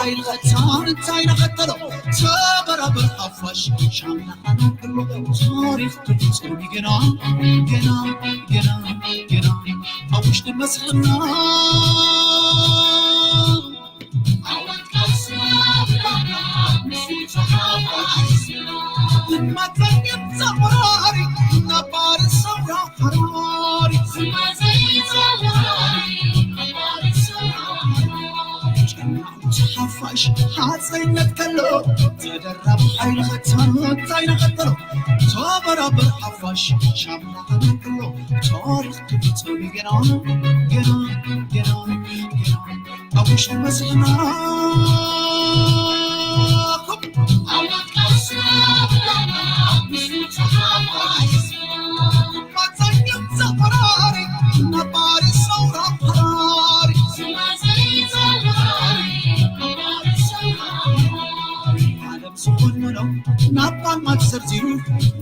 እንታይ ንኸተሎ ተበራበር ሓፋሽ ሻምና ኣናክሎ ታሪኽ ክፍጽም ገና ገና ገና ገና ኣብ ውሽጢ መስሕና ሓፋሽ ሓፀይነት ከሎ ተደራቢ ሓይሊ ኸተሎ እንታይ ንኸተሎ ተበራበር ሓፋሽ ሻምና ከሎ ታሪኽ ክፍፅም ገና ገና ገና ገና ኣብ ውሽጢ መስሕና ዝኾንኖ ናብ ፓልማት ዘርዚሩ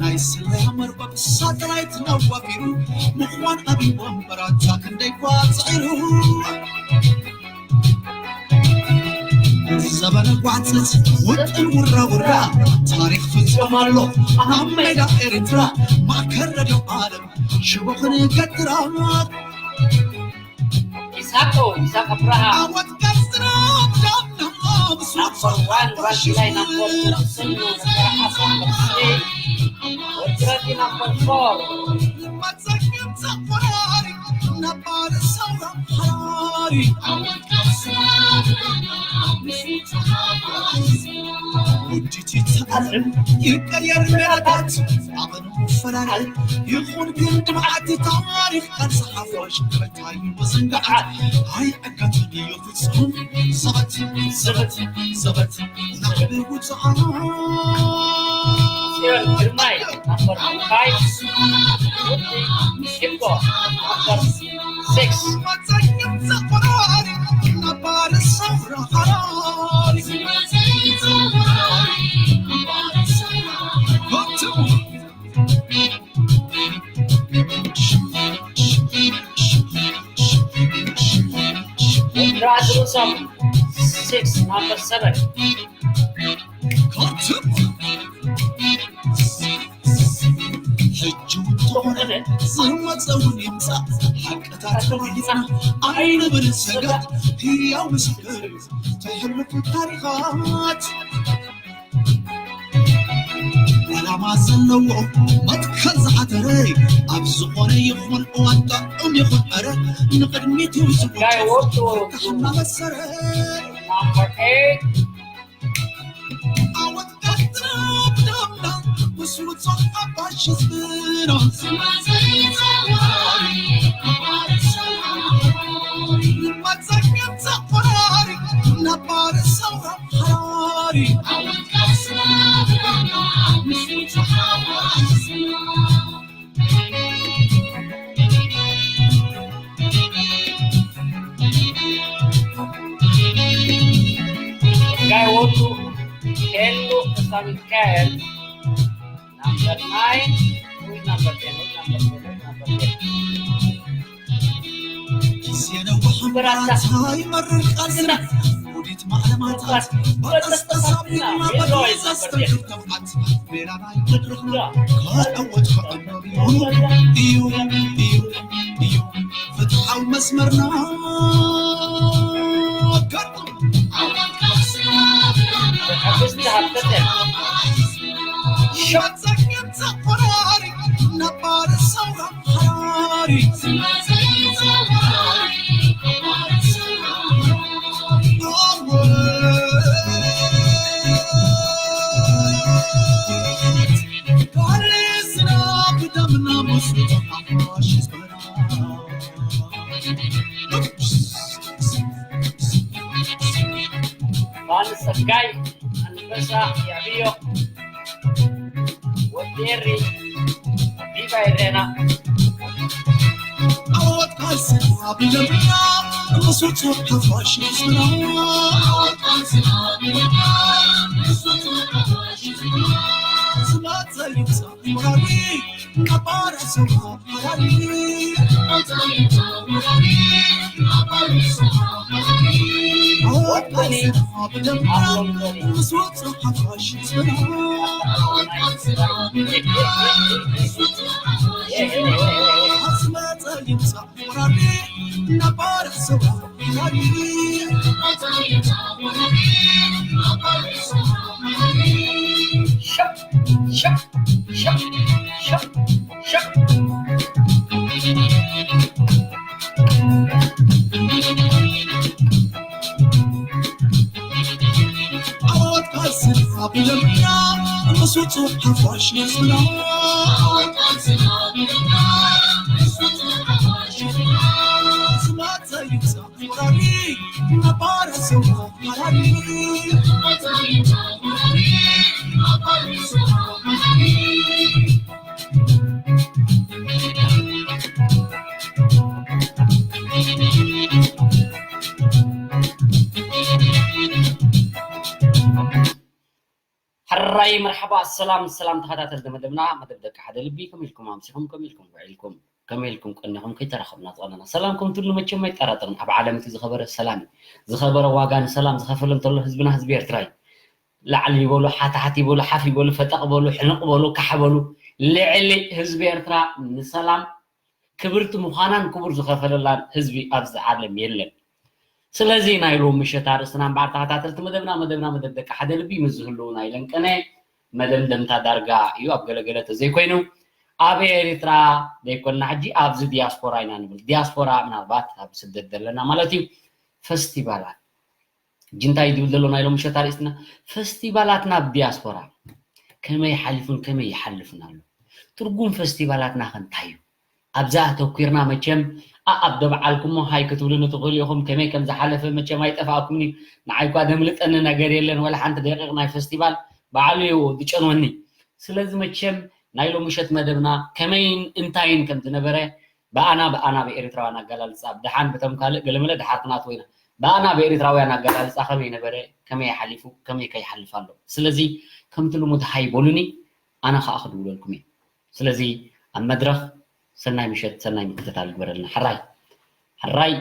ናይ ስለያ መርበብ ሳተላይት ናዋፊሩ ምዃን ኣብይ ወንበራታ ክንደይ ኳ ፅዒሩ ዘበነ ጓዕፀት ውጥን ውራ ውራ ታሪኽ ፍፅም ኣሎ ኣብ ሜዳ ኤርትራ ማእከል ረድዮ ዓለም ሽቦ ክንገትራ ኢሳቆ ኢሳቅ ኣብርሃ ዓወት ቀስራ ዳምና ናምበር ዋን ራሲ ላይ ናምበር ቱ ስኑ ነበር ሓሰን መርሲ ወድረቲ ናምበር ፎር መፀግም ዘቆራሪ ነባር ሰውራ ሓራሪ ዓወት ቀስራ ዳምና ምስቲ ተሓባሪ ውዲት ይተኣለም ይቀየር ሜላታት ኣቐኑ ፈላለ ይኹን ግን ድምዓት ታሪኽ ቃልሲ ሓፋሽ መታዩ መዘንግዓት ኣይዕጋትን እዩ ፍጹም ዘበት ዘበት ዘበት ናዕቢ ውፅዓ ጽዮን ግርማይ ናምበር ፋይቭ ሂቦ ናምበር ሲክስ መፀግም ዘቆራሪ ነባር ሰውራ ሓራሪ Drag Rusam six, number seven. ሕጂ እውን ዝኾነ ዝመፀ እውን ይምፃእ ሓቅታት ተባሂልና ኣይንብል ሰጋእ ህያው ምስክር ተሕልፉ ታሪኻት ዕላማ ዘለዎ መትከል ዝሓተረ ኣብ ዝኾነ ይኹን እዋን ጥዑም ይኹን ዕረ ንቕድሚት እዩ ዝጉዓዝ እናበሰረ ዓወት ቀጥታ ብደምና ምስ ውጹዕ ሓፋሽ ህዝብና መጸገም ዘቆራሪ ነባር ሰውራ ሓራሪ Guy Wotu, Hello, Sami Kael, number nine, who is number ten, who is number ten, who is number ten. ጊዜ ነዋሕ ምራታ ይመርር ቃልስና ውዲት ማዕለማታት በቀስ ተሳቢና በቀስ ዘስተንክር ተብዓት ሜዳ ናይ መድረኽና ከዕወት ከዕወት እዩ እዩ እዩ ፍትሓዊ መስመርና ብሕጉስ ተሃብተተ ሸጸግም ዘቆራሪ ነባር ሰውራ ሓራሪ ዮሃንስ ጸጋይ ኣንበሳ የዕብዮ ወዲ ኤሪ ቪቫ ኤሬና ዓወት ቃልስና ብደምና ንሱት ሓፋሽ ህዝብና ዓወት ቃልስና ብደምና ንሱት ሓፋሽ ህዝብና ስማት ዘይምጻእ ወራሪ ነባር ሰውራ ሓራሪ ወጥኒ ሕራይ መርሓባ፣ ሰላም ሰላም ተኸታተልቲ መደብና፣ መደብ ደቂ ሓደ ልቢ፣ ከመይ ኢልኩም ኣምሲኹም፣ ከመይ ኢልኩም ውዒልኩም፣ ከመይ ኢልኩም ቀኒኹም፣ ከይተራኸብና ዝቐነና ሰላምኩም ትሉ መቸም ኣይጠራጠርን። ኣብ ዓለም እቲ ዝኸበረ ሰላም እዩ። ዝኸበረ ዋጋ ንሰላም ዝኸፈለ እንተሎ ህዝብና ህዝቢ ኤርትራ እዩ። ላዕሊ ይበሉ፣ ሓታሓት ይበሉ፣ ሓፍ ይበሉ፣ ፈጠቕ በሉ፣ ሕንቕ በሉ፣ ካሕ በሉ፣ ልዕሊ ህዝቢ ኤርትራ ንሰላም ክብርቲ ምዃናን ክቡር ዝኸፈለላን ህዝቢ ኣብዚ ዓለም የለን። ስለዚ ናይ ሎም ምሸት ኣርእስትና እምበኣር ተኸታተልቲ መደብና፣ መደብና መደብ ደቂ ሓደ ልቢ ምስ ዝህልው ናይ ለንቀነ መደምደምታ ዳርጋ እዩ ኣብ ገለገለ ተዘይኮይኑ ኣብ ኤርትራ ዘይኮንና ሕጂ ኣብዚ ዲያስፖራ ኢና ንብል። ዲያስፖራ ምናልባት ኣብ ስደት ዘለና ማለት እዩ። ፈስቲቫላት ጅንታይ ድብል ዘሎ ናይ ሎም ምሸት ኣርእስትና ፈስቲቫላትና ኣብ ዲያስፖራ ከመይ ሓሊፉን ከመይ ይሓልፍን ኣሎ? ትርጉም ፈስቲቫላትና ከ እንታይ እዩ? ኣብዛ ኣተኲርና መቸም ኣኣብ ደብዓልኩሞ ሃይ ክትብሉኒ ትኽእሉ ኢኹም። ከመይ ከም ዝሓለፈ መቸም ኣይጠፍኣኩምን እዩ። ንዓይ እኳ ደምልጠኒ ነገር የለን። ወላ ሓንቲ ደቂቕ ናይ ፈስቲቫል ባዕሉ እዩ ዝጨንወኒ። ስለዚ መቸም ናይ ሎም ምሸት መደብና ከመይን እንታይን ከም ዝነበረ ብኣና ብኣና ብኤርትራውያን ኣገላልጻ ብድሓን ብቶም ካልእ ገለመለ ድሓር ክናት ወይና ብኣና ብኤርትራውያን ኣገላልጻ ከመይ ነበረ ከመይ ሓሊፉ ከመይ ከይሓልፍ ኣሎ። ስለዚ ከምቲ ልሙድ ሃይ በሉኒ ኣነ ከኣ ክድውለልኩም እየ። ስለዚ ኣብ መድረኽ ሰናይ ምሸት ሰናይ ምክትታል ግበረልና። ሕራይ ሕራይ።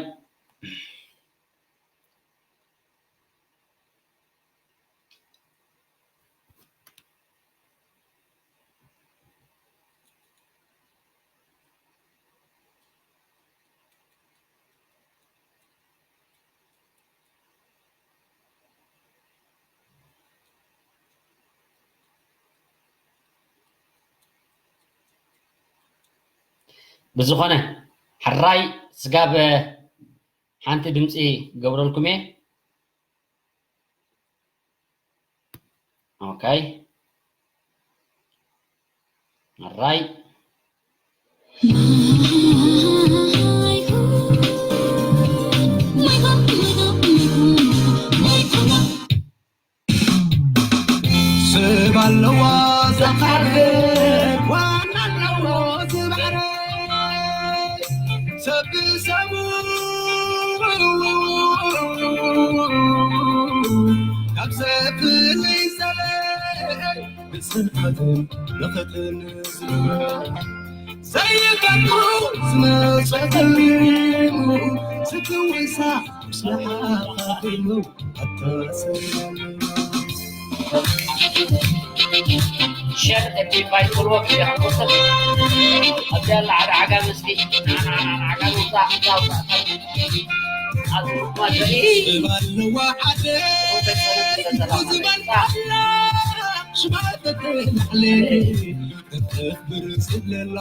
ብዝኾነ ሕራይ ስጋብ ሓንቲ ድምፂ ገብረልኩም እየ። ኦኬ። ሕራይ። ሰብ ኣለዋ ዘኻርብ ዋና ኣለዎ ዝባዕረ ሰብ ሰቡ ካብ ዘፍልይ ዘለ ብጽንዓትን ብኽጥን ዝብረ ዘይፈቱ ዝመጸ ተሚሙ ዝትውሳ ምስልሓ ኻኢሉ ኣታ ሰላም ሸር ኤፒ ፋይል ፎሎ ኣፕ ሸር ኮሰብ ኣብዚኣ ኣላ ዓጋ ዓጋ መስኪ ዓጋ ውፃእ ውፃእ ውፃእ ኣብ ግሩፕ ማድረኢ እባለዋ ዓደ ዝበልዓላ ሽማተተ ላዕለ እተኽብር ስለላ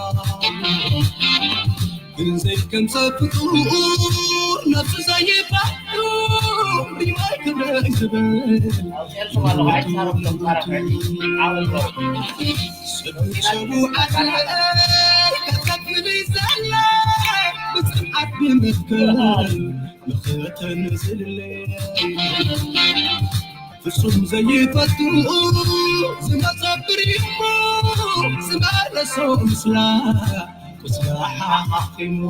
ግን ዘይከምሰ ፍጡር ነብሱ ዘይፈቱ ሪማይ ክብረ ዝብል ሰብሰቡ ዓድለ ከተፍሊ ዘለ ብፅምዓት ብመትከል ንኽተንዝልለ ፍጹም ዘይፈቱ ዝመጸ ብሪሞ ዝመለሶ ምስላ ቁስላ ሓኺሙ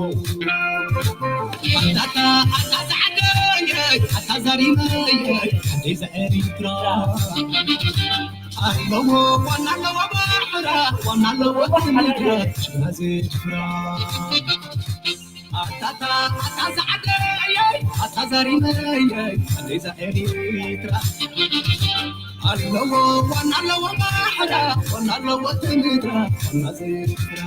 ኣታታ ኣታ ዛዕደየ ኣታ ዛሪመየ ኣደይ ዘኤሪትራ ኣለዎ ዋና ኣለዎ ባሕራ ዋና ኣለዎ ትምድረ ሽናዜ ጅፍራ ኣታታ ኣታ ዛዕደየ ኣታዛሪመየይ ኣዴዛ ኤሪትራ ኣለዎ ዋና ኣለዎ ማሕዳ ዋና ኣለዎ ትምድራ ዋና ዘይኤርትራ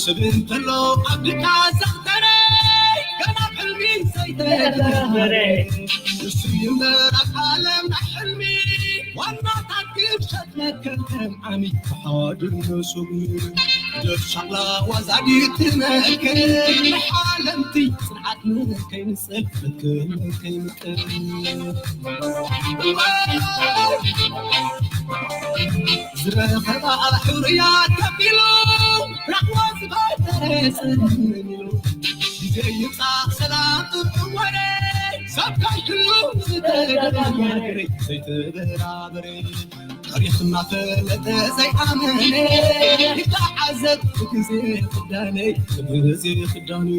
ስብ እንተሎ ኣብ ድቃ ዘኽተረ ገና ሕልሚ ዘይተገበረ ንሱ ይምበር ኣብ ዓለም ናይ ሕልሚ ዋናታት ግብሸት መከልከል ዓሚ ሓድር ነሱብ ደፍ ሻቕላ ዋዛዲት ትመክር ንሓለምቲ ጽንዓት ንከይንጽል ፍክር ንከይንጥል ዝረኸባ ሕሩያት ከፊሉ ራሕዋ ዝበተረ ጽንሉ ግዜ ይምጻእ ሰላም ወረ ሰብ ካይትሉ ዝተደናገረ ዘይተበራበረ ታሪኽ እናፈለጠ ዘይኣመነ ይተዓዘብ ብግዜ ክዳነይ ብግዜ ክዳኑ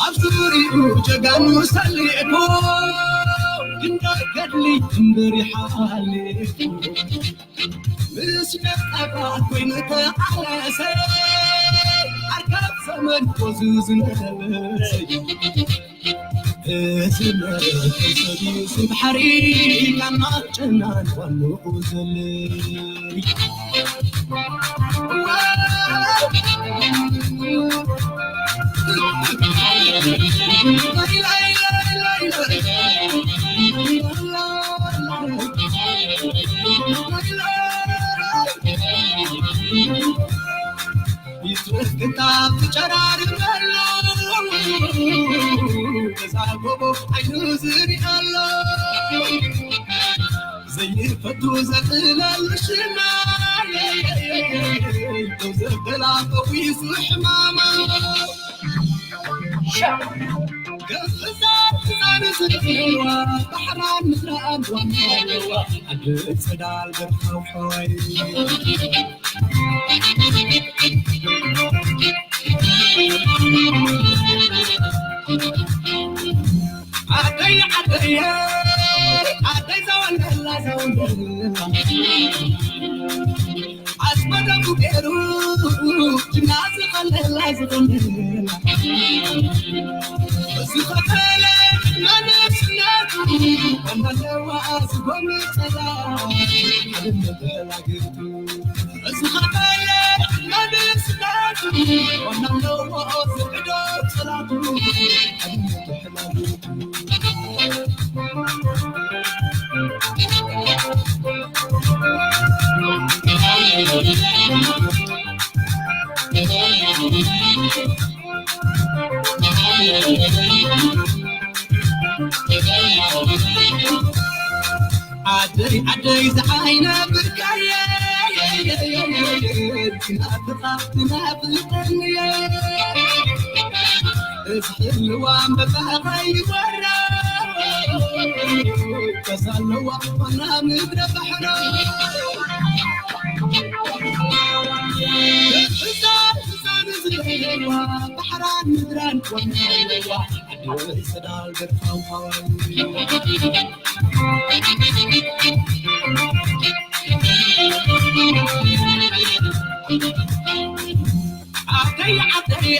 ኣብ ዙሪኡ ጀጋኑ ሰሊዕኩ ክንደይ ገድሊ እምበር ይሓሊፉ ምስ ነጠፋ ኮይኑ ተቃለሰ ኣርካብ ዘመን ወዙ ዝነበሰ እዚ መሰብ እዚ ባሕሪ ካና ጨናን ዋንኡ ዘለይ ይትረፍ ክታብ ትጨራርበሉ እዛ ጎቦ ዓይኑ ዝሪኣሎ ዘይፈቱ ዘጥለሉ ሽማ ዘበላ ፈዊሱ ሕማማ ገዛ ህፃን ዝዋ ባሕራን ምድራን ዋናዋ ኣደ ፀዳል ገርካው ሓዋይ ዓደይ ዓደይ ዓደይ ዘወንደላ ዘወንደላ ኣስመደሙ ገይሩ ጅና ዝኸለላ ዝኸለላ ዝኸፈለ መንስነቱ እናለዋ ዝጎምፀላ ሓድነት ተላጊቱ ዝኸፈለ መንስነቱ እናለዋ ዝዕዶ ፀላቱ ሓድነት ተላጊቱ ዓደይ ዓደይ ዝዓይነ ብርካየ ናፍቓ ትናፍቐንየ እዚ ህልዋ እምበባኻ ይወራ ከሳለዋ ዋና ምድረ ባሕራ እዛ ህፃን ዝለዋ ባሕራን ምድራን ዋና ኣለዋ ዓዲ ሰዳል ገርፋው ሃዋይ ዓደይ ዓደይ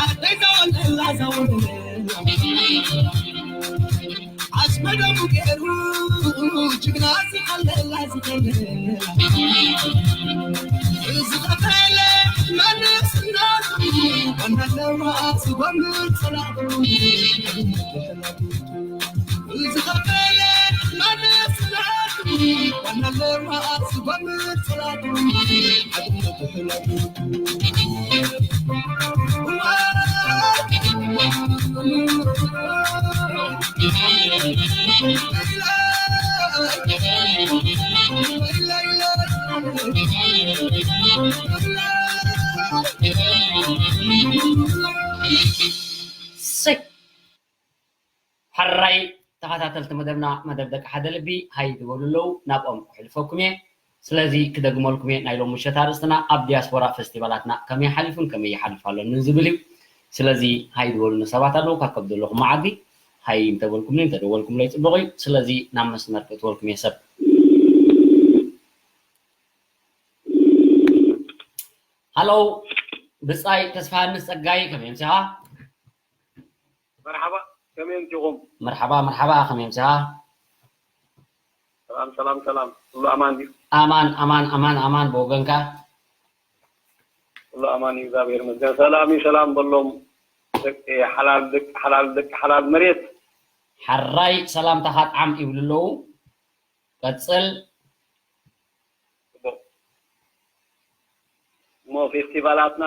ዓደይ ዘወለላ ዘወለላ ኣስመደሙ ገይሩ ጅግና ዝኸለላ ዝኸለላ ዝኸፈለ መንስነቱ ዋና ኣለዋ ዝጎምር ፀላእቱ ዝኸፈለ መንስነቱ ዋና ኣለዋ ዝጎምር ፀላእቱ ሓድነቱ ሕላቱ ሕራይ ተኸታተልቲ መደብና መደብ ደቂ ሓደ ልቢ ሃይ ዝበሉ ኣለዉ ናብኦም ክሕልፈኩም እየ። ስለዚ ክደግመልኩም እየ ናይ ሎም ምሸት ኣርእስትና ኣብ ዲያስፖራ ፈስቲቫላትና ከመይ ሓሊፉን ከመይ ይሓልፍ ኣሎን ዝብል እዩ። ስለዚ ሃይ ዝበሉኒ ሰባት ኣለዉ ካብ ከብ ዘለኹም መዓዲ ሃይ እንተበልኩምኒ፣ እንተደወልኩምለይ ጽቡቕ እዩ። ስለዚ ናብ መስመር ክእትወልኩም እየ ሰብ። ሃሎ፣ ብጻይ ተስፋሃንስ ጸጋይ፣ ከመይ ኣምሲኻ? መርሓባ፣ ከመይ ኣምሲኹም? መርሓባ፣ መርሓባ፣ ከመይ ኣምሲኻ? ሰላም፣ ሰላም፣ ሰላም። ኩሉ ኣማን ድዩ? ኣማን፣ ኣማን፣ ኣማን፣ ኣማን፣ ብወገንካ? ኩሉ ኣማን እዩ፣ እግዚኣብሔር ይመስገን። ሰላም እዩ፣ ሰላም በሎም። ደቂ ሓላል፣ ደቂ ሓላል፣ ደቂ ሓላል መሬት። ሓራይ ሰላምታኻ ጣዕም ይብሉ ኣለዉ። ቀጽል። ጽቡቕ። እሞ ፌስቲቫላትና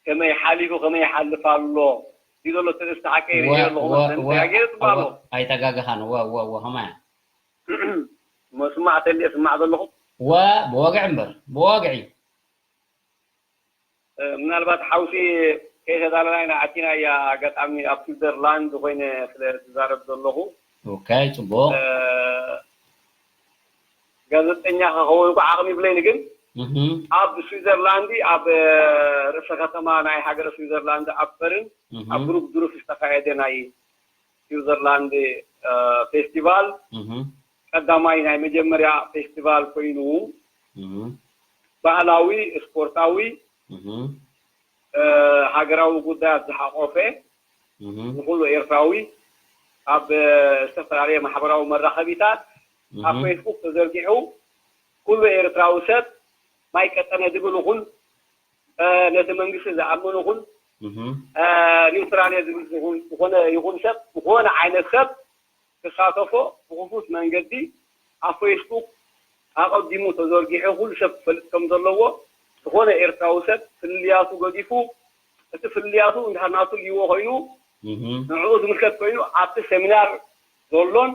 ከመይ ሓሊፉ፣ ከመይ ይሓልፍ ኣሎ? እዩ ዘሎ እቲ ርእስቲ ሓቀይ ርእየ ወ-፣ ኣለኹ ወ-፣ መሰለኒ። ወ-፣ ተጋጊረ ጽቡቕ ኣሎ። ወ-፣ ኣይተጋገኻን። ወ-፣ ወ-፣ ወ-፣ ከማይ? መስማዕ ተልየ ስማዕ ዘለኹ? ወ-፣ ብወግዒ እምበር፣ ብወግዒ። እ፣ ምናልባት ሓውሲ ከይተዛረብና ኢና ኣቲና፣ እያ ኣጋጣሚ ኣብ ስዊዘርላንድ ኮይነ ስለ ዝዛረብ ዘለኹ። ኦኬ፣ ጽቡቕ። እ፣ ጋዜጠኛ ክኸውን እኳ ዓቕሚ ይብለይን፣ ግን እህ። ኣብ ስዊዘርላንድ ኣብ፣ እ፣ ርእሰ ከተማ ናይ ሃገረ ስዊዘርላንድ ኣብ በርን እህ። ኣብ ብሩክ ድሩፍ ዝተኻየደ ናይ ስዊዘርላንድ፣ እ፣ ፌስቲቫል እህ። ቀዳማይ ናይ መጀመርያ ፌስቲቫል ኮይኑ እህ። ባህላዊ፣ ስፖርታዊ፣ እህ። እ፣ ሃገራዊ ጉዳያት ዝሓቆፈ እህ። ንኩሉ ኤርትራዊ ኣብ፣ እ፣ ዝተፈላለየ ማሕበራዊ መራኸቢታት ኣብ እህ። ፌስቡክ ተዘርጊሑ ኩሉ ኤርትራዊ ሰብ ማይ ቀጠነ ዝብል ይኹን፣ እ፣ ነቲ መንግስቲ ዝኣምን ይኹን፣ እህ። እ፣ ኒውትራል እየ ዝብል ዝኹን፣ ዝኾነ ይኹን ሰብ፣ ዝኾነ ዓይነት ሰብ ክሳተፎ ብኽፉት መንገዲ ኣብ ፌስቡክ ኣቐዲሙ ተዘርጊሑ ኩሉ ሰብ ክፈልጥ ከም ዘለዎ፣ ዝኾነ ኤርትራዊ ሰብ ፍልልያቱ ገዲፉ፣ እቲ ፍልልያቱ እንድሕር ናቱ ልይዎ ኮይኑ፣ እህ። ንዕኡ ዝምልከት ኮይኑ፣ ኣብቲ ሰሚናር ዘሎን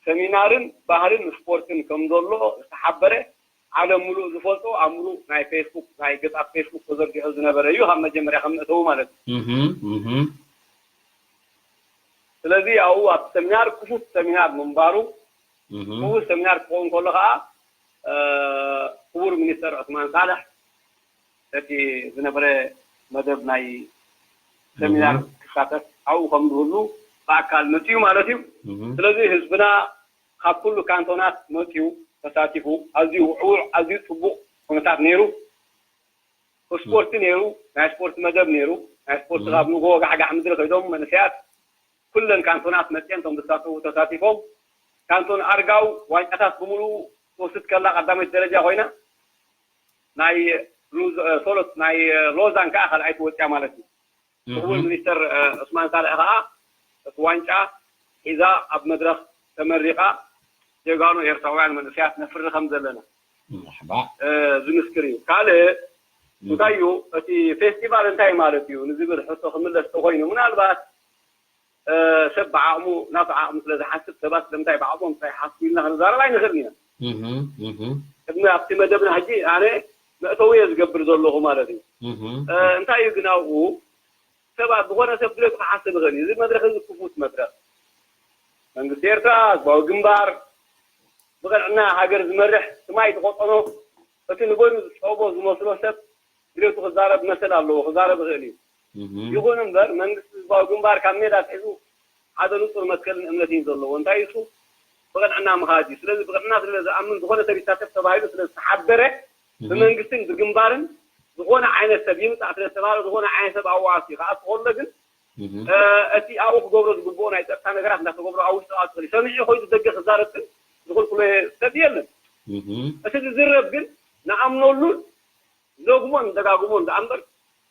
ሰሚናርን ባህልን ስፖርትን ከም ዘሎ ዝተሓበረ ዓለም ምሉእ ዝፈልጦ ኣብ ምሉእ ናይ ፌስቡክ፣ ናይ ገጻት ፌስቡክ ተዘርጊሑ ዝነበረ እዩ፣ ካብ መጀመርያ ከም መእተዊ ማለት እዩ። እህ፣ እህ። ስለዚ ኣብኡ ኣብቲ ሰሚናር ክፉት ሰሚናር ምንባሩ፣ እህ። ክፉት ሰሚናር ክኸውን ከሎ ከዓ፣ እ፣ ክቡር ሚኒስተር ዑስማን ሳልሕ ነቲ ዝነበረ መደብ ናይ ሰሚናር እህ። ክሳተፍ ኣብኡ ከም ዝህሉ ብኣካል መጺኡ ማለት እዩ። እህ። ስለዚ ህዝብና ካብ ኩሉ ካንቶናት መጺኡ ተሳቲፉ፣ ኣዝዩ ውዕዉዕ፣ ኣዝዩ ጽቡቕ ኩነታት ነይሩ። ስፖርቲ ነይሩ፣ ናይ ስፖርት መደብ ነይሩ። ናይ ስፖርት እም። ካብ ንጎ ጋሕጋሕ ምድሪ ከይዶም መንእሰያት ኩለን ካንቶናት መጺኦም እቶም ዝሳተፉ ተሳቲፎም። ካንቶን ኣርጋው ዋንጫታት ብምሉኡ ትወስድ ከላ ቀዳመይቲ ደረጃ ኮይና፣ ናይ ሉዝ-፣ እ፣ ሶሎት ናይ፣ እ፣ ሎዛን ከዓ ካልኣይቲ ወፂኣ ማለት እዩ። እም። ክቡር ሚኒስተር፣ እ፣ ዑስማን ሳልሕ ከዓ እቲ ዋንጫ ሒዛ ኣብ መድረኽ ተመሪቓ፣ ጀጋኑ ኤርትራውያን መንእሰያት ነፍሪ ከም ዘለና መርሓባ። እ፣ ዝምስክር እዩ። ካልእ እም። እንታይ እዩ፣ እቲ ፌስቲቫል እንታይ ማለት እዩ ንዝብል ሕቶ ክምለስ ተኮይኑ፣ ምናልባት፣ እ፣ ሰብ ብዓቕሙ፣ ናቱ ዓቕሚ ስለ ዝሓስብ፣ ሰባት ስለምንታይ ብዓቕሞም እንታይ ይሓስቡ ኢልና ክንዛረብ ኣይንኽእልን ኢና። እህ፣ እህ። ቅድሚ ኣብቲ መደብና ሕጂ ኣነ መእተዊ እየ ዝገብር ዘለኹ ማለት እዩ። እህ። እ፣ እንታይ እዩ ግን ኣብኡ፣ ሰባት፣ ዝኾነ ሰብ ድሌቱ ክሓስብ ይኽእል እዩ። እዚ መድረኽ እዚ ክፉት መድረኽ። መንግስቲ ኤርትራ፣ ህዝባዊ ግንባር፣ ብቐንዕና ሃገር ዝመርሕ፣ ስማይ ዝቆጸሮ፣ እቲ ንበይኑ ዝጸበቦ ዝመስሎ ሰብ ድሌቱ ክዛረብ መሰል ኣለዎ፣ ክዛረብ ይኽእል እዩ። እህ። ይኹን እምበር፣ መንግስቲ ህዝባዊ ግንባር ካብ ሜዳ ኣትሒዙ ሓደ ንጹር መትከልን እምነትን እዩ ዘለዎ። እንታይ እሱ? ብቕንዕና ምኻድ እዩ። ስለዚ ብቕንዕና ስለ ዝኣምን፣ ዝኾነ ሰብ ይሳተፍ ተባሂሉ ስለ ዝተሓበረ፣ እህ። ብመንግስትን ብግንባርን ዝኾነ ዓይነት ሰብ ይምጻእ ስለ ዝተባህለ፣ ዝኾነ ዓይነት ሰብ ኣብኡ ኣትዩ ክኣቱ ከሎ ግን፣ እህ። እ፣ እቲ ኣብኡ ክገብሮ ዝግብኦ ናይ ጸጥታ ነገራት እንዳተገብሮ ኣብ ውሽጢ ክኣቱ ይኽእል እዩ። ሰሚዑ ኮይኑ ደገ ክዛረብ ግን ዝኽልክሎ ሰብ የለን። እህ። እቲ ዝዝረብ ግን ንኣምነሉን ንደግሞን ንደጋግሞን ደኣ እምበር፣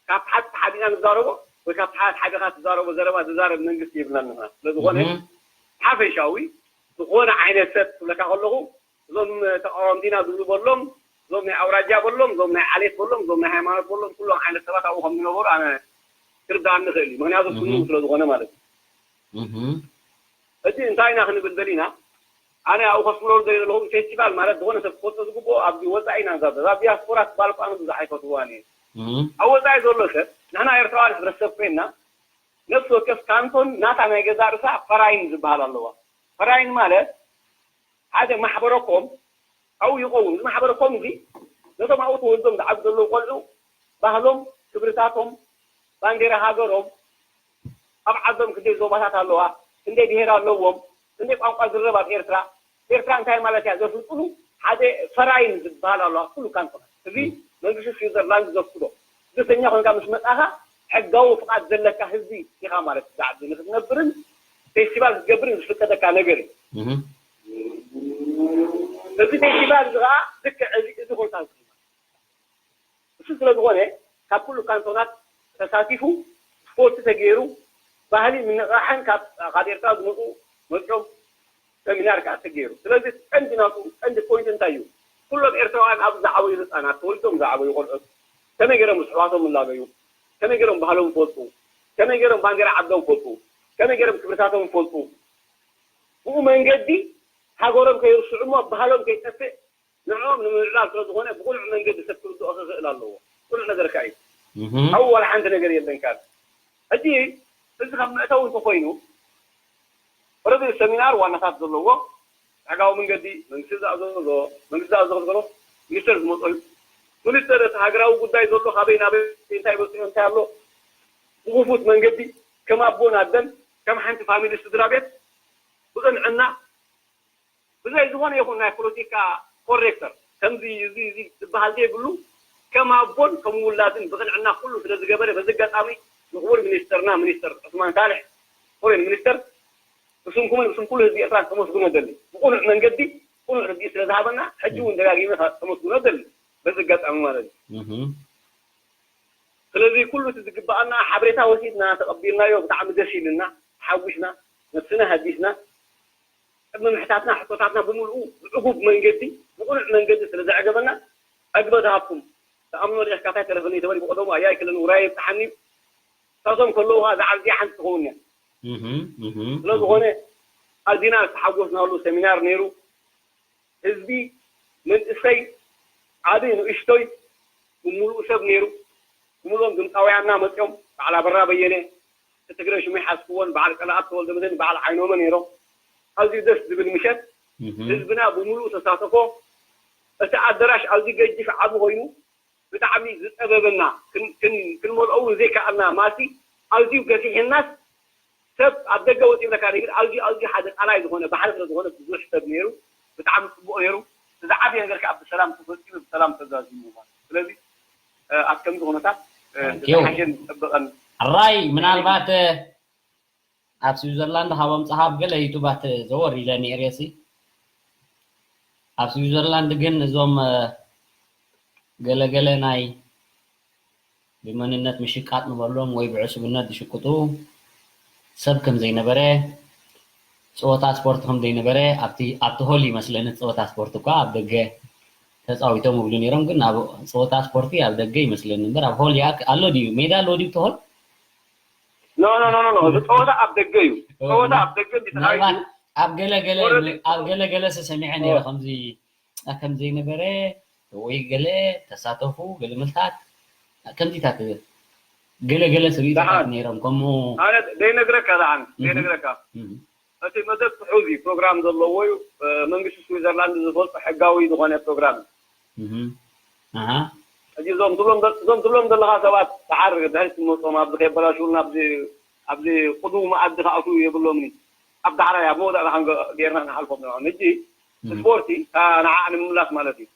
ካብ ሓቂ ሓቢእና ንዛረቦ ወይ ካብ ሓ-፣ ሓቢኻ ትዛረቦ ዘረባ ዝዛረብ መንግስቲ የብልናን ንሕና። ስለ ዝኾነ እህ። ሓፈሻዊ ዝኾነ ዓይነት ሰብ ክብለካ ከለኹ፣ እዞም ተቃወምቲና ዝብሉ በሎም፣ እዞም ናይ ኣውራጃ በሎም፣ እዞም ናይ ዓሌት በሎም፣ እዞም ናይ ሃይማኖት በሎም፣ ኩሎም ዓይነት ሰባት ኣብኡ ከም ዝነበሩ ኣነ ክርዳእኒ ይኽእል እዩ። ምኽንያቱ እህ። ፍኑው ስለ ዝኾነ ማለት እዩ። እህ። ሕጂ እንታይ ኢና ክንብል ደሊና? ኣነ ኣብኡ ከስምረሉ ደልየ ዘለኹ፣ ፌስቲቫል ማለት ዝኾነ ሰብ ክፈልጦ ዝግብኦ ኣብዚ ወጻኢ ኢና ንዛረብ። ኣብ ዲያስፖራ ትባል እኮ ኣነ ብዙሕ ኣይፈትዋን እየ። እህ። ኣብ ወጻኢ ዘሎ ሰብ፣ ንሕና ኤርትራውያን ሕብረተሰብ ኮይንና፣ ነፍሲ ወከፍ ካንቶን ናታ ናይ ገዛእ ርእሳ ፈራይን ዝበሃል ኣለዋ። ፈራይን ማለት ሓደ ማሕበረኮም ኣብኡ ይኸውን። እዚ ማሕበረኮም እዚ ነቶም ኣብኡ ተወልዶም ዝዓብዩ ዘለዉ ቆልዑ ባህሎም፣ ክብርታቶም፣ ባንዴራ ሃገሮም፣ ኣብ ዓዶም ክንደይ ዞባታት ኣለዋ፣ ክንደይ ብሄር ኣለዎም፣ ክንደይ ቋንቋ ዝረብ ኣብ ኤርትራ፣ ኤርትራ እንታይ ማለት እያ ዘፍልጥሉ ሓደ ፈራይን ዝበሃል ኣሎ ኣብ ኩሉ ካንቶናት። እዚ መንግስቲ ስዊዘርላንድ ዘፍቅዶ። ስደተኛ ኮንካ ምስ መጻኻ ሕጋዊ ፍቓድ ዘለካ ህዝቢ ኢኻ ማለት እዛ ዓዲ ንክትነብርን ፌስቲቫል ክትገብርን ዝፍቀደካ ነገር እዩ። እዚ ፌስቲቫል እዚ ከዓ ልክዕ እዚ እዚ ኮንካ እዚ ስለ ዝኾነ ካብ ኩሉ ካንቶናት ተሳቲፉ ስፖርት ተገይሩ ባህሊ ምንቕቓሕን ካብ ካብ ኤርትራ ዝመፁ መፅኦም ሰሚናር ከዓ ተገይሩ። ስለዚ ቀንዲ ናቱ ቀንዲ ፖይንት እንታይ እዩ? ኩሎም ኤርትራውያን ኣብ ዝዓበዩ ህፃናት ተወሊዶም ዝዓበዩ ቆልዑት ከመይ ገይሮም ምስ ኣሕዋቶም ይላገዩ፣ ከመይ ገይሮም ባህሎም ይፈልጡ፣ ከመይ ገይሮም ባንዴራ ዓዶም ይፈልጡ፣ ከመይ ገይሮም ክብርታቶም ይፈልጡ፣ ብኡ መንገዲ ሃገሮም ከይርስዑ እሞ ባህሎም ከይጠፍእ ንዕኦም ንምምዕባል ስለ ዝኾነ ብቑኑዕ መንገዲ ሰብ ክርድኦ ክኽእል ኣለዎ። ቁኑዕ ነገር ከኣ እዩ። ኣብኡ ዋላ ሓንቲ ነገር የለን ካልእ። ሕጂ እዚ ካብ መእተዊ እንተኾይኑ ኦረዲ ሰሚናር ዋናታት ዘለዎ ሕጋዊ መንገዲ መንግስቲ ዝኣዘዞ መንግስቲ ዝኣዘዞ ዘሎ ሚኒስተር ዝመፅኦ እዩ። ሚኒስተር እቲ ሃገራዊ ጉዳይ ዘሎ ካበይ ናበይ እንታይ በፂሑ እንታይ ኣሎ ብክፉት መንገዲ ከም ኣቦን ኣደን ከም ሓንቲ ፋሚሊ ስድራ ቤት ብቕንዕና ብዘይ ዝኾነ ይኹን ናይ ፖለቲካ ኮሬክተር ከምዚ እዚ እዚ ዝበሃል ዘይብሉ ከም ኣቦን ከም ውላድን ብቕንዕና ኩሉ ስለ ዝገበረ በዚ ኣጋጣሚ ንክቡር ሚኒስተርና ሚኒስተር ዑስማን ሳልሕ ፎሬን ሚኒስተር ብስምኩምን ብስም ኩሉ ህዝቢ ኤርትራን ከመስግኖ ደሊ ብቁኑዕ መንገዲ ቁኑዕ ርድኢት ስለ ዝሃበና ሕጂ እውን ደጋጊመ ከመስግኖ ደሊ በዚ ኣጋጣሚ ማለት እዩ። ስለዚ ኩሉ እቲ ዝግበኣና ሓበሬታ ወሲድና ተቐቢልናዮ ብጣዕሚ ደስ ኢልና ተሓጒስና ነብስና ሃዲስና ቅድሚ ምሕታትና ሕቶታትና ብምልኡ ብዕጉብ መንገዲ ብቕኑዕ መንገዲ ስለ ዘዕገበና ዕግበት ሃብኩም። ተኣምኖ ዲኻ ካታይ ተረፈኒ ተበሊ ብቐደሙ ኣያ ኣይክለን ውራይ ይብጽሓኒ እዩ። እሳቶም ከለዉ ኸዓ ዝዓብዚኣ ሓንቲ ትኸውን እያ። ስለ ዝኾነ ኣዚና ዝተሓጎስናሉ ሰሚናር ነይሩ። ህዝቢ መንእሰይ ዓቢ ንእሽቶይ ብምሉኡ ሰብ ነይሩ። ብምሉኦም ድምፃውያንና መፅኦም በዓል ኣበራ በየነ ትግረ ሽመይ ሓስክዎን በዓል ቀለኣብ ተወልደ መድህን በዓል ዓይኖመ ነይሮም። ኣዝዩ ደስ ዝብል ምሸት ህዝብና ብምሉኡ ተሳተፎ። እቲ ኣደራሽ ኣዝዩ ገጂፍ ዓቢ ኮይኑ ብጣዕሚ ዝፀበበና ክንመልኦ እውን ዘይከኣልና ማሲ ኣዝዩ ገፊሕናስ ሰብ ኣብ ደገ ወፂኡ ለካ ዘይብል ኣዝዩ ኣዝዩ ሓደ ቃላይ ዝኾነ ባሕሪ ስለ ዝኾነ ብዙሕ ሰብ ነይሩ። ብጣዕሚ ፅቡቕ ነይሩ። እዚ ዓብዪ ነገር ከዓ ብሰላም ተፈፂሙ ብሰላም ተዛዚሙ ማለት ስለዚ ኣብ ከምዚ ኩነታት ዝሓሸን ዝፀበቐን ሕራይ ምናልባት ኣብ ስዊዘርላንድ ካብ ኣምጻኻ ኣብ ገለ ዩቱባት ዘወር ኢለ ነይረ ሲ ኣብ ስዊዘርላንድ ግን እዞም ገለ ገለ ናይ ብመንነት ምሽቃጥ ንበሎም ወይ ብዕሱብነት ዝሽቅጡ ሰብ ከም ዘይነበረ ፀወታ ስፖርት ከም ዘይነበረ ኣብቲ ኣብቲ ሆል ይመስለኒ ፀወታ ስፖርት እኳ ኣብ ደገ ተፃዊቶም ይብሉ ነይሮም ግን ኣብ ፀወታ ስፖርቲ ኣብ ደገ ይመስለኒ እምበር ኣብ ሆል ኣሎ ድዩ ሜዳ ኣሎ ድዩ እቲ ሆል ኖ ኖ ኖ ኖ እዚ ጸወታ ኣብ ደገ እዩ። ጸወታ ኣብ ደገ እንዲ ተኻይዱ ምናልባት ኣብ ገለ ገለ ወረድ ኣብ ገለ ገለ ሰሚዐ ነይረ ከምዚ ከም ዘይነበረ ወይ ገለ ተሳተፉ ገለ መልታት ከምዚታት ገለ ገለ ስርኢታት ደሓን። ነይሮም ከምኡ ኣነ ዘይነግረካ ደሓን ዘይነግረካ እም፣ እቲ መደብ ትሑዝ እዩ ፕሮግራም ዘለዎ እዩ። መንግስቲ ስዊዘርላንድ ዝፈልጦ ሕጋዊ ዝኾነ ፕሮግራም እዩ። እም፣ ኣሃ፣ ሕጂ እዞም ትብሎም ዘ- እዞም ትብሎም ዘለኻ ሰባት ደሓር ድሕሪ ትመፆም ኣብዚ ከየበላሽውልና ኣብዚ ኣብዚ ቅዱው መኣዲ ክኣትዉ የብሎምን እዩ። ኣብ ዳሕራይ ኣብ መወዳእታ ከም ገ- ጌርና ንሓልፎም ንዕኦም። ሕጂ እም፣ ስፖርቲ እታ ንዓኣ ንምምላስ ማለት እዩ።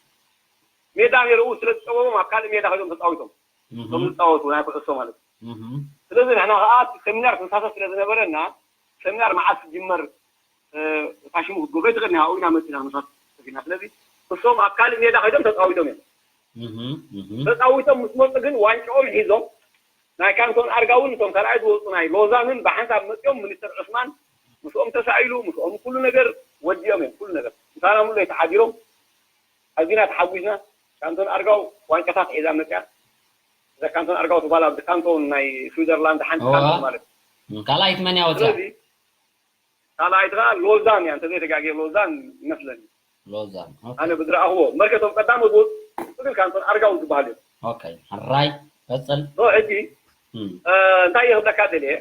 ሜዳ ነይርኡ ስለ ዝፀበቦም ኣብ ካልእ ሜዳ ከይዶም ተፃዊቶም እም፣ እቶም ዝፃወቱ ናይ ኩዕሶ ማለት እዩ። እም፣ ስለዚ ንሕና ከዓ እቲ ሰሚናር ክንሳተፍ ስለ ዝነበረና ሰሚናር መዓስ ክጅመር እታ ሽሙ ክትገብሮ ኣይትኽእልን ኢኻ። ኣብኡ ኢና መፂና ንመስዋእቲ ከፊልና። ስለዚ እሶም ኣብ ካልእ ሜዳ ከይዶም ተፃዊቶም እዮም። ተፃዊቶም ምስ መፁ ግን ዋንጭኦም ሒዞም ናይ ካንቶን ኣርጋውን እቶም ካልኣይ ዝወፁ ናይ ሎዛንን ብሓንሳብ መፂኦም ሚኒስተር ዑስማን ምስኦም ተሳኢሉ ምስኦም ኩሉ ነገር ወዲኦም እዮም። ኩሉ ነገር ምሳና ሙሉ ተሓዲሮም ኣዚና ተሓጒስና። ካንቶን ኣርጋው ዋንጫታት ሒዛ መፅያ። እዛ ካንቶን ኣርጋው ትባል ኣብዚ ካንቶን ናይ ስዊዘርላንድ ሓንቲ ካንቶን ማለት እዩ። ካልኣይት መን እያ ወፅያ? ስለዚ ካልኣይቲ ከዓ ሎዛን እያ እንተዘይተጋግየ ሎዛን ይመስለኒ። ሎዛን ኣነ ብዝረኣኽዎ መርከቶም ቀዳሞት ዝወፁ ግን ካንቶን ኣርጋው ዝበሃል እዮም። ሕራይ ቀፅል። ሕጂ እንታይ እየ ክብለካ ደልየ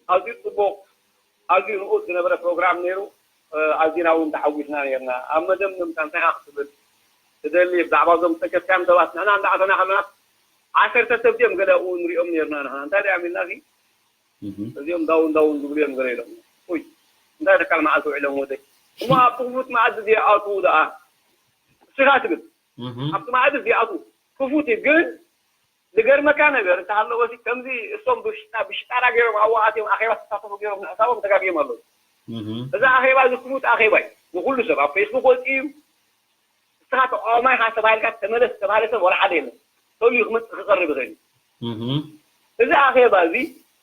ኣዝዩ ፅቡቕ ኣዝዩ ንኡድ ዝነበረ ፕሮግራም ነይሩ። ኣዚና እውን ተሓጒስና ነርና ኣብ መደምደምታ እንታይካ ክትብል ትደሊ ብዛዕባ እዞም ዝተከፍካዮም ሰባት ንሕና እንዳኣተና ከለና ዓሰርተ ሰብ ድዮም ገለ ኣብኡ ንሪኦም ነርና ንሕና እንታይ ደኣ ሚልና እዚኦም ዳውን ዳውን ዝብሉ እዮም ገለ ኢሎም እንታይ ተካል መዓልቲ ውዕሎም ወደይ እሞ ኣብቲ ክፉት መኣዲ እዚኣቱ ደኣ እስኻ ትብል ኣብቲ መኣዲ እዚኣቱ ክፉት እዩ ግን ዝገርመካ ነገር እንተሃለወ ከምዚ እሶም ብሽጣ ብሽጣራ ገይሮም ኣብኡ ኣትዮም ኣኼባ ተሳተፉ ገይሮም ንሕሳቦም ተጋግዮም ኣለዉ። እዚ ኣኼባ እዚ ክፉት ኣኼባ እዩ። ንኩሉ ሰብ ኣብ ፌስቡክ ወፂኡ እዩ። እስኻ ተቃዋማይ ኢኻ ተባሂልካ ተመለስ ተባሃለ ሰብ ወላ ሓደ የለን። ተልዩ ክመፅእ ክቐርብ ይኽእል እዩ። እዚ ኣኼባ እዚ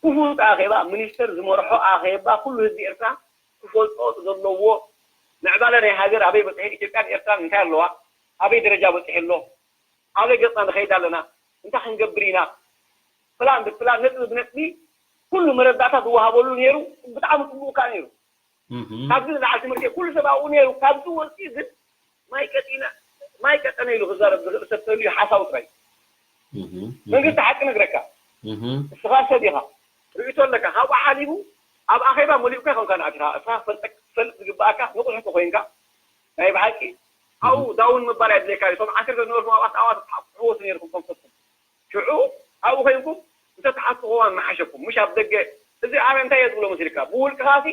ክፉት ኣኼባ ሚኒስተር ዝመርሖ ኣኼባ ኩሉ ህዝቢ ኤርትራ ክፈልጦ ዘለዎ ምዕባለ ናይ ሃገር ኣበይ በፅሐ ኢትዮጵያን ኤርትራን እንታይ ኣለዋ ኣበይ ደረጃ በፂሐ ኣሎ ኣበይ ገፅና ንኸይድ ኣለና እንታይ ክንገብር ኢና ፕላን ብፕላን ነጥቢ ብነጥቢ ኩሉ መረዳእታ ዝወሃበሉ ነይሩ ብጣዕሚ ፅቡቅ ከዓ ነይሩ ካብዚ ንላዕሊ ትምህርቲ ኩሉ ሰብ ኣብኡ ነይሩ ካብዚ ወፂኡ ግን ማይ ቀጢና ማይ ቀጠነ ኢሉ ክዛረብ ዝኽእል ሰብ ተልዩ ሓሳዊ ጥራይ መንግስቲ ሓቂ ነግረካ እስኻ ሰብ ኢኻ ርእቶ ኣለካ ካብኡ ሓሊፉ ኣብ ኣኼባ መሊኡካ ይኮንካ ንኣቲኻ እስኻ ክፈልጠክ ክፈልጥ ዝግባኣካ ንቑሕ ተኮይንካ ናይ ብሓቂ ኣብኡ ዳውን ምባል ኣየድልየካ እዩ እቶም ዓሰርተ ዝነበርኩም ኣብኣ ኣዋት ትሓቁሕዎ ነርኩም ከም ሰብኩም ሽዑ ኣብኡ ኮይንኩም እንተትሓትኹዋ ምሓሸኩም ምሽ ኣብ ደገ እዚ ኣነ እንታይ እየ ዝብሎ መሲልካ ብውልቅኻ ሲ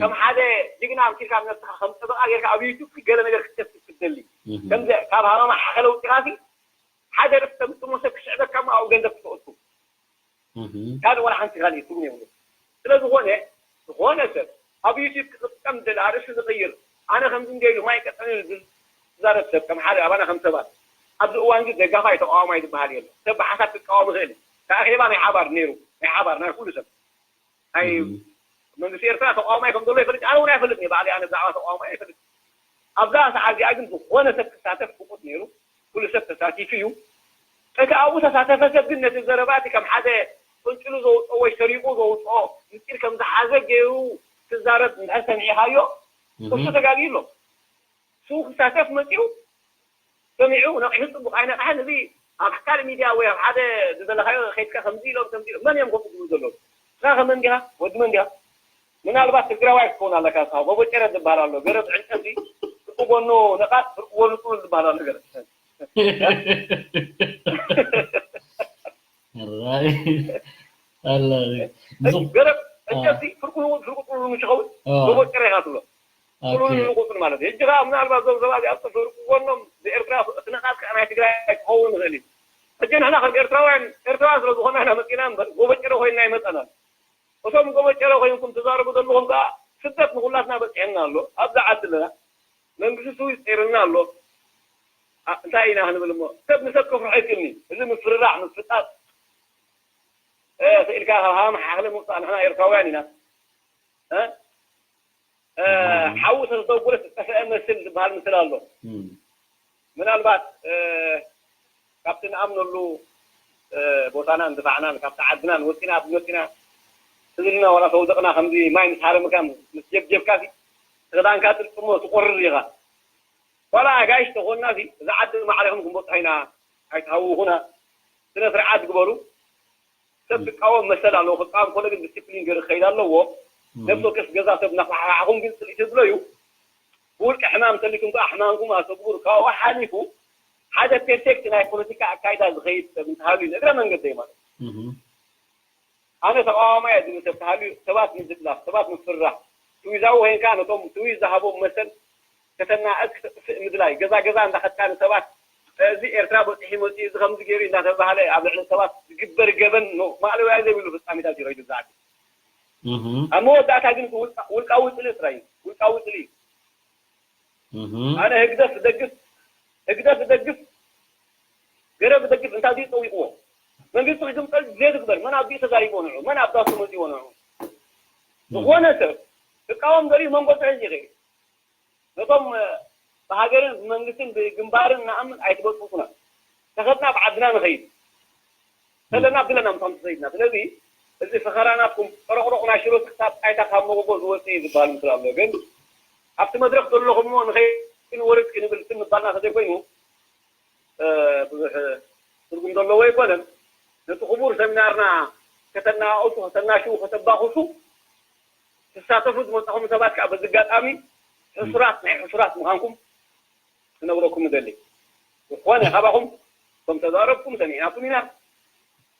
ከም ሓደ ጅግና ኣምሲልካ ነብስኻ ከም ጠበቃ ጌርካ ኣብ ዩቱብ ገለ ነገር ክትከስብ ክትደሊ ከምዚ ካብ ሃማማ ሓኸለ ውፅኻሲ ሓደ ርፍ ተምጥሞ ሰብ ክስዕበካ እሞ ኣብኡ ገንዘብ ክትወስዱ ካልእ ዋላ ሓንቲ ካልእ ትርጉም የብሉ ስለ ዝኾነ ዝኾነ ሰብ ኣብ ዩቱብ ክጥቀም ዝደሊ ኣርእስቲ ዝቕይር ኣነ ከምዚ እንደ ኢሉ ማይ ቀጠኒ ዝዛረብ ሰብ ከም ሓደ ኣባና ከም ሰባት ኣብዚ እዋን እዚ ደጋፋይ ተቃዋማይ ዝበሃል የለ ሰብ ብሓሳብ ክቃወም ይኽእል ተኣኼባ ናይ ሓባር ነይሩ ናይ ሓባር ናይ ኩሉ ሰብ ናይ መንግስቲ ኤርትራ ተቃዋማይ ከም ዘሎ ይፈልጥ ኣነ እውን ኣይፈልጥ ባዕሊ ኣነ ብዛዕባ ተቃዋማይ ኣይፈልጥ ኣብዛ ሰዓት እዚኣ ግን ዝኾነ ሰብ ክሳተፍ ፍቁድ ነይሩ ኩሉ ሰብ ተሳቲፉ እዩ እቲ ኣብኡ ተሳተፈ ሰብ ግን ነቲ ዘረባ እቲ ከም ሓደ ቅንጭሉ ዘውፅኦ ወይ ሰሪቁ ዘውፅኦ ምስጢር ከም ዝሓዘ ገይሩ ክዛረብ እንድሕር ሰሚዕኻዮ እሱ ተጋግዩ ኣሎ እሱ ክሳተፍ መፂኡ ሰሚዑ ነቒሑ ፅቡቕ ኣይነቕሐን እዚ ኣብ ካልእ ሚድያ ወይ ኣብ ሓደ ዝደለኻዮ ከይድካ ከምዚ ኢሎም ከምዚ ኢሎም መን እዮም ከምኡ ዝብሉ ዘለዉ ንስኻ ከመን ዲኻ ወዲ መን ዲኻ ምናልባት ትግራዋይ ክትከውን ኣለካ ንስኻ ጎቦ ጨረ ዝበሃል ኣሎ ገረብ ዕንጨቲ ፍርቂ ጎኑ ነቓጥ ፍርቂ ጎኑ ጥሉል ዝበሃል ኣሎ ገረብ ገረብ ዕንጨቲ ፍርቂ ንውጥ ፍርቂ ጥሉል ምሽ ይኸውን ጎቦ ጨረ ኢኻ ትብሎ ጥሉል ንቁፅን ማለት እዩ። ሕጂ ከዓ ምናልባት እዞም ሰባት እዚኣቶም ፍርቂ ጎኖም ብኤርትራ እቲ ነቓጥ ከዓ ናይ ትግራይ ክኸውን ይኽእል እዩ። ሕጂ ንሕና ከም ኤርትራውያን ኤርትራውያን ስለ ዝኾና ኢና መፂና እምበር ጎቦ ጨረ ኮይንና ኣይመፀናን። እቶም ጎቦ ጨረ ኮይንኩም ትዛረቡ ዘለኹም ከዓ ስደት ንኹላትና በፂሐና ኣሎ። ኣብዚ ዓዲ ኣለና። መንግስቲ ስዊዝ ፀይርና ኣሎ። እንታይ ኢና ክንብል እሞ ሰብ ንሰብ ከፍርሖ ይክእልኒ። እዚ ምፍርራሕ ምፍጣጥ ስኢልካ ካብ ሃም ሓኽሊ ምውፃእ ንሕና ኤርትራውያን ኢና። ሓዊ ተዝተጉለ ዝጠፍአ መስል ዝበሃል ምስል ኣሎ። ምናልባት ካብቲ ንኣምነሉ ቦታናን ድፋዕናን ካብቲ ዓድናን ወፂና ኣብዚ መፂና ትዝልና ዋላ ተውደቕና ከምዚ ማይ ምስ ሃረምካ ምስ ጀብጀብካ ክዳንካ ጥልጥሞ ትቆርር ኢኻ። ዋላ ኣጋይሽ ተኾንና እዚ ዓዲ ማዕሪኹም ክንበፅሖ ኢና ኣይትሃውኹና ስነ ስርዓት ግበሩ። ሰብ ክቃወም መሰል ኣለዎ። ክቃወም ከሎ ግን ዲስፕሊን ገይሩ ክኸይድ ኣለዎ። ነብሲ ወከፍ ገዛ ሰብ እናፋሕፋሕኹም ግን ፅልኢ ተዝለዩ ብውልቂ ሕማም እንተሊኩም ከዓ ሕማምኩም ኣሰግቡሩ። ካብኡ ሓሊፉ ሓደ ፔርፌክት ናይ ፖለቲካ ኣካይዳ ዝኸይድ ሰብ እንተሃልዩ ንእግረ መንገደይ ማለት እዩ። ኣነ ተቃዋማይ እየ ዝብል ሰብ ተሃልዩ ሰባት ምድብላፍ፣ ሰባት ምፍርራሕ፣ ስዊዛዊ ኮይንካ ነቶም ስዊዝ ዝሃቦም መሰል ከተናእስ ክተጥፍእ ምድላይ፣ ገዛ ገዛ እንዳኸድካ ንሰባት እዚ ኤርትራ በፂሑ መፂኡ እዚ ከምዚ ገይሩ እንዳተባሃለ ኣብ ልዕሊ ሰባት ዝግበር ገበን ማእለውያ ዘይብሉ ፍፃሜታት ይኸይዱ እዚ ዓዲ። ኣብ መወዳእታ ግን ውልቃዊ ፅልኢ ጥራይ እዩ። ውልቃዊ ፅልኢ እዩ። ኣነ ህግደፍ ዝደግፍ ህግደፍ ዝደግፍ ገረብ ዝደግፍ እንታይ ድዩ ፀዊቕዎ? መንግስቲ ክግምጠል ዘይትግበር መን ኣብኡ ተዛሪቦ ንዑ መን ኣብዛ ተመፂዎ ንዑ ዝኾነ ሰብ ክቃወም ገሪኡ መንጎ ጥሕዝ ይኽእል ነቶም ብሃገርን ብመንግስትን ብግንባርን ንኣምን ኣይትበጥብጡና ተኸድና ብዓድና ንኸይድ ከለና ብለና ምሳም ትኸይድና ስለዚ እዚ ፈኸራናትኩም ጠረቕሮቕ ናይ ሽሮት ክሳብ ጣይታ ካብ መጎጎ ዝወፅእ እዩ ዝበሃል ምስል ኣሎ ግን ኣብቲ መድረክ ዘለኹም ሞ ንኸይንወርድ ክንብል ትም ምባልና ተዘይኮይኑ ብዙሕ ትርጉም ዘለዎ ኣይኮነን። ነቲ ክቡር ሰሚናርና ከተናኣእሱ፣ ከተናሽዉ፣ ከተባኽሱ ትሳተፉ ዝመጻኹም ሰባት ከኣ በዚ ኣጋጣሚ ሕሱራት ናይ ሕሱራት ምዃንኩም ክነግረኩም እደሊ። ዝኾነ ካባኹም ከም ተዛረብኩም ሰሚዕናኩም ኢና።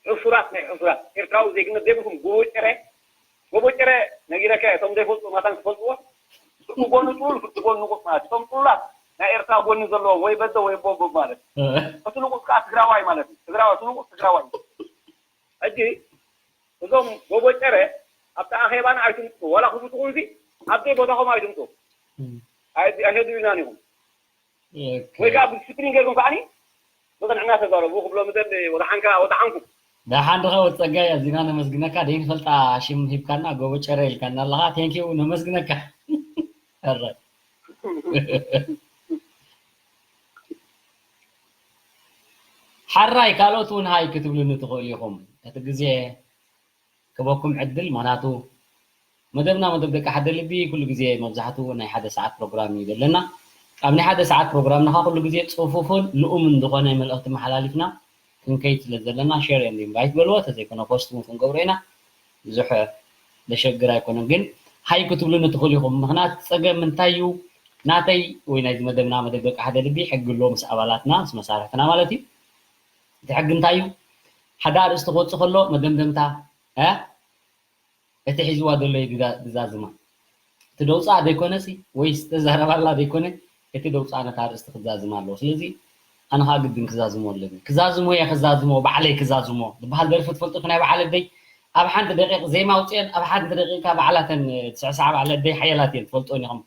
ሕሱራት ናይ ሕሱራት ኤርትራዊ ዜግነት ዘይብልኩም ጉቦ ጭረ ጎቦ ጭረ ነጊረካ እየ፣ እቶም ዘይፈልጡ ማታን ክፈልጥዎ። እቲ ጎኑ ጥሉል፣ እቲ ጎኑ ንቑጽ ማለት እዩ። እቶም ጥሉላት ናይ ኤርትራ ጎኒ ዘለዎም ወይ በደ ወይ ቦቦብ ማለት እዩ። እቲ ንቑጽ ከኣ ትግራዋይ ማለት እዩ። ትግራዋይ፣ እቲ ንቑጽ ትግራዋይ። ሕጂ እዞም ጎቦ ጨረ ኣብቲ ኣኼባና ኣይትምጡ፣ ዋላ ክፉት ትኹንሲ ኣብ ዘይቦታኹም ኣይትምጡ። ኣይ-፣ ኣይተድልዩናን ኢኹም። ኦኬ። ወይ ከዓ ብዲስፕሊን ገይርኩም ከዓኒ ብቕንዕና ተዛረቡ ክብሎ ምደሊ። ወድሓንካ፣ ወድሓንኩም። ደሓን ድኻ ወድ ጸጋይ፣ ኣዚና ነመስግነካ። ደይንፈልጣ ሽም ሂብካና፣ ጎቦ ጨረ ኢልካና ኣለኻ። ቴንኪው፣ ነመስግነካ። ሕራይ። ሕራይ፣ ካልኦት እውን ሃይ ክትብሉኒ ትኽእሉ ኢኹም። እቲ ግዜ ክበኩም ዕድል፣ ምኽንያቱ መደብና መደብ ደቂ ሓደ ልቢ ኩሉ ግዜ መብዛሕትኡ ናይ ሓደ ሰዓት ፕሮግራም እዩ ዘለና። ኣብ ናይ ሓደ ሰዓት ፕሮግራምና ኸዓ ኩሉ ግዜ ጽፉፍን ልኡምን ዝኾነ መልእኽቲ መሓላሊፍና ክንከይድ ስለ ዘለና፣ ሼር ኤንድ ኢንቫይት በልዎ፣ ተዘይኮነ ፖስት እውን ክንገብሮ ኢና። ብዙሕ ዘሸግር ኣይኮነን፣ ግን ሃይ ክትብሉኒ ትኽእሉ ኢኹም። ምኽንያት ጸገም እንታይ እዩ? ናተይ ወይ ናይዚ መደብና፣ መደብ ደቂ ሓደ ልቢ፣ ሕጊ ኣለዎ ምስ ኣባላትና፣ ምስ መሳርሕትና ማለት እዩ። እቲ ሕጊ እንታይ እዩ? ሓደ ኣርእስቲ ክወጽእ ከሎ መደምደምታ፣ እ? እቲ ሒዝዋ ዘሎ እዩ ግዛ-፣ ግዛዝማ። እቲ ደውፅኣ ዘይኮነሲ ወይ ዝተዛረባላ ዘይኮነ፣ እቲ ደውፅኣ ነታ ኣርእስቲ ክዛዝማ ኣለዎ። ስለዚ ኣነ ኸዓ ግድን ክዛዝሞ ኣለኒ። ክዛዝሞ እየ፣ ክዛዝሞ፣ ባዕለይ ክዛዝሞ ዝበሃል ደርፊ ትፈልጡ? ናይ በዓል ኣደይ ኣብ ሓንቲ ደቂቕ ዜማ ኣውፅኤን ኣብ ሓንቲ ደቂቕ ከዓ ባዕላተን ትስዕስዓ። በዓል ኣደይ ሓያላት እየን፣ ትፈልጥወን ኢኹም።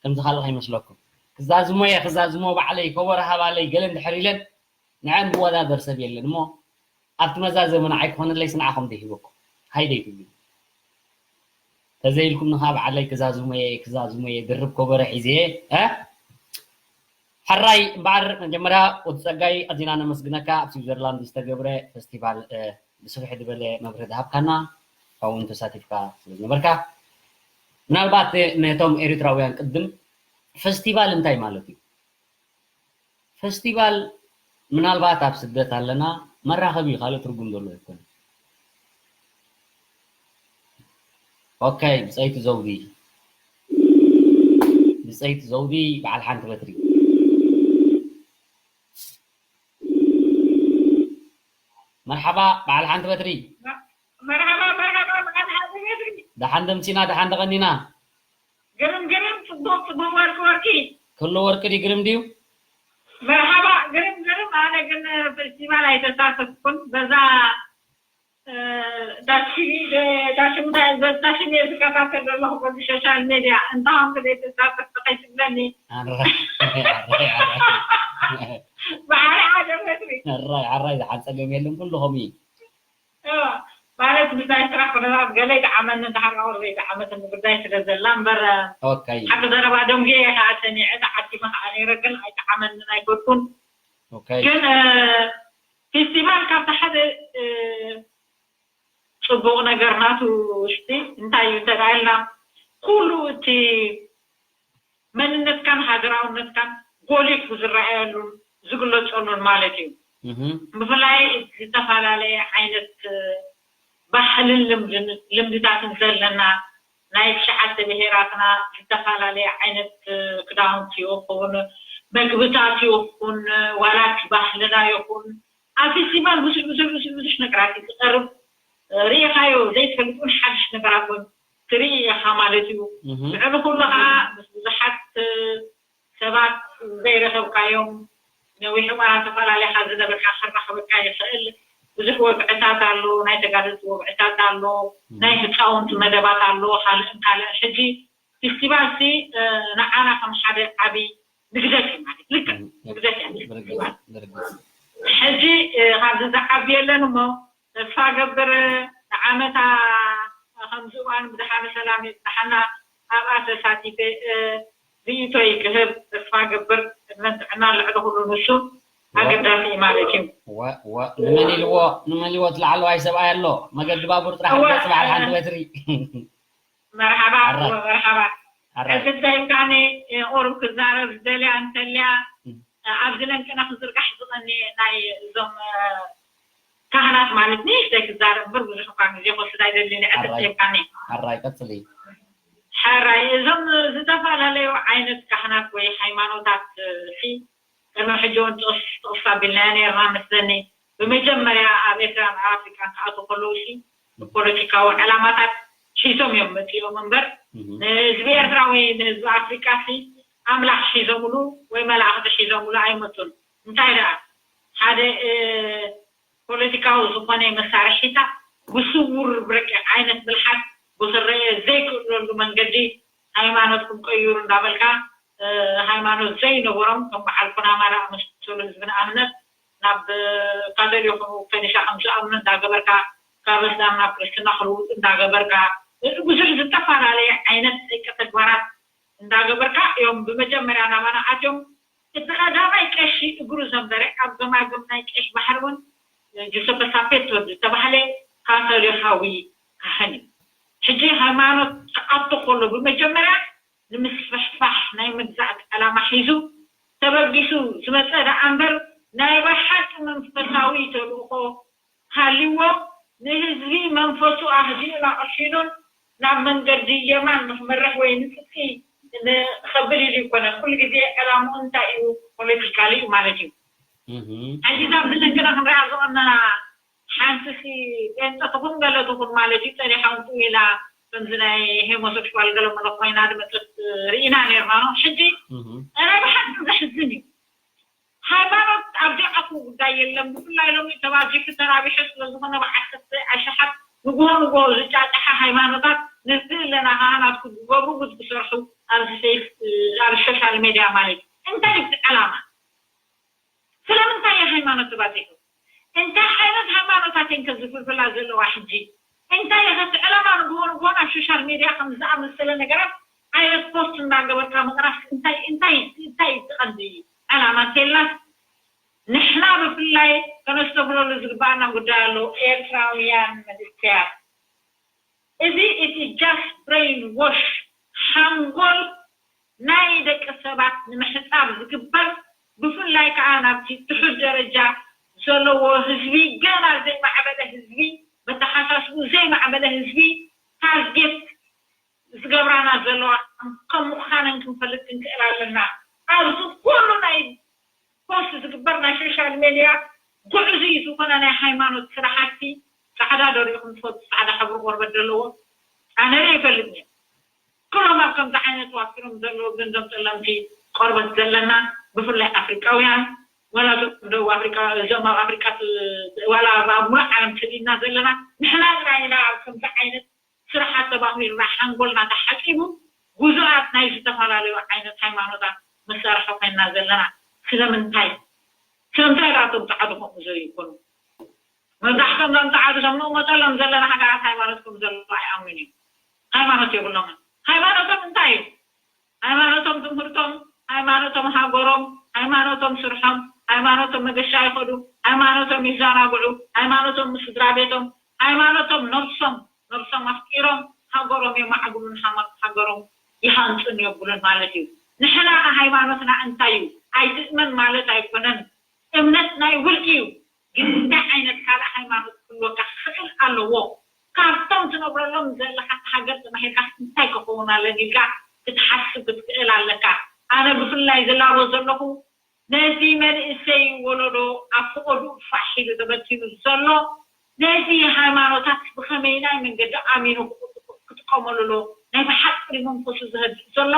ከምዚ ካልእ ከይመስለኩም። ክዛዝሞ እየ፣ ክዛዝሞ፣ ባዕለይ ከበሮ ሃባለይ ገለ እንድሕር ኢለን ንዐን ዝወዳደር ሰብ የለን እሞ፣ ኣብቲ መዛዘሚ ንዓይ ክኾነለይ ስንዓኹም ደይ ሂበኩም። ሃይ ደይ ትብሉ። ተዘይልኩም ንኻ በዓለይ ክዛዝሞ እየ፣ ክዛዝሞ እየ፣ ድርብ ከበሮ ሒዘ እየ፣ እ? ሕራይ እምበኣር መጀመርያ ወዲ ጸጋይ ኣዚና ነመስግነካ፣ ኣብ ስዊዘርላንድ ዝተገብረ ፈስቲቫል፣ እ፣ ብስፍሕ ዝበለ መብርሂ ዝሃብካና፣ ካብኡ እውን ተሳቲፍካ ስለ ዝነበርካ። ምናልባት ነቶም ኤርትራውያን ቅድም ፈስቲቫል እንታይ ማለት እዩ? ፈስቲቫል ምናልባት ኣብ ስደት ኣለና መራኸቢ እዩ፣ ካልእ ትርጉም ዘለዎ ኣይኮነን። ኦኬ፣ ብጸይቲ ዘውዲ፣ ብጸይቲ ዘውዲ በዓል ሓንቲ በትሪ። መርሓባ በዓል ሓንቲ በትሪ። መርሓባ፣ መርሓባ፣ በዓል ሓንቲ በትሪ። ደሓን ደምሲና፣ ደሓን ደቐኒና። ግርም፣ ግርም፣ ጽቡቕ፣ ጽቡቕ፣ ወርቂ፣ ወርቂ። ኩሉ ወርቂ ድዩ፣ ግርም ድዩ? መርሓባ፣ ግርም፣ ግርም። ኣነ ግን ፈስቲቫል ኣይተሳተፍኩን። በዛ፣ እ፣ ዳሽሚ-፣ ዳሽምታ-፣ ዳሽም እየ ዝከታተል ዘለኹ በዚ ሶሻል ሜድያ። እንተኾንኩ ዘይተሳተፍ ከይትብለኒ። ኣራይ፣ ኣራይ፣ ኣራይ። ባሕሪ ሓደ ፈትሪ። ኣራይ፣ ኣራይ፣ ዝሓጸገም የለን፣ ኩሉ ከምኡ እዩ። እወ፣ ማለት ብዛይ ስራሕ ኩነታት ገለ ይጠዓመኒ፣ እንድሕር ቁሩብ ዘይጠዓመትኒ ጉዳይ ስለ ዘላ እምበር፣ ኦኬ። ሓቂ ዘረባ ደንጉየ እየ ከዓ ሰሚዐ፣ ተዓዲመ ከዓ ነይረ፣ ግን ኣይጠዓመንን ኣይፈቱን። ኦኬ። ግን፣ እ፣ ፌስቲቫል ካብቲ ሓደ፣ እ፣ ጽቡቕ ነገር ናቱ ውሽጢ እንታይ እዩ እንተ ደኣ ኢልና፣ ኩሉ እቲ መንነትካን ሃገራውነትካን ጎሊሑ ዝረኣየሉን ዝግለጸሉን ማለት እዩ። እህ። ብፍላይ ዝተፈላለየ ዓይነት ባህልን ልምድን፣ ልምድታትን ዘለና ናይ ትሽዓተ ብሄራትና ዝተፈላለየ ዓይነት ክዳውንቲ ይኹን፣ መግብታት ይኹን፣ ዋላ እቲ ባህልና ይኹን፣ ኣብ ፌስቲቫል ብዙሕ፣ ብዙሕ፣ ብዙሕ፣ ብዙሕ ነገራት እዩ ዝቐርብ። ርኢኻዮ ዘይትፈልጥ እውን ሓድሽ ነገራት እውን ትርኢ ኢኻ ማለት እዩ። እህ። ንዕኡ ኩሉ ኸዓ ምስ ብዙሓት ሰባት ዘይረኸብካዮም፣ ነዊሕ እዋን ኣብ ዝተፈላለየ ካብ ዝነበርካ ክራኸበካ ይኽእል። ብዙሕ ወግዕታት ኣሎ፣ ናይ ተጋደልቲ ወግዕታት ኣሎ፣ እህ። ናይ ህፃውንቲ መደባት ኣሎ፣ ካልእን ካልእን። ሕጂ ፌስቲቫል ሲ፣ እ፣ ንዓና ከም ሓደ ዓቢ ንግደት እዩ ማለት፣ ልክዕ እህ። ንግደት እያ ብርግጽ፣ ፌስቲቫል። ብርግጽ። ሕጂ፣ እ፣ ካብዚ ዝዓቢ የለን እሞ፣ ተስፋ ገብር ንዓመታ ከምዚ እዋን ብድሓን ሰላም የብጽሓና። ኣብኣ ተሳቲፈ፣ እ፣ ርእይቶይ ክህብ ተስፋ ገብር። ዕድመን ጥዕናን ልዕሊ ኩሉ ንሱ ወ-፣ ኣገዳሲ እዩ ማለት እዩ። ወ-፣ ወ-፣ ንመን ኢልዎ? ንመን ኢልዎ? እቲ ላዕለዋይ ሰብኣይ ኣሎ። መገዲ ባቡር ጥራሕ እወ፣ ገጽ በዓል ሓንቲ በትሪ። መርሓባ፣ ኣራይ። እወ፣ መርሓባ። ኣራይ። ሕጂ እንታይ ኢልካኒ፣ ቁሩብ ክዛረብ ዝደልያ እንተልያ፣ እም። ኣብዚ ለንቅና ክዝርጋሕ ዝቐንየ ናይ እዞም፣ እ፣ ካህናት ማለት ንእሽተይ ክዛረብ እምበር ብዙሕ እኳ ግዜ ክወስድ ኣይደልን፣ ኣራይ። ዕድል ሂብካኒ። ኣራይ፣ ቀጽሊ። ሕራይ፣ እዞም ዝተፈላለዩ ዓይነት ካህናት ወይ ሃይማኖታት፣ እ፣ ሲ ቅድሚ ሕጂ እውን ጥቕስ፣ ጥቕስ ኣቢልናዮ ነይርና መስለኒ። ብመጀመርያ ኣብ ኤርትራን ኣብ ኣፍሪቃን ክኣትዉ ከለዉ ሲ ብፖለቲካዊ ዕላማታት ሒዞም እዮም መፂኦም እምበር፣ ንህዝቢ ኤርትራ ወይ ንህዝቢ ኣፍሪቃ ሲ ኣምላኽ ሒዞምሉ ወይ መላእኽቲ ሒዞምሉ ኣይመፁን። እንታይ ደኣ ሓደ ፖለቲካዊ ዝኾነ መሳርሒታት ብስውር ብረቂቕ ዓይነት ብልሓት ብክረአ ዘይክእለሉ መንገዲ ሃይማኖትኩም ቀይሩ እንዳበልካ፣ ሃይማኖት ዘይነበሮም ከም በዓል ኩናማ ዝኣመሰሉ ህዝቢ ንኣብነት ናብ ካቶሊክ ከኒሻ ከም ዝኣምኑ እንዳገበርካ፣ ካብ እስላም ናብ ክርስትና ክልውጡ እንዳገበርካ፣ ብዙሕ ዝተፈላለየ ዓይነት ደቂ ተግባራት እንዳገበርካ እዮም ብመጀመርያ ናባና ኣትዮም። እቲ ቀዳማይ ቀሺ እግሩ ዘንበረ ኣብ ገማግም ናይ ቀይሕ ባሕሪ እውን ጁሰፐ ሳፔቶ ዝተባህለ ካቶሊካዊ ካህን እዩ። ሕጂ ሃይማኖት ክኣቱ ከሎ ብመጀመርያ ንምስፍሕፋሕ ናይ ምግዛእቲ ዕላማ ሒዙ ተበጊሱ ዝመፀ ደኣ እምበር ናይ ብሓቂ መንፈሳዊ ተልእኾ ሃልይዎ ንህዝቢ መንፈሱ ኣህዲኡን ኣቕሺኑን ናብ መንገዲ የማን ንክመርሕ ወይ ንፅድቂ ንኸብል ኢሉ ይኮነን። ኩሉ ግዜ ዕላምኡ እንታይ እዩ? ፖለቲካሊ እዩ ማለት እዩ። ሕጂ እዛ ኣብዚ ደገና ክንሪኣ ዝቐነና ሓንቲ ሲ ጴንጠ ትኹን ገለ ትኹን ማለት እዩ፣ ጸኒሓ እውን ኢላ ከምዚ ናይ ሄሞሰክሽዋል ገለ መለ ኮይና ዝመጸት ርኢና ነርና ነው። ሕጂ ናይ ብሓቂ ዘሕዝን እዩ። ሃይማኖት ኣብ ዘይኣትዎ ጉዳይ የለን። ብፍላይ ሎሚ ተባዚሑ ተራቢሑ ስለ ዝኾነ ብዓሰርተ ኣሽሓት ንግሆ ንግሆ ዝጫጫሓ ሃይማኖታት ንርኢ ኣለና። ካህናት ክገብሩ ጉድ ክሰርሑ ኣብዚ ፌስ ኣብ ሶሻል ሜድያ ማለት እዩ። እንታይ እዩ እቲ ዕላማ? ስለምንታይ እዩ ሃይማኖት ተባፂሑ? እንታይ ዓይነት ሃይማኖታት እየን ከ ዝፍልፍላ ዘለዋ ሕጂ? እንታይ እዩ ከ እቲ ዕላማ ንግሆ ንግሆ ናብ ሶሻል ሜድያ ከም ዝኣመሰለ ነገራት ዓይነት ፖስት እናገበርካ ምቕራፍ እንታይ እንታይ እንታይ እዩ እቲ ቀንዲ ዕላማ እንተልናስ ንሕና ብፍላይ ከነስተብህለሉ ዝግባኣና ጉዳይ ኣሎ። ኤርትራውያን መንእሰያት እዚ እቲ ጃስት ብሬን ዎሽ ሓንጎል ናይ ደቂ ሰባት ንምሕጻብ ዝግበር ብፍላይ ከዓ ናብቲ ትሑት ደረጃ ዘለዎ ህዝቢ ገና ዘይማዕበለ ህዝቢ በተሓሳስቡ ዘይማዕበለ ህዝቢ ታርጌት ዝገብራና ዘለዋ ከም ምዃነን ክንፈልጥ ክንክእል ኣለና። ኣብዚ ኩሉ ናይ ፖስት ዝግበር ናይ ሶሻል ሜድያ ጉዕዙይ ዝኾነ ናይ ሃይማኖት ስራሕቲ ፃዕዳ ዶ ሪኢኹም ትፈልጡ? ፃዕዳ ሕብሪ ቆርበት ዘለዎ ኣነ ሪአ ይፈልጥ እየ። ኩሎም ኣብ ከምዚ ዓይነት ዋፊሮም ዘለዉ ግን ዞም ፀለምቲ ቆርበት ዘለና ብፍላይ ኣፍሪቃውያን ዋላ ዞም ደቡብ ኣፍሪቃ እዞም ኣብ ኣፍሪቃ ዋላ ኣብ ሙሉእ ዓለም ትሪእና ዘለና ንሕና ጥራይ ኢና ኣብ ከምዚ ዓይነት ስራሓት ተባኺሩና ሓንጎልና ተሓፂቡ ብዙሓት ናይ ዝተፈላለዩ ዓይነት ሃይማኖታት መሳርሒ ኮይንና ዘለና። ስለምንታይ ስለምንታይ ዳቶም ፃዕዱ ከምኡ ዘይኮኑ? መብዛሕቶም ሎም ፃዕዱ ቶም ንእመጠሎም ዘለና ሃገራት ሃይማኖት ከም ዘለዎ ኣይኣምኑን እዮም። ሃይማኖት የብሎምን። ሃይማኖቶም እንታይ እዩ? ሃይማኖቶም ትምህርቶም፣ ሃይማኖቶም ሃገሮም፣ ሃይማኖቶም ስርሖም፣ ሃይማኖቶም መገሻ ይኸዱ፣ ሃይማኖቶም ይዘናግዑ፣ ሃይማኖቶም ምስ ስድራ ቤቶም፣ ሃይማኖቶም ነብሶም ነብሶም ኣፍቂሮም ሃገሮም የማዕብሉን ሃማ- ሃገሮም ይሃንፁን የብሉን ማለት እዩ። ንሕና ከ ሃይማኖትና እንታይ እዩ? ኣይትእመን ማለት ኣይኮነን። እምነት ናይ ውልቂ እዩ። ግን እንታይ ዓይነት ካልእ ሃይማኖት ክህልወካ ክኽእል ኣለዎ? ካብቶም ትነብረሎም ዘለኻ ሃገር ተማሂርካ እንታይ ክኸውን ኣለኒ ኢልካ ክትሓስብ ክትክእል ኣለካ። ኣነ ብፍላይ ዝላቦ ዘለኹ ነዚ መንእሰይ ወለዶ ኣብ ፍቐዱ ፋሕ ኢሉ ተበቲኑ ዘሎ ነዚ ሃይማኖታት ብኸመይናይ መንገዲ ኣሚኑ ክጥቀመሉ ኣሎ ናይ ብሓቂ መንፈሱ ዝህድእ ዘሎ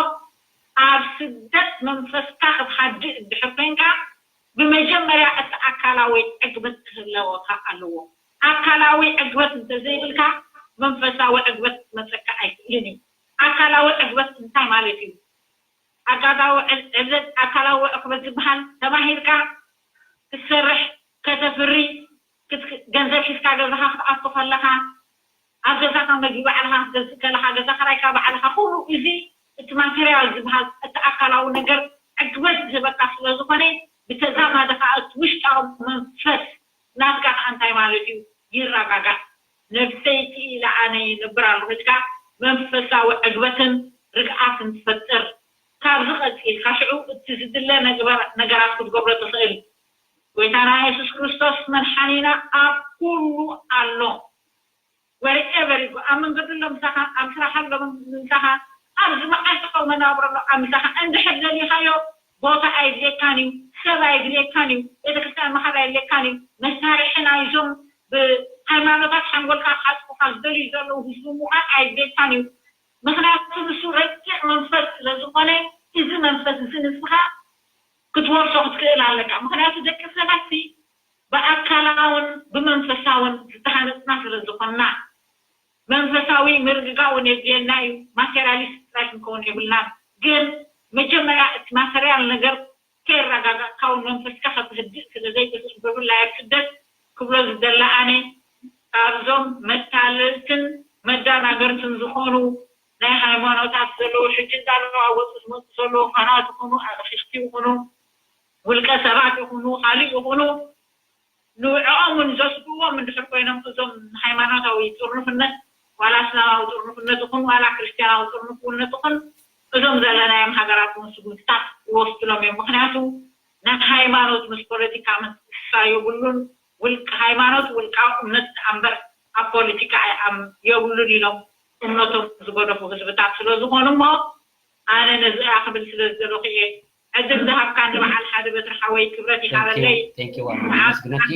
ኣብ ስደት መንፈስካ ክትሃድእ እንድሕር ኮይንካ ብመጀመርያ እቲ ኣካላዊ ዕግበት ክህለወካ ኣለዎ። ኣካላዊ ዕግበት እንተዘይብልካ መንፈሳዊ ዕግበት ክመፀካ ኣይክእልን እዩ። ኣካላዊ ዕግበት እንታይ ማለት እዩ? ኣካላዊ ዕብደት ኣካላዊ ዕግበት ዝበሃል ተማሂርካ ክትሰርሕ ከተፍሪ ገንዘብ ሒዝካ ገዛኻ ክትኣቱ ከለኻ ኣብ ገዛኻ መግቢ ባዕልኻ ክትገዝእ ከለኻ ገዛ ክራይካ ባዕልኻ ኩሉ እዚ እቲ ማቴርያል ዝበሃል እቲ ኣካላዊ ነገር ዕግበት ዝህበካ ስለ ዝኾነ ብተዛማዲ ከዓ እቲ ውሽጣዊ መንፈስ ናትካ ከዓ እንታይ ማለት እዩ ይረጋጋእ። ነብሰይ ክኢለ ኣነ ይነብር ኣለኹ ኢልካ መንፈሳዊ ዕግበትን ርግኣትን ትፈጥር። ካብዚ ቀፂልካ ሽዑ እቲ ዝድለ ነገራት ክትገብሮ ትኽእል። ጎይታና የሱስ ክርስቶስ መድሓኒና ኣብ ኩሉ ኣሎ። ወርኤቨር ይጎ ኣብ መንገዲ ኣሎ ምሳኻ፣ ኣብ ስራሕ ኣሎ ምሳኻ፣ ኣብ ዝመዓልታዊ መናብሮ ኣሎ ኣብ ምሳኻ። እንድሕር ደሊኻዮ ቦታ ኣይድልየካን እዩ፣ ሰብ ኣይድልየካን እዩ፣ ቤተክርስትያን ምኻድ ኣይድልየካን እዩ። መሳርሒ ናይዞም ብ- ሃይማኖታት ሓንጎልካ ክሓጥፉካ ዝደልዩ ዘለዉ ህዝቢ ምዃን ኣይድልየካን እዩ። ምኽንያቱ ንሱ ረቂቕ መንፈስ ስለ ዝኾነ፣ እዚ መንፈስ እዚ ንስኻ ክትወርሶ ክትክእል ኣለካ። ምኽንያቱ ደቂ ሰባት ሲ ብኣካላውን ብመንፈሳውን ዝተሃነፅና ስለ ዝኾንና፣ መንፈሳዊ ምርግጋእ እውን የድልየና እዩ። ማቴሪያሊስት ጥራይ ክንከውን የብልናን። ግን መጀመርያ እቲ ማቴሪያል ነገር ከየረጋጋእካ እውን መንፈስካ ከተህድእ ስለ ዘይትኽእል፣ ብፍላይ ኣብ ስደት ክብሎ ዝደለ ኣነ፣ ካብዞም መታለልትን መዳናገርትን ዝኾኑ ናይ ሃይማኖታት ዘለዉ፣ ሕጂ እንዳለዋወጡ ዝመፁ ዘለዉ፣ ካህናት ይኹኑ፣ ኣቕሽሽቲ ይኹኑ፣ ውልቀ ሰባት ይኹኑ፣ ካልእ ይኹኑ፣ ንዕኦም እውን ዘስግእዎም እንድሕር ኮይኖም፣ እዞም ሃይማኖታዊ ጥርኑፍነት፣ ዋላ እስላማዊ ጥርኑፍነት ይኹን ዋላ ክርስትያናዊ ጥርኑፍነት ይኹን፣ እዞም ዘለናዮም ሃገራት እውን ስጉምትታት ይወስድሎም እዮም። ምኽንያቱ ናይ ሃይማኖት ምስ ፖለቲካ ምትእስሳር የብሉን። ውልቅ-፣ ሃይማኖት ውልቃዊ እምነት ደኣ እምበር ኣብ ፖለቲካ ኣይ-፣ ኣም-፣ የብሉን ኢሎም እምነቶም ዝገደፉ ህዝብታት ስለ ዝኾኑ እሞ፣ ኣነ ነዚኣ ክብል ስለ ዝደለኹ እየ። ዕድል ዝሃብካኒ በዓል ሓደ በትሪ ሓወይ፣ ክብረት ይሃበለይ። Thank you፣ ኣነ ኣመስግነኪ።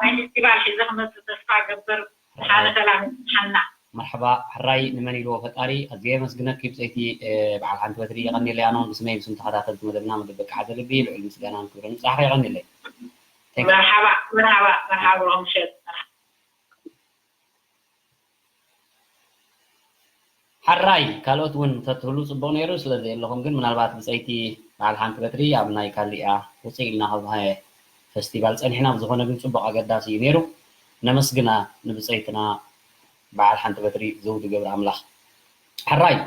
ናይ ፌስቲቫል ሒዘ ክመፅእ ተስፋ እገብር። ሓደ ሰላም ይብዝሓልና። መርሓባ። ሕራይ ንመን ኢልዎ ፈጣሪ። ኣዝየ የመስግነኪ ብፀይቲ፣ እ፣ በዓል ሓንቲ በትሪ። የቐንየለይ። ኣነ እውን ብስመይ ብስም ተኸታተልቲ መደብና መደብ በቃ ሓደ ልቢ ልዑል ምስጋናን ክብርን ይብፃሕኺ። የቐንየለይ። Thank you። መርሓባ፣ መርሓባ፣ መርሓባ ብሮምሸት። ሓራይ ካልኦት እውን ተትህሉ ፅቡቕ ነይሩ፣ ስለ ዘየለኹም ግን ምናልባት ብፀይቲ በዓል ሓንቲ በትሪ ኣብ ናይ ካሊኣ ውፅእ ኢልና ካብ ፈስቲቫል ፀኒሕና፣ ብዝኾነ ግን ፅቡቕ ኣገዳሲ እዩ ነይሩ። ነመስግና ንብፀይትና በዓል ሓንቲ በትሪ ዘውዲ ገብረ ኣምላኽ። ሕራይ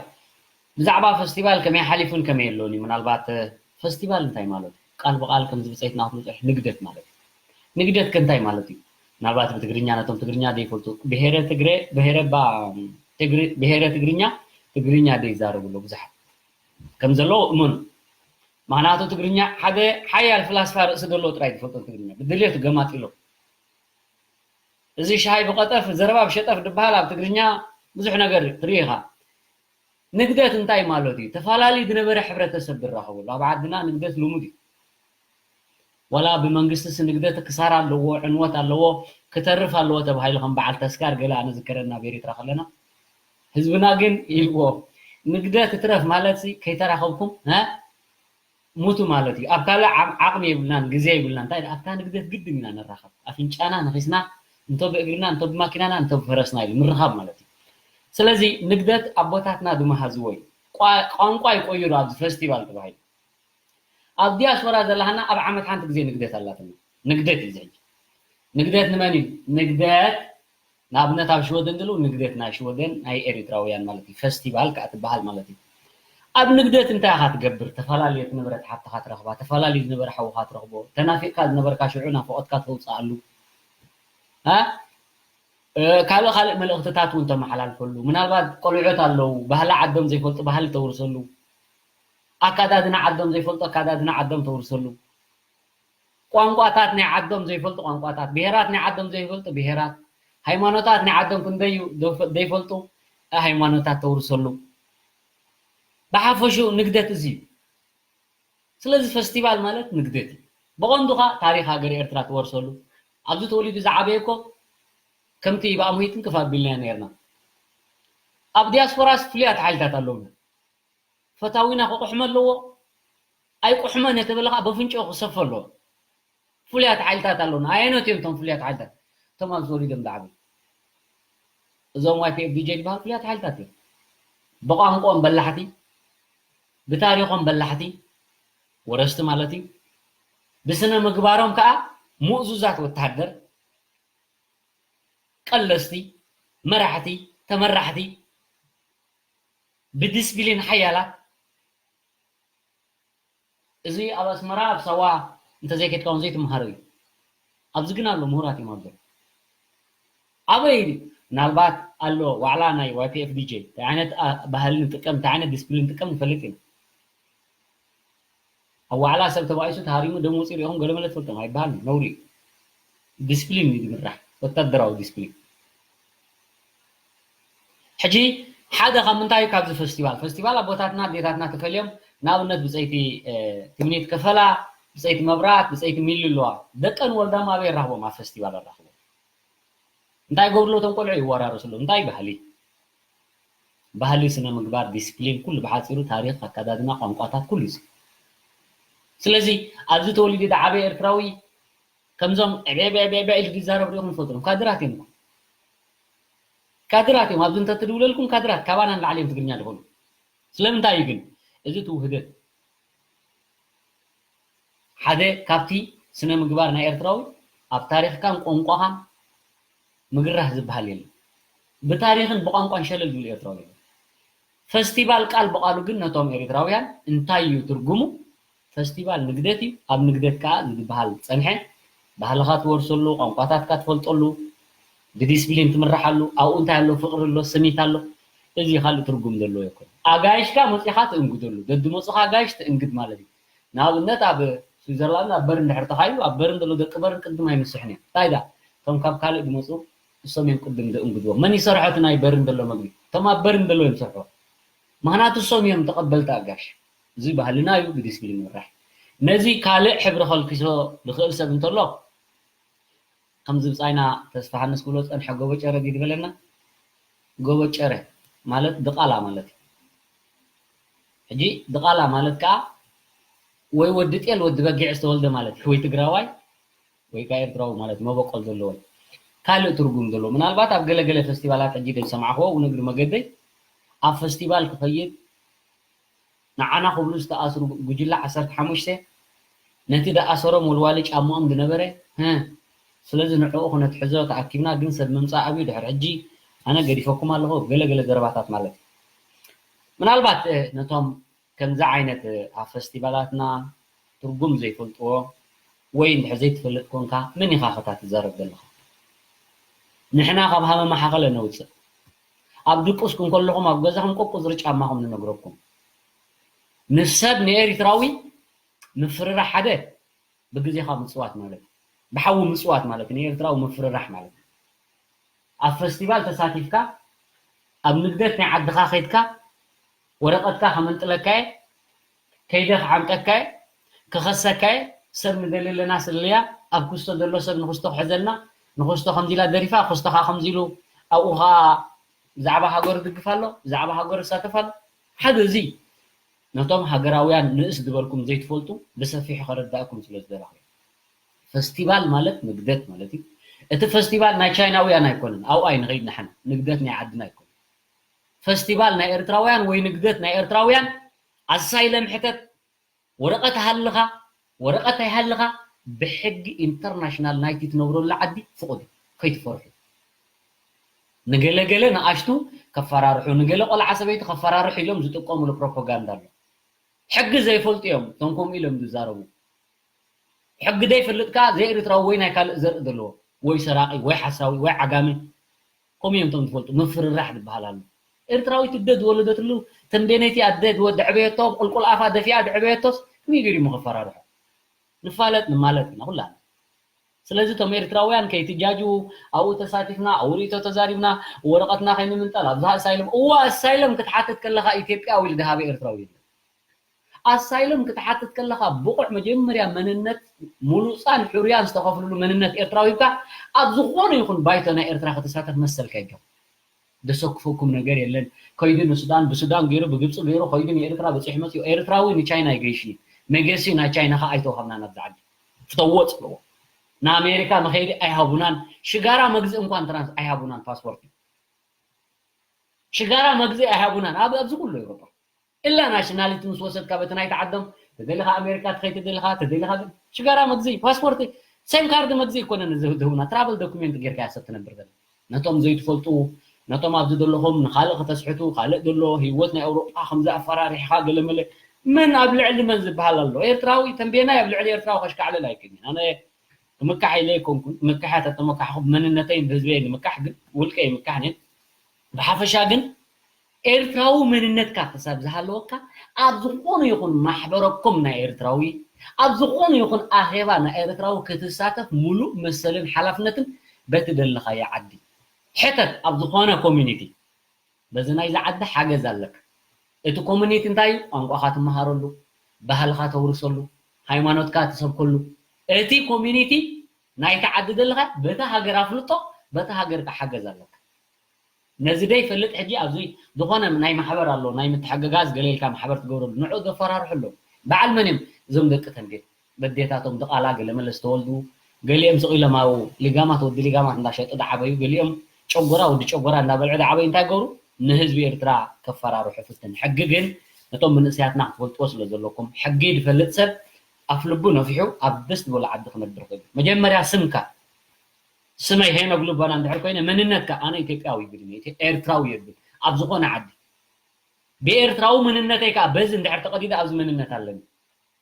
ብዛዕባ ፈስቲቫል ከመይ ሓሊፉን ከመይ የሎን እዩ። ምናልባት ፈስቲቫል እንታይ ማለት እዩ? ቃል ብቓል ከምዚ ብፀይትና ክትብፅሕ ንግደት ማለት እዩ። ንግደት ከ እንታይ ማለት እዩ? ምናልባት ብትግርኛ ነቶም ትግርኛ ዘይፈልጡ ብሄረ ትግረ ብሄረ ባ ትግሪ ብሄረ ትግርኛ ትግርኛ ዘይዛረቡ ኣለዉ ብዙሓት ከም ዘለዉ እመኑ። ምኽንያቱ ትግርኛ ሓደ ሓያል ፍላስፋ ርእሲ ዘለዎ ጥራይ ዝፈልጦ ትግርኛ ብድሌቱ ገማጢሎ እዚ ሻሂ ብቐጠፍ ዘረባ ብሸጠፍ ድበሃል ኣብ ትግርኛ ብዙሕ ነገር ትርኢ ኢኻ። ንግደት እንታይ ማለት እዩ? ተፋላሊ ዝነበረ ሕብረተሰብ ዝራኸበሉ። ኣብ ዓድና ንግደት ልሙድ እዩ። ዋላ ብመንግስትስ ንግደት ክሳራ ኣለዎ፣ ዕንወት ኣለዎ፣ ክተርፍ ኣለዎ ተባሂሉ ከም በዓል ተስካር ገለ ኣነ ዝከረና ኣብ ኤሪትራ ከለና ህዝብና ግን ኢልዎ ንግደት ትረፍ ማለት ሲ ከይተራኸብኩም እ ሙቱ ማለት እዩ። ኣብ ካልእ ዓቕሚ የብልናን፣ ግዜ የብልናን። እንታይ ኣብታ ንግደት ግድን ኢና ንራኸብ። ኣፍንጫና ነኺስና እንቶ ብእግርና እንቶ ብማኪናና እንቶ ብፈረስና ኢሉ ምርኻብ ማለት እዩ። ስለዚ ንግደት ኣቦታትና ዝመሃዝዎ እዩ። ቋንቋ ይቆይሩ ኣብዚ ፈስቲቫል ተባሂሉ። ኣብ ዲያስፖራ ዘለሃና ኣብ ዓመት ሓንቲ ግዜ ንግደት ኣላትና። ንግደት እዩ ዝሕጂ። ንግደት ንመን እዩ? ንግደት ንኣብነት ኣብ ሽወደን ዘለዉ ንግደት ናይ ሽወደን ናይ ኤሪትራውያን ማለት እዩ። ፈስቲቫል ከዓ ትበሃል ማለት እዩ። ኣብ ንግደት እንታይ ኢኻ ትገብር? ተፈላለየት ንብረት ሃብትኻ ትረኽባ፣ ተፈላለዩ ዝነበረ ሓውኻ ትረኽቦ፣ ተናፊቕካ ዝነበርካ ሽዑ ናፍቖትካ ተውፅኣሉ። እ ካልእ ካልእ መልእኽትታት እውን ተመሓላልፈሉ። ምናልባት ቆልዑት ኣለዉ፣ ባህሊ ዓዶም ዘይፈልጡ ባህሊ ተውርሰሉ። ኣካዳድና ዓዶም ዘይፈልጡ ኣካዳድና ዓዶም ተውርሰሉ። ቋንቋታት ናይ ዓዶም ዘይፈልጡ ቋንቋታት፣ ብሄራት ናይ ዓዶም ዘይፈልጡ ብሄራት፣ ሃይማኖታት ናይ ዓዶም ክንደዩ ዘይፈልጡ ሃይማኖታት ተውርሰሉ። ብሓፈሽኡ ንግደት እዚ እዩ። ስለዚ ፈስቲቫል ማለት ንግደት እዩ። ብቐንዱ ኸኣ ታሪኽ ሃገር ኤርትራ ትወርሰሉ። ኣብዚ ተወሊዱ ዝዓበየ እኮ ከምቲ ብኣምሆይ ትንክፍ ኣቢልናዮ ነይርና። ኣብ ዲያስፖራስ ፍሉያት ሓይልታት ኣለውና። ፈታዊና ክቁሕመ ኣለዎ ኣይቁሕመን የተበለ ከዓ በፍንጭኡ ክሰፈ ኣለዎ። ፍሉያት ሓይልታት ኣለውና። ኣየኖት እዮም እቶም ፍሉያት ሓይልታት? እቶም ኣብዚ ተወሊዶም ዝዓበዩ እዞም ዋይ ፒ ኤፍ ዲ ጄ ዝበሃሉ ፍሉያት ሓይልታት እዮም። ብቋንቋኦም በላሕቲ፣ ብታሪኾም በላሕቲ፣ ወረስቲ ማለት እዩ። ብስነ ምግባሮም ከዓ ምእዙዛት ወታደር፣ ቀለስቲ፣ መራሕቲ፣ ተመራሕቲ፣ ብዲስፕሊን ሓያላት። እዚ ኣብ ኣስመራ ኣብ ሳዋ እንተዘይከድካ እውን ዘይትመሃሮ እዩ። ኣብዚ ግን ኣሎ ምሁራት እዮም ኣብዚ። ኣበይ ምናልባት ኣሎ ዋዕላ ናይ ዋይ ፒ ኤፍ ዲ ጄ እንታይ ዓይነት ባህሊ ንጥቀም እንታይ ዓይነት ዲስፕሊን ንጥቀም ንፈልጥ ኢና። ኣብ ዋዕላ ሰብ ተባኢሱ ተሃሪሙ ደም ወፂኡ ሪኢኹም ገለመለ ትፈልጦም ኣይበሃልን ነውሪ እዩ። ዲስፕሊን እዩ ዝምራሕ ወታደራዊ ዲስፕሊን። ሕጂ ሓደ ካብ ምንታይ እዩ ካብዚ ፈስቲቫል ፈስቲቫል ኣቦታትና ኣዴታትና ተፈልዮም ንኣብነት ብፀይቲ ትምኒት ከፈላ ብፀይቲ መብራት ብፀይቲ ሚሊ ኣለዋ ደቀን ወልዳማ ኣበይ ኣራኽቦም ኣብ ፈስቲቫል ኣራኽቦም እንታይ ገብርሎ እቶም ቆልዑ ይወራረስሉ እንታይ ባህሊ ባህሊ ስነ ምግባር ዲስፕሊን ኩሉ ብሓፂሩ ታሪክ ኣካዳድና ቋንቋታት ኩሉ እዩ። ስለዚ ኣብዚ ተወሊዱ ዝዓበየ ኤርትራዊ ከምዞም ዕቤ ዕቤ ዕቤ ዕቤ ኢሉ ዝዛረብ ሪኢኹም ትፈልጡ ካድራት እዮም። ካድራት እዮም ኣብዚ እንተትድውለልኩም ካድራት ካባና ንላዕሊ እዮም ትግርኛ ዝኽእሉ። ስለምንታይ እዩ ግን እዚ እቲ ውህደት ሓደ ካብቲ ስነ ምግባር ናይ ኤርትራዊ ኣብ ታሪኽካን ቋንቋኻን ምግራሕ ዝበሃል የለን። ብታሪኽን ብቋንቋን ሸለል ዝብል ኤርትራዊ የለን። ፈስቲቫል ቃል ብቓሉ ግን ነቶም ኤርትራውያን እንታይ እዩ ትርጉሙ? ፈስቲቫል ንግደት እዩ። ኣብ ንግደት ከዓ ዝበሃል ዝፀንሐ ባህልኻ ትወርሰሉ፣ ቋንቋታትካ ትፈልጠሉ፣ ብዲስፕሊን ትምርሓሉ፣ ኣብኡ እንታይ ኣሎ? ፍቕሪ ኣሎ፣ ስኒት ኣሎ። እዚ ካልእ ትርጉም ዘለዎ ኣይኮነን። ኣጋይሽካ መፂኻ ትእንግደሉ፣ ደድመፁኻ ኣጋይሽ ትእንግድ ማለት እዩ። ንኣብነት ኣብ ስዊዘርላንድ ኣብ በርን ድሕር ተኻዩ ኣብ በርን ዘሎ ደቂ በርን ቅድም ኣይንስሕን እዮም። እንታይ ዳ እቶም ካብ ካልእ ዝመፁ እሶም እዮም ቅድም ዘእንግድዎም። መን ይሰርሖ እቲ ናይ በርን ዘሎ መግቢ? እቶም ኣብ በርን ዘሎ እዮም ዝሰርሖ። ምክንያቱ እሶም እዮም ተቐበልቲ ኣጋሽ። እዚ ባህልና እዩ ብዲስፕሊን ይምራሕ። ነዚ ካልእ ሕብሪ ከልኪሶ ዝኽእል ሰብ እንተሎ ከምዚ ብጻይና ተስፋ ሃንስ ክብሎ ዝጸንሐ ጎቦ ጨረ ድዩ ዝበለና? ጎቦ ጨረ ማለት ድቓላ ማለት እዩ። ሕጂ ድቓላ ማለት ከኣ ወይ ወዲ ጤል ወዲ በጊዕ ዝተወልደ ማለት እዩ። ወይ ትግራዋይ ወይ ከኣ ኤርትራዊ ማለት መበቆል ዘለዎ ካልእ ትርጉም ዘለዎ። ምናልባት ኣብ ገለገለ ፈስቲቫላት ሕጂ ደይሰማዕክዎ እውን እግሪ መገደይ ኣብ ፈስቲቫል ክኸይድ ንዓና ክብሉ ዝተኣስሩ ጉጅለ ዓሰርተ ሓሙሽተ ነቲ ደኣሰሮም ወልዋሊ ጫማኦም ዝነበረ ህ ስለዚ ንዕኡ ክነትሕዞ ተኣኪብና ግን ሰብ ምምፃእ ኣብዩ ድሕሪ ሕጂ ኣነ ገዲፈኩም ኣለኹ ገለ ገለ ዘረባታት ማለት እዩ ምናልባት ነቶም ከምዚ ዓይነት ኣብ ፈስቲቫላትና ትርጉም ዘይፈልጥዎ ወይ እንድሕር ዘይትፈልጥ ኮንካ መን ኢኻ ከታ ትዛረብ ዘለኻ ንሕና ካብ ሃመማ ሓኸለ ነውፅእ ኣብ ድቁስኩም ከለኹም ኣብ ገዛኹም ቆቁፅሪ ጫማኹም ንነግረኩም ንሰብ ንኤሪትራዊ ምፍርራሕ ሓደ ብግዜኻ ምፅዋት ማለት እዩ። ብሓዊ ምፅዋት ማለት እዩ። ንኤርትራዊ ምፍርራሕ ማለት እዩ። ኣብ ፈስቲቫል ተሳቲፍካ ኣብ ንግደት ናይ ዓድኻ ከይድካ ወረቐትካ ከመንጥለካየ ከይደ ክዓምጠካየ ክኸሰካየ ሰብ ንደሊ ኣለና ስለያ ኣብ ክስቶ ዘሎ ሰብ ንክስቶ ክሕዘልና ንክስቶ ከምዚ ኢላ ደሪፋ ክስቶኻ ከምዚ ኢሉ ኣብኡ ከዓ ብዛዕባ ሃገሩ ድግፍ ኣሎ ብዛዕባ ሃገሩ ይሳተፍ ኣሎ ሓደ እዚ ነቶም ሃገራውያን ንእስ ዝበልኩም ዘይትፈልጡ ብሰፊሑ ከረዳእኩም ስለ ዝደለኹ ፈስቲቫል ማለት ንግደት ማለት እዩ። እቲ ፈስቲቫል ናይ ቻይናውያን ኣይኮነን፣ ኣብኡ ኣይንኸይድ ንሕና። ንግደት ናይ ዓድና ኣይኮነን። ፈስቲቫል ናይ ኤርትራውያን ወይ ንግደት ናይ ኤርትራውያን ኣሳይለም ሕተት፣ ወረቐት ሃልኻ፣ ወረቐት ኣይሃልኻ ብሕጊ ኢንተርናሽናል ናይቲ ትነብረሉ ዓዲ ፍቑድ እዩ። ከይትፈርሑ። ንገለገለ ንኣሽቱ ከፈራርሑ፣ ንገለ ቆልዓ ሰበይቲ ከፈራርሑ ኢሎም ዝጥቀሙሉ ፕሮፓጋንዳ ኣሎ። ሕጊ ዘይፈልጡ እዮም እቶም ከምኡ ኢሎም ዝዛረቡ። ሕጊ ዘይፈልጥ ከዓ ዘይኤርትራዊ ወይ ናይ ካልእ ዘርኢ ዘለዎ ወይ ሰራቂ ወይ ሓሳዊ ወይ ዓጋሚ ከምኡ እዮም እቶም ዝፈልጡ ምፍርራሕ ዝበሃል ኣሎ። ኤርትራዊት እደ ዝወለደትሉ ተንቤነይቲ ኣደ ዝወ- ዘዕበየቶ ቁልቁል ኣፋ ደፊኣ ዘዕበየቶስ ከመይ ገይሩ እዩ ምኽፈራርሖ? ንፋለጥ ንማለጥ ኢና ኩላና። ስለዚ እቶም ኤርትራውያን ከይትጃጅዉ ኣብኡ ተሳቲፍና ኣብኡ ርእቶ ተዛሪብና ወረቐትና ከይንምንጠል ኣብዚ ኣሳይለም እዋ ኣሳይለም ክትሓትት ከለኻ ኢትዮጵያዊ ኢሉ ዝሃበ ኤርትራዊ የለን ኣሳይለም ክትሓትት ከለኻ ብቑዕ መጀመርያ መንነት ሙሉፃን ሕሩያን ዝተኸፍልሉ መንነት ኤርትራዊ ሂብካ ኣብ ዝኾነ ይኹን ባይቶ ናይ ኤርትራ ክትሳተፍ መሰልካ ይገባ ደሰክፈኩም ነገር የለን ከይዱ ንሱዳን ብሱዳን ገይሩ ብግብፂ ገይሩ ከይዱ ንኤርትራ በፂሑ መፅኡ ኤርትራዊ ንቻይና ይገይሽ እዩ መገሲ ናይ ቻይና ከዓ ኣይተዋሃብናን ኣብዚ ዓዲ ፍተዎ ፅልዎ ንኣሜሪካ መኸይዲ ኣይሃቡናን ሽጋራ መግዝእ እንኳን ትራንስ ኣይሃቡናን ፓስፖርት ሽጋራ መግዝእ ኣይሃቡናን ኣብ ኣብዚ ኩሉ ኤውሮጳ እላ ናሽናሊቲ ምስ ወሰድካ በቲ ናይቲ ዓዶም ተደሊኻ ኣሜሪካ ትኸይ ተደሊኻ ተደሊኻ ግን ሽጋራ መግዝእ ፓስፖርት ሴም ካርድ መግዝእ ኣይኮነን ዝህቡና ትራቨል ዶኩሜንት ጌርካ እያ ሰብ ትነብር ዘላ ነቶም ዘይትፈልጡ ነቶም ኣብዚ ዘለኹም ንኻልእ ከተስሕቱ ካልእ ዘሎ ህይወት ናይ ኣውሮጳ ከምዚ ኣፈራሪሕኻ ገለመለ መን ኣብ ልዕሊ መን ዝበሃል ኣሎ ኤርትራዊ ተንቤናይ ኣብ ልዕሊ ኤርትራዊ ከሽካዕልል ኣይክእልን ኣነ ክምካሕ ኢለ ኣይኮንኩን ምክሓ ተተመካሕኹ ብመንነተይን ብህዝበይ ንምካሕ ግን ውልቀ ይምካሕ ነ ብሓፈሻ ግን ኤርትራዊ መንነትካ ክሳብ ዝሃለወካ ኣብ ዝኾነ ይኹን ማሕበረኮም ናይ ኤርትራዊ ኣብ ዝኾነ ይኹን ኣኼባ ናይ ኤርትራዊ ክትሳተፍ ሙሉእ መሰልን ሓላፍነትን በቲ ደለኻዮ ዓዲ ሕተት ኣብ ዝኾነ ኮሚኒቲ በዚ ናይዚ ዓዲ ሓገዝ ኣለካ እቲ ኮሚኒቲ እንታይ እዩ ቋንቋኻ ትመሃረሉ ባህልኻ ተውርሰሉ ሃይማኖትካ ትሰብከሉ እቲ ኮሚኒቲ ናይቲ ዓዲ ዘለኻ በቲ ሃገር ኣፍልጦ በቲ ሃገር ክሓገዝ ኣለካ። ነዚ ደይፈልጥ ሕጂ ኣብዚ ዝኾነ ናይ ማሕበር ኣሎ፣ ናይ ምትሕግጋዝ ገለ ኢልካ ማሕበር ትገብረሉ፣ ንዑ ዘፈራርሑ ኣለዉ። በዓል መን እዮም እዞም ደቂ ተንቤን? በዴታቶም ድቓላ ገለ መለ ዝተወልዱ፣ ገሊኦም ስቕ ኢሎም ኣብ ሊጋማት፣ ወዲ ሊጋማት እንዳሸጡ ዝዓበዩ፣ ገሊኦም ጨጎራ ወዲ ጨጎራ እንዳበልዑ ዝዓበዩ እንታይ ይገብሩ? ንህዝቢ ኤርትራ ከፈራርሑ ፍትን። ሕጊ ግን ነቶም መንእሰያትና ክትፈልጥዎ ስለ ዘለኩም፣ ሕጊ ዝፈልጥ ሰብ ኣፍ ልቡ ነፊሑ ኣብ ደስ ዝበሎ ዓዲ ክነብር ይኽእል እዩ። መጀመርያ ስምካ፣ ስመይ ሄኖግ ልቦና እንድሕር ኮይነ፣ መንነትካ ኣነ ኢትዮጵያዊ ይብል፣ ኤርትራዊ የብል ኣብ ዝኾነ ዓዲ። ብኤርትራዊ መንነተይ ከዓ በዚ እንድሕር ተቐዲደ ኣብዚ መንነት ኣለኒ።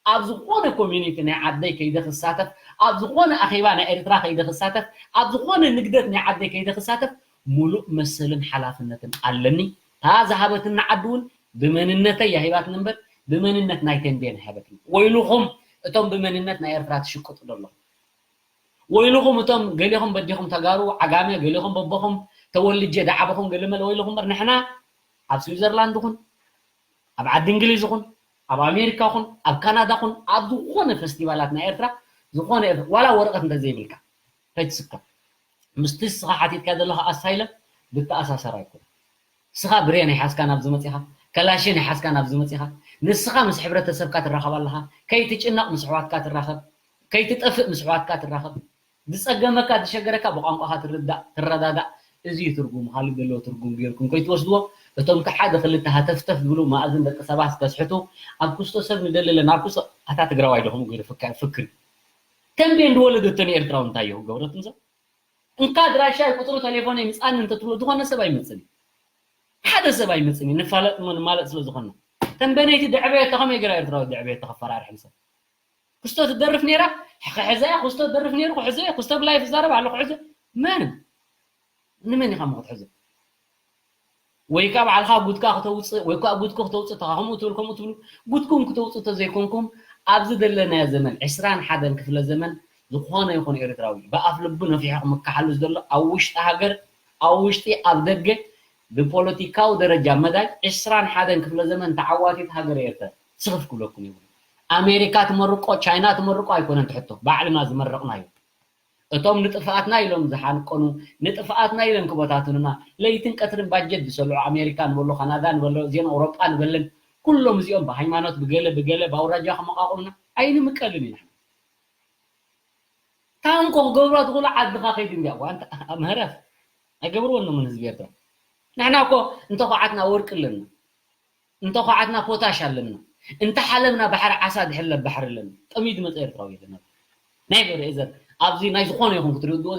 ኣብ ዝኾነ ኮሚኒቲ ናይ ዓደይ ከይደ ክሳተፍ፣ ኣብ ዝኾነ ኣኼባ ናይ ኤርትራ ከይደ ክሳተፍ፣ ኣብ ዝኾነ ንግደት ናይ ዓደይ ከይደ ክሳተፍ፣ ሙሉእ መሰልን ሓላፍነትን ኣለኒ። እታ ዝሃበትና ዓዲ እውን ብመንነተይ እያ ሂባትኒ እምበር፣ ብመንነት ናይ ተንቤን ኣይሃበትኒ። ወይልኹም እቶም ብመንነት ናይ ኤርትራ ትሽቅጡ ዘለኹም። ወይልኹም እቶም ገሌኹም በዴኹም ተጋሩ፣ ዓጋመ፣ ገሌኹም በቦኹም ተወልጀ ዝዓበኹም ገለ መለ ወይልኹም እምበር፣ ንሕና ኣብ ስዊዘርላንድ ኹን፣ ኣብ ዓዲ እንግሊዝ ኹን፣ ኣብ ኣሜሪካ ኹን፣ ኣብ ካናዳ ኹን፣ ኣብ ዝኾነ ፈስቲቫላት ናይ ኤርትራ፣ ዝኾነ ኤርትራ፣ ዋላ ወረቐት እንተዘይብልካ፣ ከይትስከፍ። ምስቲ ንስኻ ሓቲትካ ዘለኻ ኣሳይለም ዝተኣሳሰር ኣይኮነን። ንስኻ ብሬን ይሓዝካ ናብዚ መጺኻ፣ ከላሽን ይሓዝካ ናብዚ መጺኻ። ንስኻ ምስ ሕብረተሰብካ ትራኸብ ኣለኻ። ከይትጭነቕ ምስ ኣሕዋትካ ትራኸብ፣ ከይትጠፍእ ምስ ኣሕዋትካ ትራኸብ። ዝጸገመካ፣ ዝሸገረካ ብቋንቋኻ ትርዳእ፣ ትረዳዳእ። እዚ እዩ ትርጉሙ። ካልእ ዘለዎ ትርጉም ጌርኩም ከይትወስድዎ። እቶም ሓደ ክልተ ሃተፍተፍ ዝብሉ መኣዝን ደቂ ሰባት ከስሕቱ፣ ኣብ ክስቶ ሰብ ንደሊ ኣለና፣ ኣብ ክስቶ ኣታ ትግራዋይ ዲኹም ገይሩ ፍካ-፣ ፍክሪ። ተንቤን ዝወለደቶ ንኤርትራዊ እንታይ እዩ ክገብረትም ሰብ? እንካ ኣድራሻይ ቁፅሪ ቴሌፎነይ ምፃኒ እንተትብሎ ዝኾነ ሰብ ኣይመፅን እዩ። ሓደ ሰብ ኣይመፅን እዩ። ንፋለጥ እሞ ንማለጥ ስለ ዝኾንና። ተንበነይቲ ደዕበየቶ ከመይ ገይራ ኤርትራዊ ደዕበየቶ ከፈራርሕን ሰብ? ክስቶ ትደርፍ ነይራ፣ ክሕዘ እያ፣ ክስቶ ትደርፍ ነይሩ፣ ክሕዘ እያ፣ ክስቶ ብላይፍ ይዛረብ ኣሎ፣ ክሕዘ። መን? ንመን ኢኻ እሞ ክትሕዞ? ወይ ከዓ ባዕልኻ ጉድካ ክተውፅእ፣ ወይ ከዓ ጉድኩ ክተውፅእ ተኻ፣ ከምኡ ትብል፣ ከምኡ ትብሉ። ጉድኩም ክተውፅእ ተዘይኮንኩም፣ ኣብዚ ዘለናዮ ዘመን፣ ዕስራን ሓደን ክፍለ ዘመን፣ ዝኾነ ይኹን ኤርትራዊ ብኣፍ ልቡ ነፊሑ ክምክሓሉ ዝደሎ፣ ኣብ ውሽጢ ሃገር፣ ኣብ ውሽጢ፣ ኣብ ደገ፣ ብፖለቲካዊ ደረጃ መዳይ ዕስራን ሓደን ክፍለ ዘመን ተዓዋቲት ሃገረ ኤርትራ ስኽፍ ክብለኩም ይብሉ። ኣሜሪካ ትመርቆ፣ ቻይና ትመርቆ ኣይኮነን ትሕቶ፣ ባዕልና ዝመረቕናዮ። እቶም ንጥፍኣትና ኢሎም ዝሓንቀኑ፣ ንጥፍኣትና ኢሎም ክበታትኑና፣ ለይትን ቀትርን ባጀት ዝሰልዑ ኣሜሪካ ንበሎ፣ ካናዳ ንበሎ፣ እዚኦም ኣውሮጳ ንበለን፣ ኩሎም እዚኦም ብሃይማኖት፣ ብገለ፣ ብገለ፣ ብኣውራጃ ከመቓቕሉና ኣይንምቀልን ኢና። ንሕና ታንኮ ክገብሩ ትኽእሉ፣ ዓድኻ ከይድ እንዲያ፣ ዋንታ ምህረፍ ኣይገብርዎን ምን ህዝቢ ኤርትራ። ንሕና እኮ እንተኾዓትና ወርቂ ኣለና። እንተኾዓትና ፖታሽ ኣለና። እንተሓለብና ባሕሪ ዓሳ ዝሕለብ ባሕሪ ኣለና። ጠሚዩ ዝመፀ ኤርትራዊ የለን። ናይ በሬ ዘር ኣብዚ ናይ ዝኾነ ይኹን ክትሪኡ ድዎ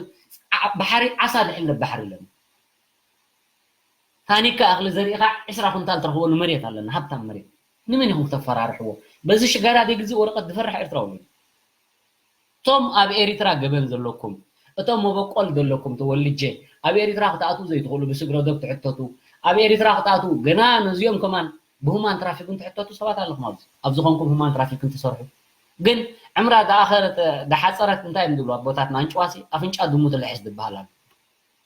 ዓ-፣ ባሕሪ ዓሳ ዝሕለብ ባሕሪ ኣለና። ታኒካ እኽሊ ዘሪእኻ ዕስራ ኩንታል ትረኽበሉ መሬት ኣለና፣ ሃብታም መሬት። ንመን ኢኹም ክተፈራርሕዎ? በዚ ሽጋራ ደይ ግዜ ወረቐት ዝፈርሕ ኤርትራዊ የለን። እቶም ኣብ ኤሪትራ ገበን ዘለኩም፣ እቶም መበቆል ዘለኩም ተወልጀ፣ ኣብ ኤሪትራ ክትኣትዉ ዘይትኽእሉ ብስግረ ዶብ ትሕተቱ፣ ኣብ ኤሪትራ ክትኣትዉ ገና ነዚኦም ከማን ብሁማን ትራፊክን ትሕተቱ ሰባት ኣለኹም። ኣብዚ ኣብ ዝኾንኩም ሁማን ትራፊክን ትሰርሑ ግን ዕምራ ዝኣኸረት ዝሓፀረት እንታይ እዮም ዝብሉ ኣቦታትና፣ ኣንጭዋሲ ኣፍንጫ ድሙ ትልሕስ ዝበሃል ኣሎ።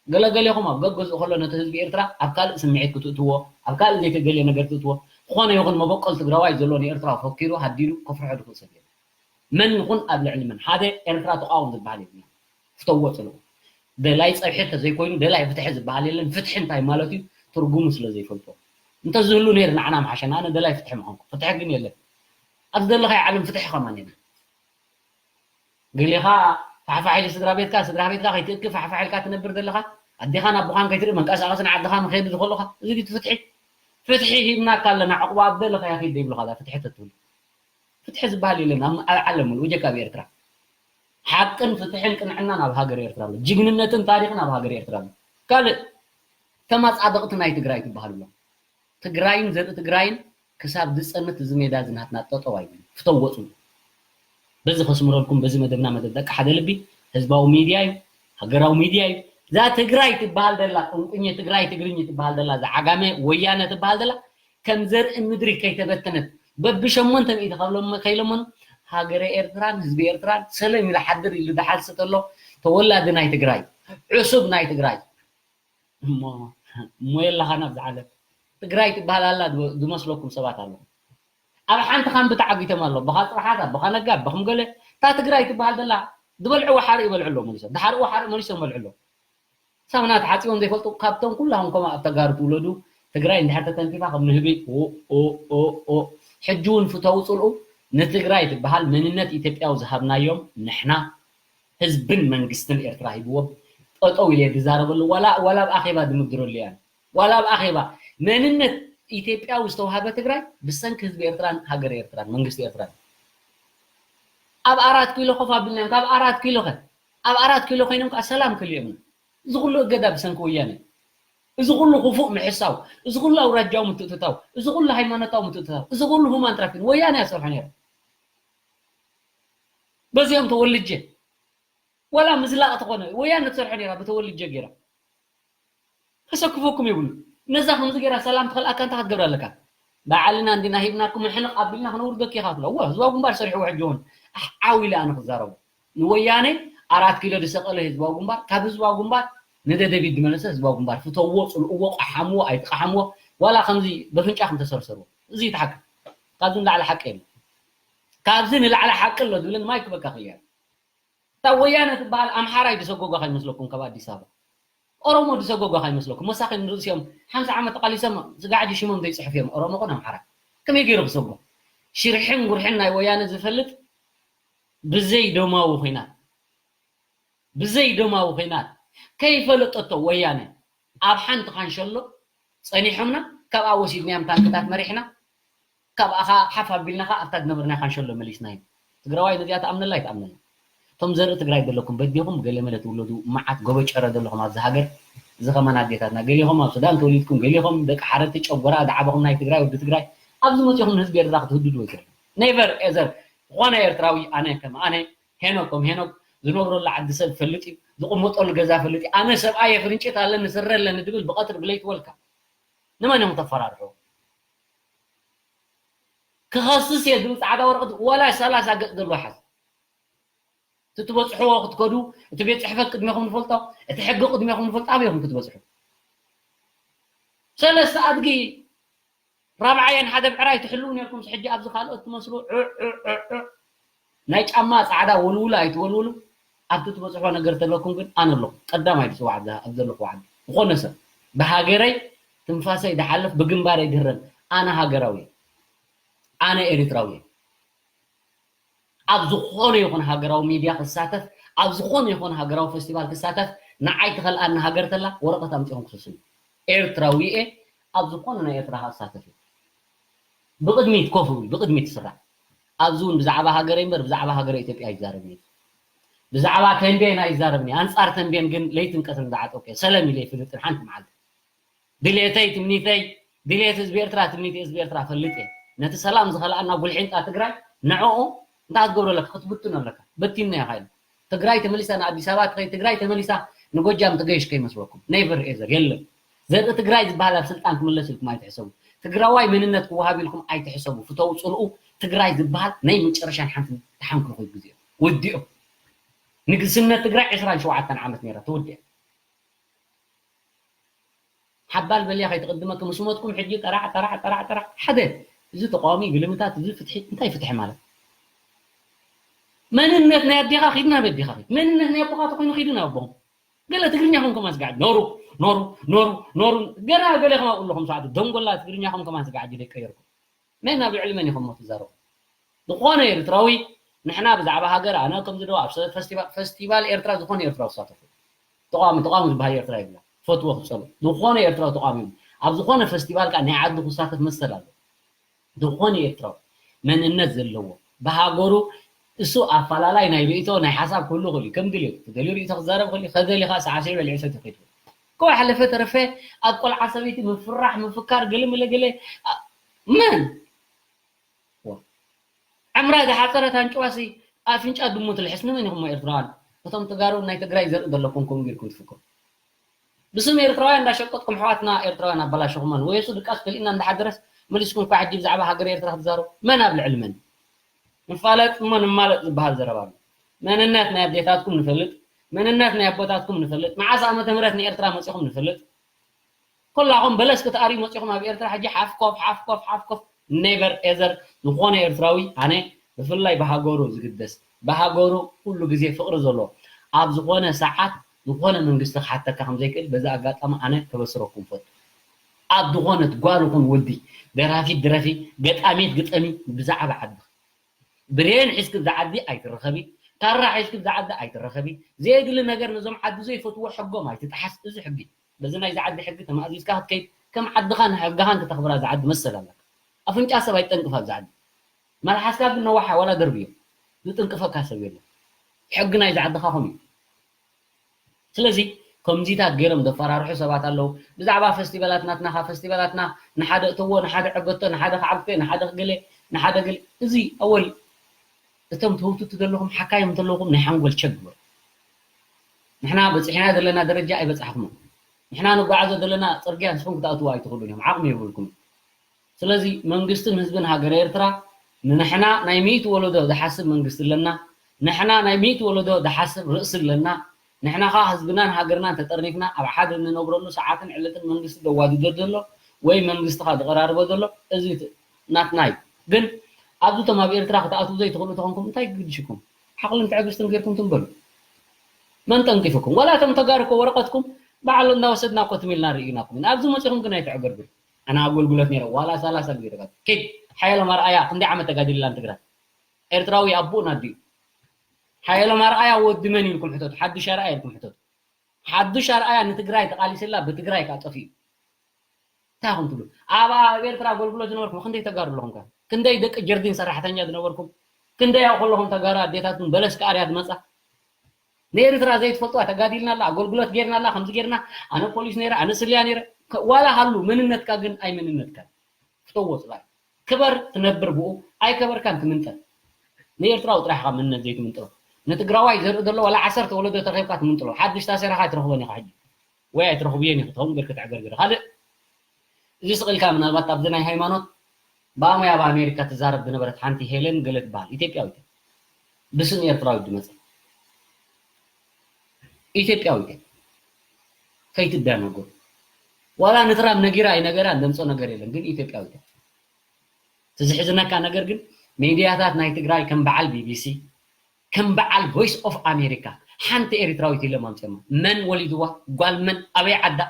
ገለገሌኹም ኣብ ገገዝኡ ከሎ ነቲ ህዝቢ ኤርትራ ኣብ ካልእ ስምዒት ክትእትዎ፣ ኣብ ካልእ ዘይተገለየ ነገር ክትእትዎ፣ ዝኾነ ይኹን መበቆል ትግራዋይ ዘሎ ንኤርትራ ፈኪሩ ሃዲዱ ከፍርሖ ዝኽእል ሰብ የለን። መን ይኹን ኣብ ልዕሊ መን ሓደ ኤርትራ ተቃወም ዝበሃል የብልና። ፍተዎ ጽልኡ። ደላይ ጸብሒ እንተዘይኮይኑ ደላይ ፍትሒ ዝበሃል የለን። ፍትሒ እንታይ ማለት እዩ ትርጉሙ ስለ ዘይፈልጦ። እንተዝህሉ ነይሩ ንዓና ምሓሸና። ኣነ ደላይ ፍትሒ ምኾንኩ። ፍትሒ ግን የለን። ኣብዚ ዘለኻዮ ዓለም ፍትሒ ከማን የለን። ገሊኻ ፋሕፋሕ ኢሉ ስድራ ቤትካ፣ ስድራ ቤትካ ከይትእክብ ፋሕፋሕ ኢልካ ትነብር ዘለኻ፣ ኣዴኻን ኣቦኻን ከይትርኢ መንቀሳቐሲ ንዓድኻ ንኸይዱ ዝኸሉኻ፣ እዚ ድዩ ፍትሒ? ፍትሒ ሂብናካ ኣለና፣ ዕቑባ ኣብ ዘለኻዮ ኺድ ዘይብሉኻ እዛ ፍትሒ ተትብል። ፍትሒ ዝበሃል የለን ኣብ፣ ኣብ ዓለም ሙሉእ፣ ብጀካ ኣብ ኤርትራ። ሓቅን ፍትሕን ቅንዕናን ኣብ ሃገር ኤርትራ ኣሎ። ጅግንነትን ታሪኽን ኣብ ሃገር ኤርትራ ኣሎ። ካልእ ተመጻደቕቲ ናይ ትግራይ ትበሃሉ ኣለኹም። ትግራይን ዘርኢ ትግራይን ክሳብ ዝጸንት እዚ ሜዳ እዚ ናትና ጠጠው ኣይብልን። ፍተው ወጹ። በዚ ከስምረልኩም፣ በዚ መደብና፣ መደብ ደቂ ሓደ ልቢ፣ ህዝባዊ ሚድያ እዩ፣ ሃገራዊ ሚድያ እዩ። እዛ ትግራይ ትበሃል ዘላ፣ ቁንቁኝ ትግራይ፣ ትግርኝ ትበሃል ዘላ፣ እዛ ዓጋመ ወያነ ትበሃል ዘላ፣ ከም ዘርኢ ምድሪ ከይተበተነት፣ በብሸሞንተ ሚእቲ ካብ ሎም-፣ ከይለመኑ፣ ሃገረ ኤርትራን ህዝቢ ኤርትራን ሰለም ኢሉ ሓድር ኢሉ ዝሓልስ ተሎ፣ ተወላዲ ናይ ትግራይ፣ ዕሱብ ናይ ትግራይ፣ እሞ፣ እሞ የለኻን ኣብዚ ዓለም። ትግራይ ትበሃል ኣላ ዝመ-፣ ዝመስለኩም ሰባት ኣለኹም። ኣብ ሓንቲ ካምቢ ተዓጊቶም ኣለዉ። ኣቦኻ ጽብሓት፣ ኣቦኻ ነጋ፣ ኣቦኹም ገለ። እታ ትግራይ ትበሃል ዘላ፣ ዝበልዕዎ ሓርኢ ይበልዑ ኣለዉ መሊሶም። ዝሓርዎ ሓርኢ መሊሶም ይበልዑ ኣለዉ። ሳሙና ተሓፂቦም ዘይፈልጡ ካብቶም ኩላኹም ከምኡ ኣብ ተጋሩ ትውለዱ ትግራይ እንድሕር ተተንኪፋ ከም ንህቢ ኦ፣ ኦ፣ ኦ፣ ኦ። ሕጂ እውን ፍተው ፅልኡ ንትግራይ ትበሃል መንነት ኢትዮጵያዊ ዝሃብናዮም ንሕና ህዝብን መንግስትን ኤርትራ ሂብዎም ጠጠው ኢለ ዝዛረበሉ ዋላ ዋላ ኣብ ኣኼባ ዝምድረሉ እያ ዋላ ኣብ ኣኼባ መንነት ኢትዮጵያዊ ዝተውሃበ ትግራይ ብሰንኪ ህዝቢ ኤርትራን ሃገር ኤርትራን መንግስቲ ኤርትራን ኣብ ኣራት ኪሎ ኮፍ ኣቢልናዮም ካብ ኣራት ኪሎ ከ ኣብ ኣራት ኪሎ ኮይኖም ከዓ ሰላም ክልዮም እዚ ኩሉ እገዳ ብሰንኪ ወያነ እዚ ኩሉ ክፉእ ምሕሳው እዚ ኩሉ ኣውራጃዊ ምትእትታው እዚ ኩሉ ሃይማኖታዊ ምትእትታው እዚ ኩሉ ሁማን ትራፊን ወያነ ያሰርሖ ነይሩ በዚኦም ተወልጀ ወላ ምዝላቕ ተኾነ ወያነ ትሰርሖ ነይራ ብተወልጀ ገይራ ከሰክፈኩም የብሉ ነዛ ከምዚ ገይራ ሰላም ትኸልኣካ እንታይ ክትገብር ኣለካ ባዕልና እንዲና ሂብናኩም ሕንቕ ኣቢልና ክነውርደኪ ኢኻ ትብሎ እወ ህዝባዊ ግንባር ሰሪሕዎ ሕጂ እውን ኣሕ ዓው ኢለ ኣነ ክዛረቦ ንወያነ ኣራት ኪሎ ዝሰቐለ ህዝባዊ ግንባር ካብ ህዝባዊ ግንባር ንደደቢት ዝመለሰ ህዝባዊ ግንባር ፍተውዎ ፅልእዎ ቀሓምዎ ኣይትቀሓምዎ ዋላ ከምዚ በፍንጫ ከም ተሰርሰርዎ እዚ ይትሓቅ ካብዚ ንላዕሊ ሓቂ የለ ካብዚ ንላዕሊ ሓቂ ኣሎ ዝብልን ማይክ በቃ ክያር እታ ወያነ ትበሃል ኣምሓራይ ዝሰጎጓ ከይመስለኩም ካብ ኣዲስ ኣበባ ኦሮሞ ዝሰጎጓ ከይመስለኩም መሳኺን ርእሲኦም ሓምሳ ዓመት ተቃሊሶም ስጋዕጂ ሽሞም ዘይፅሕፍ እዮም ኦሮሞ ኮን ኣምሓራ ከመይ ገይሩ ክሰጎ ሽርሕን ጉርሕን ናይ ወያነ ዝፈልጥ ብዘይ ደማዊ ኮይናት ብዘይ ደማዊ ኮይናት ከይፈለጠቶ ወያነ ኣብ ሓንቲ ካንሸሎ ፀኒሖምና ካብኣ ወሲድናዮም ታንክታት መሪሕና ካብኣ ሓፍ ኣቢልና ከ ኣብታ ዝነበርና ካንሸሎ መሊስናዮም ትግራዋይ ነዚኣ ትኣምነላ ኣይትኣምነላ እቶም ዘርኢ ትግራይ ዘለኩም በዲኹም ገለመለ ትውለዱ መዓት ጎበጨረ ዘለኹም ኣብዚ ሃገር እዚ ከማን ኣዴታትና ገሊኹም ኣብ ሱዳን ተወሊድኩም ገሊኹም ደቂ ሓረቲ ጨጎራ ዝዓበኹም ናይ ትግራይ ወዲ ትግራይ ኣብዚ መፂኹም ንህዝቢ ኤርትራ ክትህድዱ ወይ ትኽእሉ ኔቨር ኤዘር ዝኾነ ኤርትራዊ ኣነ ከም ኣነ ሄኖክ ከም ሄኖክ ዝነብረሉ ዓዲ ሰብ ፈልጥ እዩ ዝቕመጠሉ ገዛ ፈልጥ እዩ ኣነ ሰብኣይ የፍርንጭት ኣለኒ ስረ ኣለኒ ድብል ብቐትሪ ብለይቲ ወልካ ንመን እዮም ተፈራርሑ ክኸስስ እየ ዝብል ፃዕዳ ወረቐት ዋላ ሰላሳ ገፅ ዘለዎ ሓዝ እቲ ትበፅሕዎ ክትከዱ እቲ ቤት ፅሕፈት ቅድሜኹም ንፈልጦ እቲ ሕጊ ቅድሜኹም ንፈልጦ ኣበይኹም ክትበፅሑ ሰለስተ ኣድጊ ራብዓየን ሓደ ብዕራይ ትሕልው ነርኩም ሕጂ ኣብዚ ካልኦት ትመስሉ ናይ ጫማ ፃዕዳ ወልውሉ ኣይትወልውሉ ኣብቲ ትበፅሖ ነገር ተለኩም ግን ኣነ ኣለኹ ቀዳማይ ዝፅዋዕ ኣብ ዘለኹ ዓዲ ዝኾነ ሰብ ብሃገረይ ትንፋሰይ ዝሓልፍ ብግንባረይ ዝህረም ኣነ ሃገራዊ ኣነ ኤሪትራዊ ኣብ ዝኾነ ይኹን ሃገራዊ ሚድያ ክሳተፍ ኣብ ዝኾነ ይኹን ሃገራዊ ፈስቲቫል ክሳተፍ ንዓይ ትኸልኣኒ ሃገር ተላ ወረቐት ኣምፂኹም ክሰስሉ ኤርትራዊ እየ ኣብ ዝኾነ ናይ ኤርትራ ክሳተፍ እየ ብቕድሚት ኮፍ እብል ብቕድሚት ስራዕ ኣብዚ እውን ብዛዕባ ሃገረይ እምበር ብዛዕባ ሃገረ ኢትዮጵያ ኣይዛረብን እየ ብዛዕባ ተንቤን ኣይዛረብን እየ ኣንፃር ተንቤን ግን ለይትን ቀትርን ዝዓጠቁ እየ ሰለም ኢለ ይፍልጥን ሓንቲ መዓልቲ ድሌተይ ትምኒተይ ድሌት ህዝቢ ኤርትራ ትምኒት ህዝቢ ኤርትራ ፈልጥ እየ ነቲ ሰላም ዝኸልኣና ጉልሒንጣ ትግራይ ንዕኡ እንታይ ክትገብሮ ኣለካ ክትብትኖ ኣለካ በቲንና ኢኻ ኢሉ ትግራይ ተመሊሳ ንኣዲስ ኣበባ ትኸይድ ትግራይ ተመሊሳ ንጎጃም ትገይሽ ከይመስለኩም ኔቨር ኤዘር የለን ዘርኢ ትግራይ ዝበሃል ኣብ ስልጣን ክምለስ ኢልኩም ኣይትሕሰቡ ትግራዋይ መንነት ክወሃብ ኢልኩም ኣይትሕሰቡ ፍተው ፅልኡ ትግራይ ዝበሃል ናይ መጨረሻን ሓንቲ ተሓንክርኩ ግዜ ወዲኦ ንግስነት ትግራይ ዕስራን ሸውዓተን ዓመት ነይራ ተወዲኣ ሓባል በልያ ከይትቕድመኪ ምስ ሞትኩም ሕጂ ጠራዕ ጠራዕ ጠራዕ ጠራዕ ሓደ እዚ ተቃዋሚ ግልምታት እዚ ፍትሒ እንታይ ፍትሒ ማለት መንነት ናይ ኣዴኻ ኪድ ናብ ኣዴኻ ኪድ መንነት ናይ ኣቦኻ ተኮይኑ ኪዱ ናብ ኣቦኹም ገለ ትግርኛኹም ከማን ስጋዕ ኖሩ ኖሩ ኖሩ ኖሩ ገና ገለ ከማ ኣለኹም ሰዓት ደንጎላ ትግርኛኹም ከማን ስጋዕ ደቀየርኩም መን ኣብ ልዕሊ መን ኢኹም ትዛረቡ ዝኾነ ኤርትራዊ ንሕና ብዛዕባ ሃገር ኣነ ከምዚ ዶ ኣብ ፈስቲቫል ኤርትራ ዝኾነ ኤርትራዊ ክሳተፉ ተቃዋሚ ተቃዋሚ ዝበሃል ኤርትራ ይብላ ፈትዎ ክፀሉ ዝኾነ ኤርትራዊ ተቃዋሚ ኣብ ዝኾነ ፈስቲቫል ከዓ ናይ ዓዱ ክሳተፍ መሰል ኣሎ ዝኾነ ኤርትራዊ መንነት ዘለዎ ብሃገሩ እሱ ኣፈላላይ ናይ ርእቶ ናይ ሓሳብ ክህሉ ክእል ከም ድልዮ ተደልዩ ርእቶ ክዛረብ ክእል ከደሊ ከዓ ሰዓሰዒ በሊዑ ሰት ይኸይድ ከዋ ሓለፈ ተረፈ ኣብ ቆልዓ ሰበይቲ ምፍራሕ ምፍካር ገለ መለ ገለ መን ዕምራ ዝሓፀረት ኣንጭዋሲ ኣፍንጫ ድሙ ትልሕስ ንመን ኢኹም ኤርትራውያን እቶም ተጋሩ ናይ ትግራይ ዘርኢ ዘለኩም ከምኡ ጌርኩም ትፍክሩ ብስም ኤርትራውያን እንዳሸቀጥኩም ኣሕዋትና ኤርትራውያን ኣበላሸኹመን ወየሱ ድቃስ ከሊእና እንዳሓደረስ መሊስኩም እኳ ሕጂ ብዛዕባ ሃገር ኤርትራ ክትዛረቡ መን ኣብ ልዕሊ መን ንፋለጥ እሞ ንማለጥ ዝበሃል ዘረባ ኣሎ መንነት ናይ ኣዴታትኩም ንፈልጥ መንነት ናይ ኣቦታትኩም ንፈልጥ መዓስ ዓመተ ምህረት ንኤርትራ መፂኹም ንፈልጥ ኩላኹም በለስ ክትኣርዩ መፂኹም ኣብ ኤርትራ ሕጂ ሓፍኮፍ ሓፍኮፍ ሓፍኮፍ ኔቨር ኤዘር ዝኾነ ኤርትራዊ ኣነ ብፍላይ ብሃገሩ ዝግደስ ብሃገሩ ኩሉ ግዜ ፍቕሪ ዘለዎ ኣብ ዝኾነ ሰዓት ዝኾነ መንግስቲ ክሓተካ ከም ዘይክእል በዚ ኣጋጣሚ ኣነ ከበስረኩም ፈቱ። ኣብ ዝኾነት ጓል ይኹን ወዲ፣ ደራፊት ድረፊ፣ ገጣሚት ግጠሚ፣ ብዛዕባ ዓድኺ። ብሬን ሒዝኪ ብዛ ዓዲ ኣይትረኸቢ፣ ካራ ሒዝኪ ብዛ ዓዲ ኣይትረኸቢ። ዘየድሊ ነገር ነዞም ዓዲ ዘይፈትዎ ሕጎም ኣይትጥሓስ። እዚ ሕጊ፣ በዚ ናይዚ ዓዲ ሕጊ ተማእዚዝካ ክትከይድ፣ ከም ዓድኻን ሕግኻን ክተኽብራ እዛ ዓዲ መሰል ኣለካ። ኣፍንጫ ሰብ ኣይትጠንቅፋ እዛ ዓዲ። መልሓስካ ግን ነዋሓ ዋላ ደርብዮ። ዝጥንቅፈካ ሰብ የለን። ሕጊ ናይዚ ዓድኻ ከምኡ እዩ። ስለዚ ከምዚታት ገይሮም ዘፈራርሑ ሰባት ኣለዉ። ብዛዕባ ፈስቲቫላት ናትና፣ ካብ ፈስቲቫላትና ንሓደ እተዎ፣ ንሓደ ዕገቶ፣ ንሓደ ክዓግተ፣ ንሓደ ክገለ፣ ንሓደ ገለ። እዚ ኣወል እቶም ትህውትቱ ዘለኹም ሓካይም እንተለኹም ናይ ሓንጎል ቸክ ግበሩ። ንሕና በፂሕና ዘለና ደረጃ ኣይበፃሕኹምን። ንሕና ንጓዓዞ ዘለና ፅርግያ ንስኹም ክትኣትዎ ኣይትኽእሉን እዮም። ዓቕሚ የብልኩም። ስለዚ መንግስትን ህዝብን ሃገረ ኤርትራ ንንሕና ናይ ሚእቲ ወለዶ ዝሓስብ መንግስቲ ኣለና። ንሕና ናይ ሚእቲ ወለዶ ዝሓስብ ርእሲ ኣለና። ንሕና ኸዓ ህዝብናን ሃገርናን ተጠርኒፍና ኣብ ሓደ እንነብረሉ ሰዓትን ዕለትን መንግስቲ ዘዋድዶ ዘሎ ወይ መንግስቲ ኸዓ ዝቐራርቦ ዘሎ እዚ ናትና እዩ። ግን ኣብዚ እቶም ኣብ ኤርትራ ክትኣትዉ ዘይትኽእሉ ተኾንኩም እንታይ ግድሽኩም? ዓቕልን ትዕግስትን ጌርኩም ትንበሩ። መን ጠንቂፍኩም? ዋላ እቶም ተጋሩ እኮ ወረቐትኩም ባዕሉ እናወሰድና እኮ ትም ኢልና ርኢናኩም ኢና። ኣብዚ መጺኹም ግን ኣይተዕገርግሩ። ኣነ ኣገልግሎት ነይረ ዋላ ሰላሳ ግዜ ተጋዲለ። ኪድ ሓየሎም ኣርኣያ ክንደይ ዓመት ተጋዲልላ ንትግራይ? ኤርትራዊ ኣቦኡን ኣዲኡ። ሓየሎም ኣርኣያ ወዲ መን ኢልኩም ሕተቱ። ሓዱሽ ኣርኣያ ኢልኩም ሕተቱ። ሓዱሽ ኣርኣያ ንትግራይ ተቓሊስላ ብትግራይ ከዓ ጠፊኡ። እንታይ ኢኹም ትብሉ? ኣብ ኣብ ኤርትራ ኣገልግሎት ዝነበርኩም ክንደይ ተጋሩ ኣለኹም ከ? ክንደይ ደቂ ጀርዲን ሰራሕተኛ ዝነበርኩም? ክንደይ ኣብኡ ከለኹም ተጋሩ ኣዴታትን በለስ ክኣርያ ዝመጻ? ንኤርትራ ዘይትፈልጥዋ ተጋዲልና ኣላ፣ ኣገልግሎት ጌርና ኣላ፣ ከምዚ ጌርና፣ ኣነ ፖሊስ ነይረ፣ ኣነ ስልያ ነይረ። ከ-፣ ዋላ ሃሉ መንነትካ ግን ኣይ መንነትካ። ፍተዎ ጽባይ። ክበር ትነብር ብኡ፣ ኣይከበርካን ትምንጠል። ንኤርትራዊ ጥራሕ ኢኻ መንነት ዘይትምንጥሎ። ንትግራዋይ ዘርኢ ዘሎ ዋላ ዓሰርተ ወለዶ ተረኺብካ ትምንጥሎ። ሓድሽ ታሰረኻ ኣይትረኽቦን ኢኻ ሕጂ። ወይ ኣይትረኽብዮን ኢኺ፣ ትኸውን ጌርካ ተዕገርግር። ካልእ፣ እዚ ስቕ ኢልካ ምናልባት ኣብዚ ናይ ሃይማኖት ብኣሞይ ኣብ ኣሜሪካ ትዛረብ ዝነበረት ሓንቲ ሄለን ገለ ትበሃል ኢትዮጵያዊት እያ። ብስም ኤርትራዊት ዝመጸት ኢትዮጵያዊት እያ። ከይትደናገሩ። ዋላ ንትራምፕ ነጊራ ኣይነገራ እንደምጾ ነገር የለን፣ ግን ኢትዮጵያዊት እያ። እቲ ዝሕዝነካ ነገር ግን ሚድያታት ናይ ትግራይ ከም በዓል ቢቢሲ፣ ከም በዓል ቮይስ ኦፍ ኣሜሪካ ሓንቲ ኤርትራዊት ኢሎም ኣምፅኦማ። መን ወሊድዋ? ጓል መን? ኣበይ ዓዳ?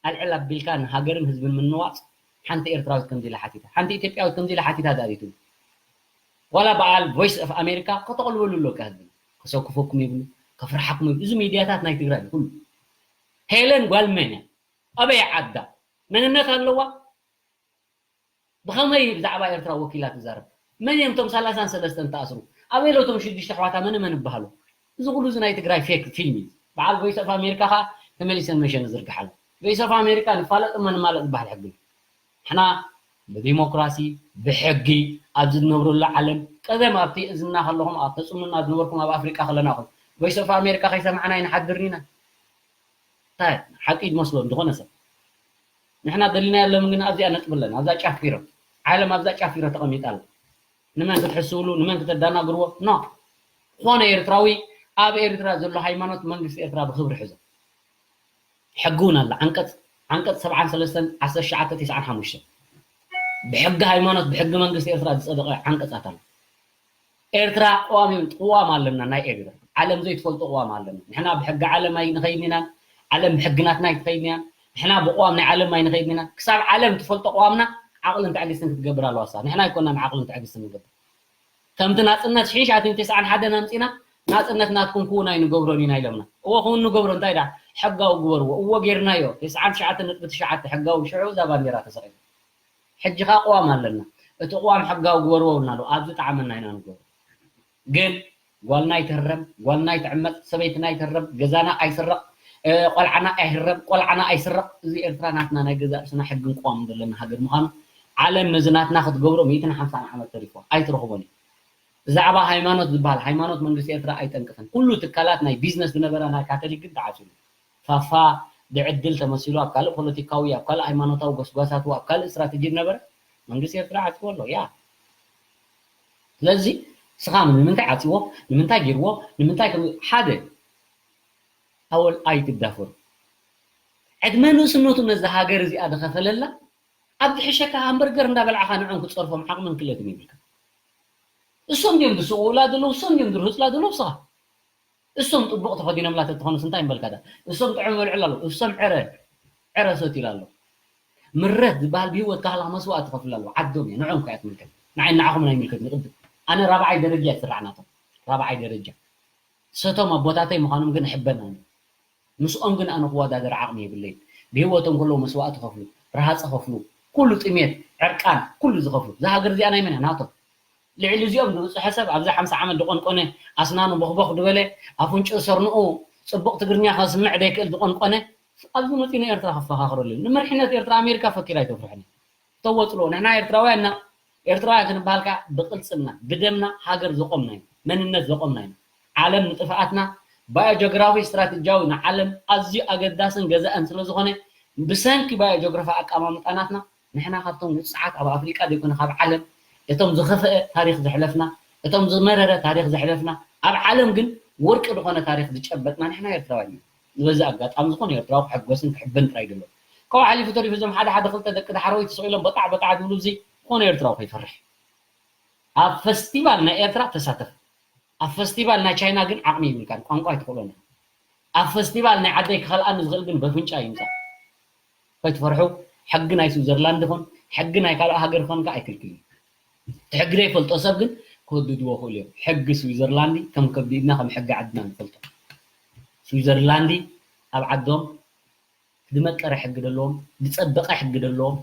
ኣልዕል ኣቢልካ ንሃገርን ህዝብን ምንዋፅ ሓንቲ ኤርትራዊት ከምዚ ኢላ ሓቲታ፣ ሓንቲ ኢትዮጵያዊት ከምዚ ኢላ ሓቲታ ዳሪቱ። ዋላ በዓል ቮይስ ኦፍ ኣሜሪካ ከተቕልበሉ ኣለካ ህዝቢ። ከሰክፈኩም ይብሉ፣ ከፍርሓኩም ይብሉ። እዚ ሚድያታት ናይ ትግራይ ኩሉ። ሄለን ጓል መን እያ? ኣበይ ዓዳ? መንነት ኣለዋ? ብኸመይ ብዛዕባ ኤርትራ ወኪላ ትዛረብ? መን እዮም እቶም ሰላሳን ሰለስተን ተኣስሩ? ኣበይ ሎ እቶም ሽዱሽተ ኣሕዋታ መን መን ይበሃሉ? እዚ ኩሉ እዚ ናይ ትግራይ ፌክ ፊልም እዩ። በዓል ቮይስ ኦፍ ኣሜሪካ ኸዓ ተመሊሰን መሸ ንዝርግሓሉ። ቮይስ ኦፍ ኣሜሪካ ንፋለጥ እሞ ንማለጥ ዝበሃል ሕጊ እዩ። ንሕና ብዲሞክራሲ፣ ብሕጊ ኣብዚ ዝነብረሉ ዓለም፣ ቀደም ኣብቲ እዝና ከለኹም፣ ኣብ ተጽምኑና ዝነበርኩም ኣብ ኣፍሪቃ ከለና ኹም፣ ቮይስ ኦፍ ኣሜሪካ ከይሰማዕና ኣይንሓድርን ኢና። እንታይ ሓቂ ይመስሎ ዝኾነ ሰብ? ንሕና ደሊናዮ ኣለምን ግን ኣብዚኣ ነጥቢ ኣለና። ኣብዛ ጫፍ ፊሮ። ዓለም ኣብዛ ጫፍ ፊሮ ተቐሚጣ ኣላ። ንመን ክትሕስውሉ፣ ንመን ክተዳናግርዎ? ኖ። ዝኾነ ኤርትራዊ ኣብ ኤርትራ ዘሎ ሃይማኖት መንግስቲ ኤርትራ ብኽብሪ ሕዞ። ሕጊ እውን ኣላ። ዓንቀጽ፣ ዓንቀጽ ሰብዓን ሰለስተን፣ ዓሰርተ ትሽዓተ፣ ተስዓን ሓሙሽተን። ብሕጊ ሃይማኖት፣ ብሕጊ መንግስቲ ኤርትራ ዝጸደቐ ዓንቀጻት ኣሎ። ኤርትራ ቅዋም፣ ቅዋም ኣለና ናይ ኤርትራ። ዓለም ዘይትፈልጦ ቅዋም ኣለና። ንሕና ብሕጊ ዓለም ኣይንኸይድን ኢና። ዓለም ብሕጊ ናትና ኣይትኸይድን እያ። ንሕና ብቅዋም ናይ ዓለም ኣይንኸይድን ኢና። ክሳብ ዓለም ትፈልጦ ቅዋምና ዓቕልን ትዕግስትን ክትገብር ኣለዋ እሳ። ንሕና ኣይኮናን ዓቕልን ትዕግስትን ንገብር። ከምቲ ናጽነት ሽሕን ትሽዓተ ሚእትን ተስዓን ሓደን ኣምጺና፣ ናጽነት ናትኩም ክውን ኣይንገብሮን ኢና ኢሎምና። እወ ክውን ንገብሮ፣ እንታይ ደኣ? ሕጋዊ ግበርዎ። እወ ጌርናዮ። ተስዓን ትሽዓተ ነጥቢ ትሽዓተ ሕጋዊ ሽዑ እዛ ባንዴራ ተሰቒላ። ሕጂ ኸኣ ቅዋም ኣለና። እቲ ቅዋም ሕጋዊ ግበርዎ ብልና ኣሎ። ኣብዚ ጣዕመና ኢና ንገብሮ። ግን ጓልና ኣይትህረም፣ ጓልና ኣይትዕመጽ፣ ሰበይትና ኣይትህረም፣ ገዛና ኣይስረቕ፣ እ፣ ቆልዓና ኣይህረም፣ ቆልዓና ኣይስረቕ። እዚ ኤርትራ ናትና ናይ ገዛእ ርእስና ሕግን ቅዋምን ዘለና ሃገር ምዃኑ ዓለም ነዚ ናትና ክትገብሮ ሚእትን ሓምሳን ዓመት ተሪፍዋ። ኣይትረኽቦን እዩ። ብዛዕባ ሃይማኖት ዝበሃል፣ ሃይማኖት መንግስቲ ኤርትራ ኣይጠንቅፍን። ኩሉ ትካላት ናይ ቢዝነስ ዝነበራ ናይ ካቶሊክ ግን ተዓጽዩ። ፋፋ ብዕድል ተመሲሉ ኣብ ካልእ ፖለቲካዊ፣ ኣብ ካልእ ሃይማኖታዊ ጎስጓሳቱ፣ ኣብ ካልእ ስትራተጂ ዝነበረ መንግስቲ ኤርትራ ዓጽዎ ኣሎ። ያ። ስለዚ ስኻ ንምንታይ ዓጽዎ? ንምንታይ ጌርዎ? ንምንታይ ከም ሓደ ኣወል ኣይትዳፈሩ። ዕድመ ንእስነቱ ነዛ ሃገር እዚኣ ዝኸፈለላ ኣብ ዝሕሸካ ሃምበርገር እንዳበልዓኻ ንዕኦም ክትጸርፎም ዓቕምን ክእለትን የብልካ። እሶም ድዮም ዝስውኡላ ዘለዉ? እሶም ድዮም ዝርህጹላ ዘለዉ? ስኻ እሶም ጥቡቕ ተኸዲኖምላ ተትኾኑስ እንታይ ምበልካ ዳ? እሶም ጥዑም ይበልዑላ ኣለዉ። እሶም ዕረ፣ ዕረ ሰትዩላ ኣሎ። ምረት ዝበሃል ብህይወት ካህላ መስዋእቲ ከፍላ ኣለዉ። ዓዶም እየ፣ ንዕኦም ከ እያ ትምልከት። ንዓይ ንዓኹም ናይ ምልከት ንቕድም። ኣነ ራብዓይ ደረጃ እየ ዝስራዕ ናቶም። ራብዓይ ደረጃ። ሰቶም ኣቦታተይ ምዃኖም ግን እሕበን ኣነ። ምስኦም ግን ኣነ ክወዳደር ዓቕሚ የብለይን። ብህይወቶም ከለዉ መስዋእቲ ከፍሉ፣ ረሃፅ ከፍሉ፣ ኩሉ ጥሜት፣ ዕርቃን፣ ኩሉ ዝኸፍሉ። እዛ ሃገር እዚኣ ናይ መን እያ? ናቶም። ልዕሊ እዚኦም ዝበፅሐ ሰብ ኣብዚ ሓምሳ ዓመት ዝቆንቆነ፣ ኣስናኑ ቦኽቦኽ ዝበለ፣ ኣፍንጭኡ ሰርንኡ ፅቡቕ ትግርኛ ከስምዕ ዘይክእል ዝቆንቆነ፣ ኣብዚ መፂኡ ንኤርትራ ከፈኻኽረሉ እዩ። ንመሪሕነት ኤርትራ ኣሜሪካ ፈኪራ ኣይተፍርሕን እያ። ተወፅሎ። ንሕና ኤርትራውያን ኢና። ኤርትራውያን ክንበሃል ከኣ ብቅልጽምና፣ ብደምና ሃገር ዘቆምና ኢና። መንነት ዘቆምና ኢና። ዓለም ንጥፍኣትና ባዮጂኦግራፊ ስትራቴጂያዊ ንዓለም ኣዝዩ ኣገዳስን ገዛእን ስለ ዝኾነ፣ ብሰንኪ ባዮጂኦግራፊ ኣቀማምጣ ናትና፣ ንሕና ካብቶም ውጽዓት ኣብ ኣፍሪቃ ዘይኮነ ካብ ዓለም እቶም ዝኸፍአ ታሪኽ ዘሕለፍና፣ እቶም ዝመረረ ታሪኽ ዘሕለፍና፣ ኣብ ዓለም ግን ወርቂ ዝኾነ ታሪኽ ዝጨበጥና ንሕና ኤርትራውያን ኢና። ንበዚ ኣጋጣሚ ዝኾነ ኤርትራዊ ክሕጎስን ክሕበን ጥራይ እዩ ዘለዎ። ካብኡ ሓሊፉ ተሪፉ እዞም ሓደ ሓደ ክልተ ደቂ ዳሕረወይቲ ስቕ ኢሎም በጣዕ በጣዕ ዝብሉ እዚ ዝኾነ ኤርትራዊ ከይፈርሕ። ኣብ ፈስቲቫል ናይ ኤርትራ ተሳተፍ። ኣብ ፈስቲቫል ናይ ቻይና ግን ዓቕሚ ይብልካን፣ ቋንቋ ኣይትኽእሎን ኢኻ። ኣብ ፈስቲቫል ናይ ዓደይ ክኸልኣኒ ዝኽእል ግን በፍንጫ ይምጻእ። ከይትፈርሑ፣ ሕጊ ናይ ስዊዘርላንድ ይኹን ሕጊ ናይ ካልእ ሃገር ይኹን ከኣ ኣይክልክልን እዩ። እቲ ሕጊ ዘይፈልጦ ሰብ ግን ክህድድዎ ይኽእሉ እዮም። ሕጊ ስዊዘርላንድ ከም ከብዲ ኢድና ከም ሕጊ ዓድና ንፈልጦ። ስዊዘርላንድ ኣብ ዓዶም ዝመቀረ ሕጊ ዘለዎም፣ ዝጸበቐ ሕጊ ዘለዎም፣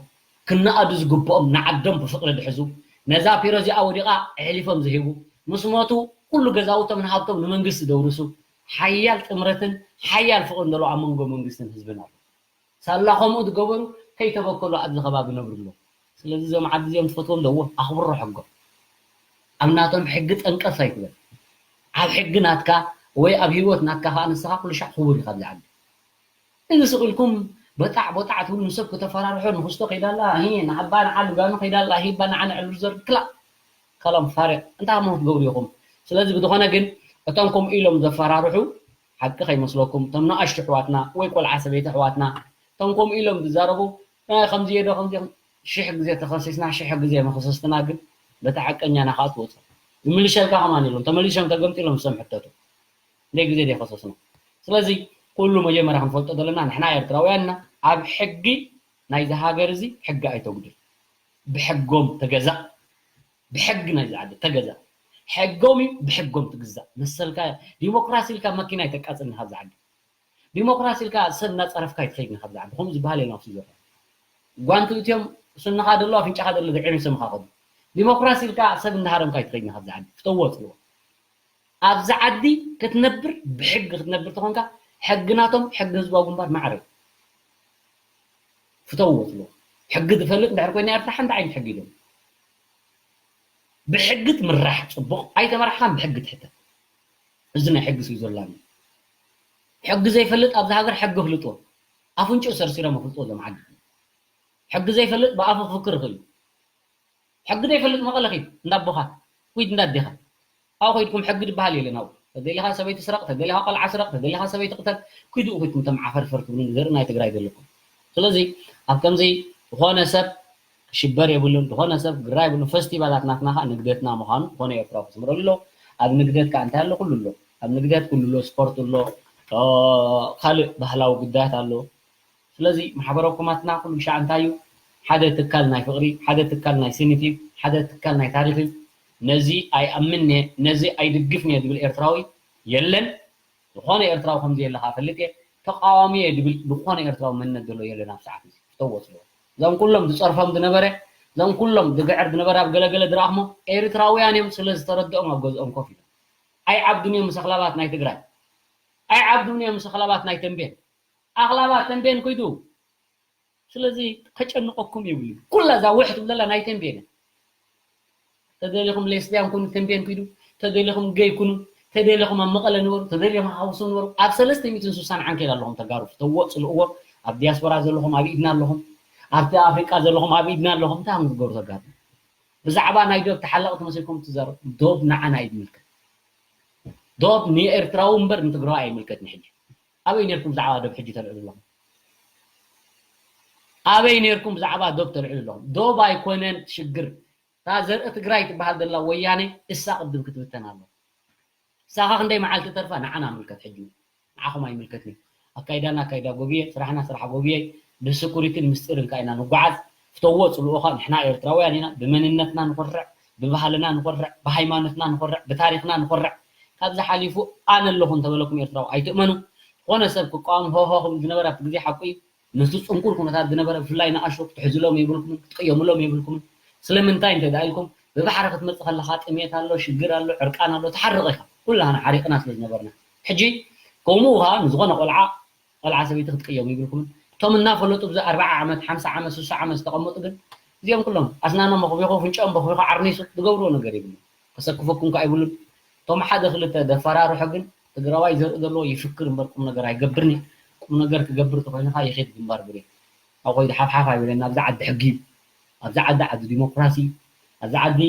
ክነኣዱ ዝግብኦም ንዓዶም ብፍቕሪ ዝሕዙ፣ ነዛ ፒሮ እዚኣ ወዲቓ ኣሕሊፎም ዝህቡ፣ ምስ ሞቱ ኩሉ ገዛውቶም ንሃብቶም ንመንግስቲ ዘውርሱ፣ ሓያል ጥምረትን ሓያል ፍቕርን ዘሎ ኣብ መንጎ መንግስትን ህዝብን ኣሎ። ሳላ ከምኡ ዝገበሩ ከይተበከሉ ኣብዚ ከባቢ ነብሩ ኣለዉ። ስለዚ እዞም ዓዲ እዚኦም ትፈትዎም ዶ? እወ፣ ኣኽብሮ ሕጎም። ኣብ ናቶም ሕጊ ጠንቀስ ኣይትበል። ኣብ ሕጊ ናትካ ወይ ኣብ ህይወት ናትካ ከኣ ንስኻ ኩሉ ሻዕ ክቡር ኢኻ ኣብዚ ዓዲ። እዚ ስቕ ኢልኩም በጣዕ በጣዕ ትብሉ ንሰብ ክተፈራርሑ ንኽስቶ ከይዳ ኣላ፣ ሂ፣ ንዓባ ንዓ ልጋኑ ከይዳ ኣላ፣ ሂባ ንዓ ንዕልል ዘር ክላእ። ከላም ፋሪቕ። እንታይ እሞ ክትገብሩ ኢኹም? ስለዚ ብዝኾነ ግን እቶም ከምኡ ኢሎም ዘፈራርሑ ሓቂ ከይመስለኩም፣ እቶም ንኣሽቱ ኣሕዋትና ወይ ቆልዓ ሰበይቲ ኣሕዋትና፣ እቶም ከምኡ ኢሎም ዝዛረቡ፣ "እ፣ ከምዚ እየ ዶ፣ ከምዚ እየ?" ሽሕ ግዜ ተኸሲስና፣ ሽሕ ግዜ መኸሰስትና ግን በቲ ሓቀኛ ናኻ ትወፁ። ዝምልሸልካ ከማን የሎም። ተመሊሶም ተገምጢሎም ንሶም ሕተቱ። ክንደይ ግዜ ዘይኸሰስና። ስለዚ ኩሉ መጀመርያ ክንፈልጦ ዘለና ንሕና ኤርትራውያን ኢና። ኣብ ሕጊ ናይዚ ሃገር እዚ ሕጊ ኣይተጉድል። ብሕጎም ተገዛእ። ብሕጊ ናይዚ ዓዲ ተገዛእ። ሕጎም እዩ፣ ብሕጎም ትግዛእ። መሰልካ ዲሞክራሲ ኢልካ መኪና ኣይተቃጽልን ካብዚ ዓዲ። ዲሞክራሲ ኢልካ ሰብ እናጸረፍካ ኣይትኸይድን ካብዚ ዓዲ። ከምኡ ዝበሃል የለን ኣብ ስዊዘርላንድ። ጓንቲ እትዮም ስንኻ ደሎ ኣፍንጫኻ ደሎ ድዒሩ ስምኻ ከዱ። ዲሞክራሲ ኢልካ ሰብ እናሃረምካ ኣይትኸይድን ካብዚ ዓዲ። ፍተዎ ጽልዎ። ኣብዚ ዓዲ ክትነብር ብሕጊ ክትነብር ተኾንካ ሕጊ ናቶም ሕጊ ህዝባዊ ግንባር ማዕረ እዩ። ፍተዎ ጽልዎ። ሕጊ ዝፈልጥ እንድሕር ኮይና ኤርትራ ሓንቲ ዓይነት ሕጊ ኢሎም። ብሕጊ ትምራሕ ጽቡቕ፣ ኣይተመራሕኻን ብሕጊ ትሕተት። እዚ ናይ ሕጊ ስዊዘርላንድ እዩ። ሕጊ ዘይፈልጥ ኣብዚ ሃገር ሕጊ ኣፍልጥዎ። ኣፍንጭኡ ሰርሲሮም ኣፍልጥዎ እዞም ዓዲ። ሕጊ ዘይፈልጥ ብኣፉ ክፍክር ይኽእል እዩ። ሕጊ ዘይፈልጥ መቐለ ኺድ፣ እንዳ ኣቦኻ፣ ኪድ እንዳ ኣዴኻ። ኣብኡ ኸይድኩም ሕጊ ዝበሃል የለን ኣብኡ። ተደሊኻ ሰበይቲ ስረቕ፣ ተደሊኻ ቆልዓ ስረቕ፣ ተደሊኻ ሰበይቲ ቅተል፣ ኪዱ ኺድኩም እቶም ዓፈርፈር ትብሉ ዘርኢ ናይ ትግራይ ዘለኩም። ስለዚ ኣብ ከምዚ ዝኾነ ሰብ ክሽበር የብሉን፣ ዝኾነ ሰብ ግራ የብሉን። ፈስቲቫላት ናትና ኸዓ ንግደትና ምዃኑ ዝኾነ ኤርትራዊ ክስምረሉ ኣለዎ። ኣብ ንግደት ከኣ እንታይ ኣሎ? ኩሉ ኣሎ። ኣብ ንግደት ኩሉ ኣሎ፣ ስፖርት ኣሎ፣ ኦ፣ ካልእ ባህላዊ ጉዳያት ኣሎ። ስለዚ ማሕበረ ኮማትና ኩሉ ግሻዕ እንታይ እዩ? ሓደ ትካል ናይ ፍቕሪ፣ ሓደ ትካል ናይ ስኒት እዩ፣ ሓደ ትካል ናይ ታሪኽ እዩ። ነዚ ኣይኣምን እየ፣ ነዚ ኣይድግፍን እየ ዝብል ኤርትራዊ የለን። ዝኾነ ኤርትራዊ ከምዚ የለ ከኣ ፈልጥ እየ። ተቃዋሚ እየ ዝብል ዝኾነ ኤርትራዊ መንነት ዘሎ የለን ኣብ ሰዓት እዚ። ፍተዎ ጽልዎ። እዞም ኩሎም ዝጸርፎም ዝነበረ፣ እዞም ኩሎም ዝግዕር ዝነበረ ኣብ ገለገለ ዝረኣኽሞ ኤርትራውያን እዮም ስለ ዝተረድኦም ኣብ ገዝኦም ኮፍ ኢሎም። ኣይዓብዱን እዮም ምስ ኣኽላባት ናይ ትግራይ። ኣይዓብዱን እዮም ምስ ኣኽላባት ናይ ተንቤን። ኣኽላባት ተንቤን ኩይዱ። ስለዚ ከጨንቐኩም የብሉ። ኩላ እዛ ውሕ ትብል ዘላ ናይ ተንቤን እያ። ተደሊኹም ሌስቢያን ኩኑ፣ ተንቤን ኩይዱ። ተደሊኹም ገይ ኩኑ። ተደሊኹም ኣብ መቐለ ንበሩ። ተደሊኹም ኣብ ኣኽሱም ንበሩ። ኣብ ሰለስተ ሚእትን ስሳን ዓንኬል ኣለኹም ተጋሩ። ፍተዎ፣ ጽልእዎ። ኣብ ዲያስፖራ ዘለኹም ኣብ ኢድና ኣለኹም። ኣብቲ ኣፍሪቃ ዘለኹም ኣብ ኢድና ኣለኹም። እንታይ ከም ትገብሩ ተጋሩ? ብዛዕባ ናይ ዶብ ተሓለቕቲ መሲልኩም ትዛረቡ። ዶብ ንዓና እዩ ዝምልከት። ዶብ ንኤርትራዊ እምበር ንትግራዊ ኣይምልከትን። ሕጂ ኣበይ ነርኩም ብዛዕባ ዶብ ሕጂ ተልዕሉ ኣለኹም? ኣበይ ነርኩም ብዛዕባ ዶብ ተልዕሉ ኣለኹም? ዶብ ኣይኮነን ሽግር። እታ ዘርኢ ትግራይ ትበሃል ዘላ ወያነ እሳ ቅድም ክትብተን ኣለዋ። ንሳኻ ክንደይ መዓልቲ ተርፋ ንዓና ምልከት ሕጂ። ንዓኹም ኣይምልከትኒ። ኣካይዳና ኣካይዳ ጎብየ፣ ስራሕና ስራሕ ጎብየ፣ ብስኩሪትን ምስጢርን ከኣ ኢና ንጓዓዝ። ፍተዎ ጽልኡኻ፣ ንሕና ኤርትራውያን ኢና፣ ብመንነትና ንኾርዕ፣ ብባህልና ንኾርዕ፣ ብሃይማኖትና ንኾርዕ፣ ብታሪኽና ንኾርዕ። ካብዚ ሓሊፉ ኣነ ኣለኹ እንተበለኩም ኤርትራዊ ኣይትእመኑ። ዝኾነ ሰብ ክቃወም ሆሆ ክብል ዝነበረ ኣብቲ ግዜ ሓቁ እዩ። ምስቲ ጽንኩር ኩነታት ዝነበረ ብፍላይ ንኣሽቱ ክትሕዝሎም የብልኩምን ክትቅየምሎም የብልኩምን። ስለምንታይ እንተ ደኣ ኢልኩም ብባሕሪ ክትመጽእ ከለኻ ጥሜት ኣሎ፣ ሽግር ኣሎ፣ ዕርቃን ኣሎ፣ ትሓርቕ ኢኻ። ኩላህና ሓሪቕና ስለ ዝነበርና። ሕጂ ከምኡ ኸኣ ንዝኾነ ቆልዓ ቆልዓ ሰበይቲ ክትቅየሙ ይብልኩምን። እቶም እናፈለጡ ብዚ ኣርብዓ ዓመት፣ ሓምሳ ዓመት፣ ስሳ ዓመት ዝተቐመጡ ግን እዚኦም ኩሎም ኣስናኖም ኣኽቢኹ፣ ፍንጭኦም በኺኹ ዓርኒሱ ዝገብርዎ ነገር የብሉን። ከሰክፈኩም ከኣ ኣይብሉን። እቶም ሓደ ክልተ ደፈራርሖ ግን ትግራዋይ ዘርኢ ዘለዎ ይፍክር እምበር ቁም ነገር ኣይገብርኒ። ቁም ነገር ክገብር ተኾይንኻ ይኸይድ ግንባር ብሬ። ኣብ ኮይዱ ሓፍሓፍ ኣይበለና። ኣብዚ ዓዲ ሕጊ እዩ። ኣብዚ ዓዲ ዓዲ ዲሞክራሲ እዩ። ኣብዚ ዓዲ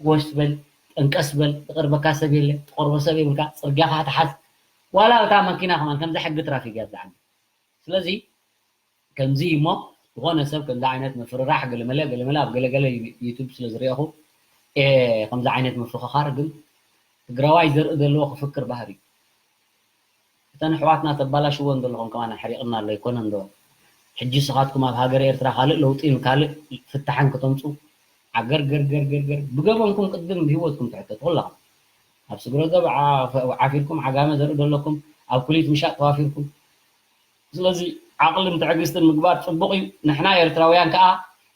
ወሽ በል፣ ጠንቀስ በል፣ ዝቐርበካ ሰብ የለ፣ ትቐርቦ ሰብ የብልካ፣ ጽርግያኻ ትሓዝ። ዋላ እታ መኪና ከማን ከምዚ ሕጊ ትራፊክ እያ ኣብዚ ዓዲ። ስለዚ ከምዚ እዩ እሞ ዝኾነ ሰብ ከምዚ ዓይነት ምፍርራሕ ገለመለ ገለመለ ኣብ ገለገለ ዩ-፣ ዩቱብ ስለ ዝረኣኹ፣ ኤ፣ ከምዚ ዓይነት ምፍኽኻር ግን ትግራዋይ ዘርኢ ዘለዎ ክፍክር ባህሪ እዩ። እተን ኣሕዋትና ተባላሽወን ዘለኹም ከማን ኣሕሪቕና ኣሎ ኣይኮነን ዶ? ሕጂ ስኻትኩም ኣብ ሃገረ ኤርትራ ካልእ ለውጢን ካልእ ፍታሕን ከተምጹ ዓገር ገር ገር ገር ገር ብገበንኩም ቅድም ብህይወትኩም ትሕተቱ ኩላኹም። ኣብ ስግረ ገብ ዓ-፣ ዓፊርኩም ዓጋመ ዘርኢ ዘለኩም ኣብ ኩሊት ምሻጥ ተዋፊርኩም። ስለዚ ዓቕልን ትዕግስትን ምግባር ጽቡቕ እዩ። ንሕና ኤርትራውያን ከኣ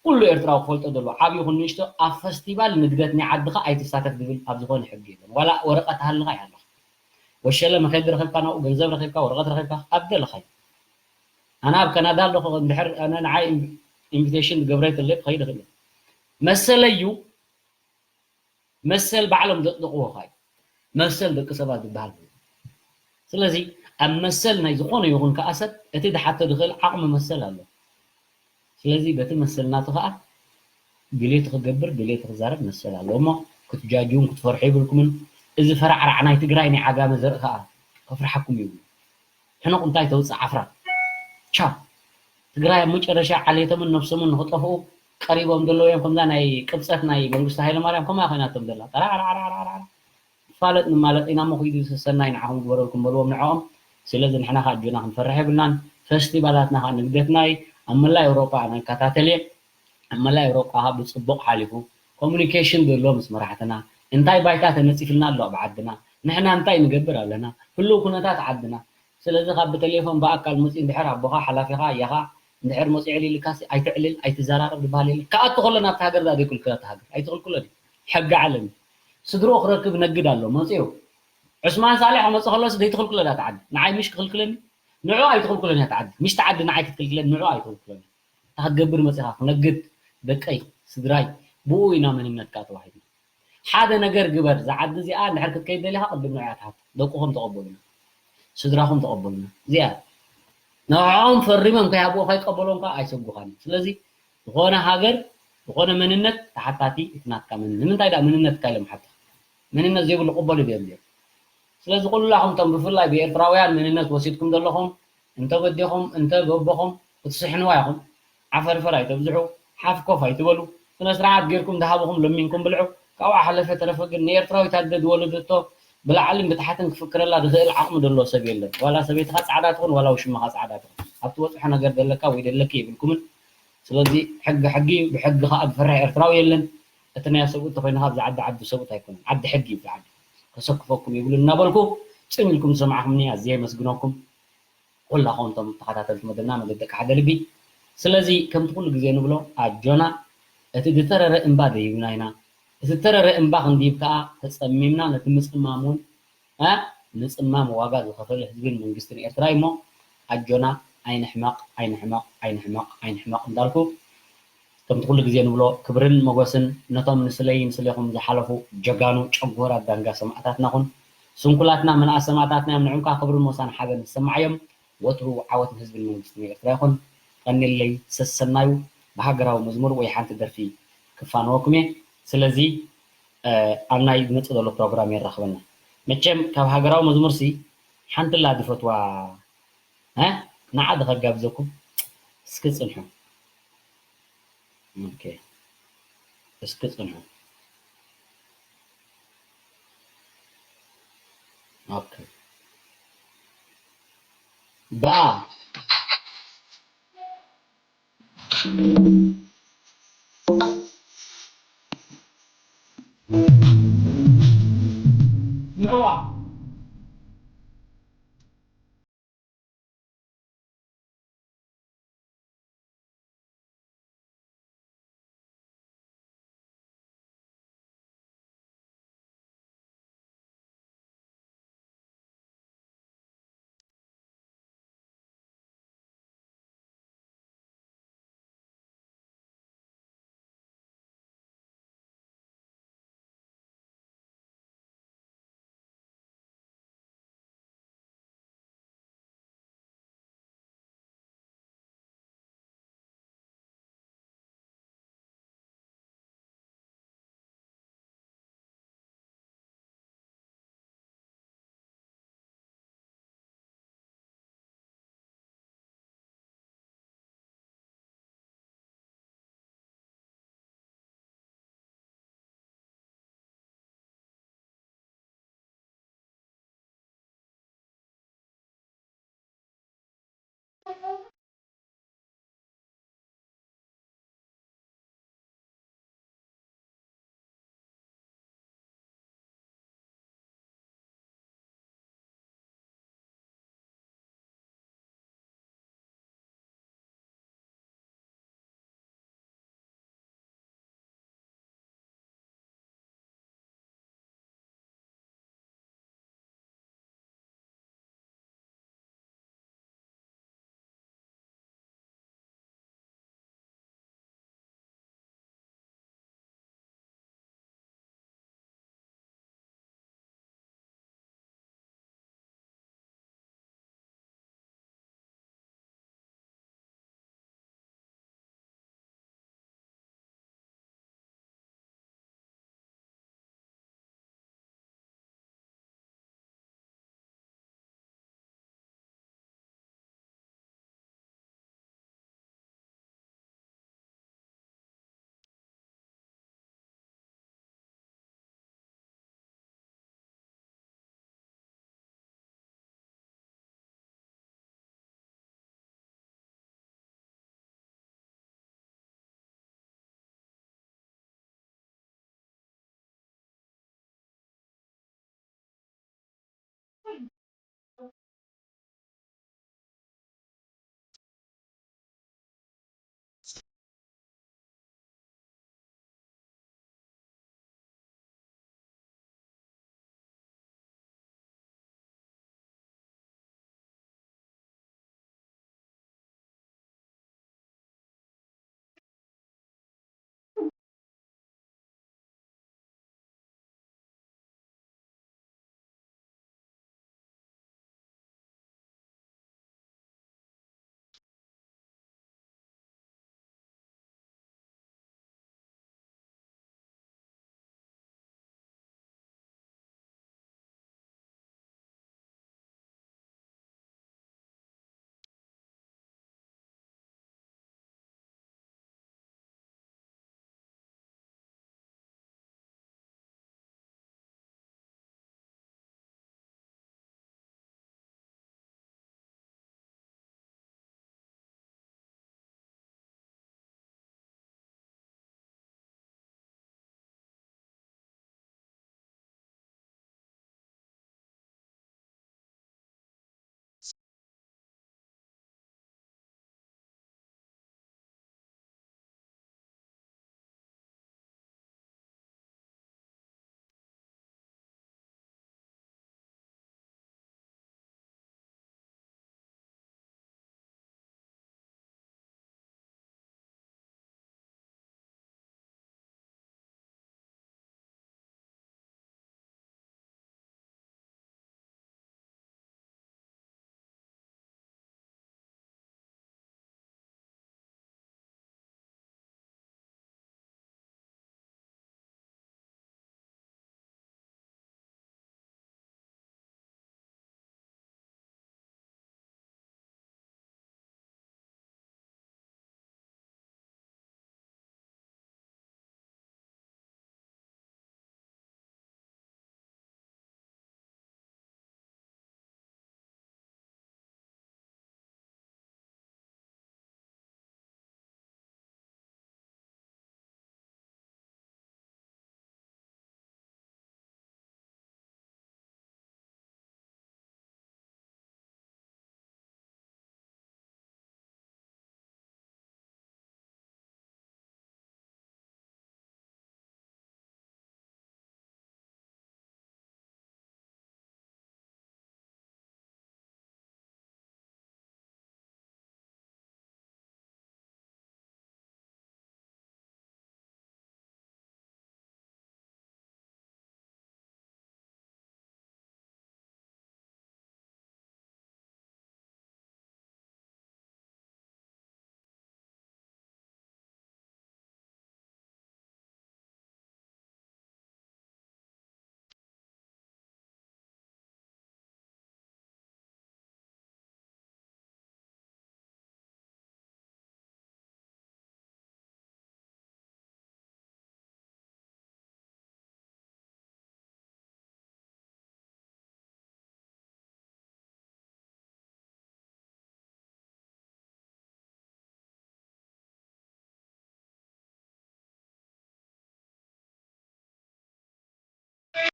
ኩሉ ኤርትራዊ ክፈልጦ ዘለዎ ዓቢ ይኹን ንእሽቶ ኣብ ፈስቲቫል ንግደት ናይ ዓድኻ ኣይትሳተፍ ዝብል ኣብ ዝኾነ ሕጊ የለን። ዋላ ወረቐት ሃልኻ ይሃልኻ። ወሸለ መኸዲ ረኺብካ ናብኡ ገንዘብ ረኺብካ ወረቐት ረኺብካ ኣብ ደለኻዮ። ኣነ ኣብ ካናዳ ኣለኹ እንድሕር ኣነ ንዓይ ኢን-፣ ኢንቪቴሽን ዝገብረ ተለይ ክኸይድ እኽእል እየ። መሰለይ እዩ። መሰል ባዕሎም ዘጽድቕዎ ኸኣ እዩ። መሰል ደቂ ሰባት ዝበሃል። ስለዚ ኣብ መሰል ናይ ዝኾነ ይኹን ከኣ ሰብ እቲ ዝሓቶ ዝኽእል ዓቕሚ መሰል ኣሎ። ስለዚ በቲ መሰል ናቱ ኸኣ ድሌቱ ክገብር ድሌቱ ክዛረብ መሰል ኣለዎ እሞ ክትጃጅውን ክትፈርሑ የብልኩምን። እዚ ፈራዕራዕ ናይ ትግራይ ናይ ዓጋመ ዘርኢ ኸኣ ከፍርሓኩም ይብሉ። ሕነቑ እንታይ ተውፅእ ዓፍራ። ቻው። ትግራይ ኣብ መጨረሻ ዓሌቶምን ነብሶምን ንኽጠፍኡ ቀሪቦም ዘለዉ እዮም። ከምዛ ናይ ቅብፀት ናይ መንግስቱ ሃይለማርያም ከምኣ ኮይናቶም ዘላ። ጠራዕራዕራዕራዕራዕ። ንፋለጥ ንማለጥ ኢና እሞ ኪዱ ሰሰናይ ንዓኹም ግበረልኩም በልዎም ንዕኦም። ስለዚ ንሕና ከዓ ኣጆና ክንፈርሕ የብልናን። ፈስቲቫላትና ከዓ ንግደትና እዩ። ኣብ መላእ ኤውሮጳ ኣነ እከታተል እየ። ኣብ መላእ ኤውሮጳ ከዓ ብፅቡቕ ሓሊፉ። ኮሙኒኬሽን ዘሎ ምስ መራሕትና። እንታይ ባይታ ተነፂፍልና ኣሎ ኣብ ዓድና? ንሕና እንታይ ንገብር ኣለና? ህልው ኩነታት ዓድና። ስለዚ ካብ ብቴሌፎን ብኣካል መፂኡ እንድሕር ኣቦኻ ሓላፊኻ ኣያኻ እንድሕር መፂኡ ዕሊልካሲ ኣይትዕልል ኣይትዘራረብ ዝበሃል የለን። ክኣቱ ከሎ ናብቲ ሃገር ደኣ ዘይክልክሎ እቲ ሃገር ኣይትኽልክሎን እዩ። ሕጊ ዓለም እዩ። ስድርኡ ክረክብ ነግድ ኣሎ መፂኡ። ዑስማን ሳልሕ ክመፅእ ከሎሲ ዘይትኽልክሎ እያ እታ ዓዲ። ንዓይ ምሽ ክኽልክለኒ? ንዕኡ ኣይትኽልክሎን እያ እታ ዓዲ። ምሽ እታ ዓዲ ንዓይ ክትክልክለኒ ንዕኡ ኣይትኽልክሎን እያ። እንታይ ክትገብር መፂኻ? ክነግድ ደቀይ ስድራይ ብኡ ኢና መንነትካ ተዋሂድና። ሓደ ነገር ግበር፣ እዛ ዓዲ እዚኣ እንድሕር ክትከይድ ደሊኻ ቅድም ንዕኣ ትሓቶ። ደቁኹም ተቐበሉና፣ ስድራኹም ተቐበሉና። እዚኣ ንዕኦም ፈሪሞም ከይሃብዎ ከይቀበሎም ከዓ ኣይሰጉኻን እዮም። ስለዚ ዝኾነ ሃገር፣ ዝኾነ መንነት ተሓታቲ እቲ ናትካ መንነት። ንምንታይ ደኣ መንነትካ ኢሎም ሓታ? መንነት ዘይብሉ ቅበሉ ድዮም እዮም? ስለዚ ኩላኹም እቶም ብፍላይ ብኤርትራውያን መንነት ወሲድኩም ዘለኹም እንተ በዴኹም እንተ በቦኹም ክትስሕንዋ ኢኹም። ዓፈርፈር ኣይተብዝሑ፣ ሓፍ ኮፍ ኣይትበሉ። ስነ ስርዓት ጌርኩም ዝሃብኹም ለሚንኩም ብልዑ። ካብኡ ሓለፈ ተረፈ ግን ንኤርትራዊት ኣደ ዝወለደቶ ብላዕልን ብታሕትን ክፍክረላ ዝኽእል ዓቕሚ ዘለዎ ሰብ የለን። ዋላ ሰበይትኻ ጻዕዳ ትኹን ዋላ ውሽማኻ ጻዕዳ ትኹን። ኣብ ትበጽሖ ነገር ዘለካ ወይ ደለኪ የብልኩምን። ስለዚ ሕጊ ሕጊ እዩ፣ ብሕጊ ኸኣ ዝፈርሕ ኤርትራዊ የለን። እቲ ናይ ሰብኡት ተኾይኑ ካብዚ ዓዲ ዓዲ ሰብኡት ኣይኮነን። ዓዲ ሕጊ እዩ፣ ዓዲ ከሰክፈኩም ይብሉ እናበልኩ ጽም ኢልኩም ዝሰማዕኹምኒ ኣዝየ የመስግነኩም። ኩላኹም እቶም ተኸታተልቲ መደብና መደብ ደቂ ሓደ ልቢ። ስለዚ ከምቲ ኩሉ ግዜ ንብሎ ኣጆና፣ እቲ ዝተረረ እምባ ደይብና ኢና። እቲ ዝተረረ እምባ ክንድይብ ከኣ ተጸሚምና ነቲ ምጽማም እውን እ ምጽማም ዋጋ ዝኸፈለ ህዝብን መንግስትን ኤርትራ እዩ እሞ ኣጆና ኣይንሕመቕ ኣይንሕመቕ ኣይንሕመቕ ኣይንሕመቕ እንዳልኩ ከምቲ ኩሉ ግዜ ንብሎ ክብርን ሞገስን ነቶም ንስለይ ንስሌኹም ዝሓለፉ ጀጋኑ ጨጎራ ዳንጋ ሰማእታትና ኹን። ስንኩላትና ምንኣስ ሰማእታትና እዮም። ንዕም ከኣ ክብርን ሞሳን ሓበን ዝሰማዓዮም። ወትሩ ዓወት ንህዝብን መንግስትን ኤርትራ ይኹን። ቀኒለይ ሰሰናዩ ብሃገራዊ መዝሙር ወይ ሓንቲ ደርፊ ክፋነወኩም እየ። ስለዚ ኣብ ናይ ዝመጽእ ዘሎ ፕሮግራም የራኽበና። መቸም ካብ ሃገራዊ መዝሙርሲ ሓንቲ ኣላ ዝፈትዋ እ ንዓ ዶ ከጋብዘኩም? እስኪ ጽንሑ። ኦኬ እስኪ ጽንሑ። Okay. Ba.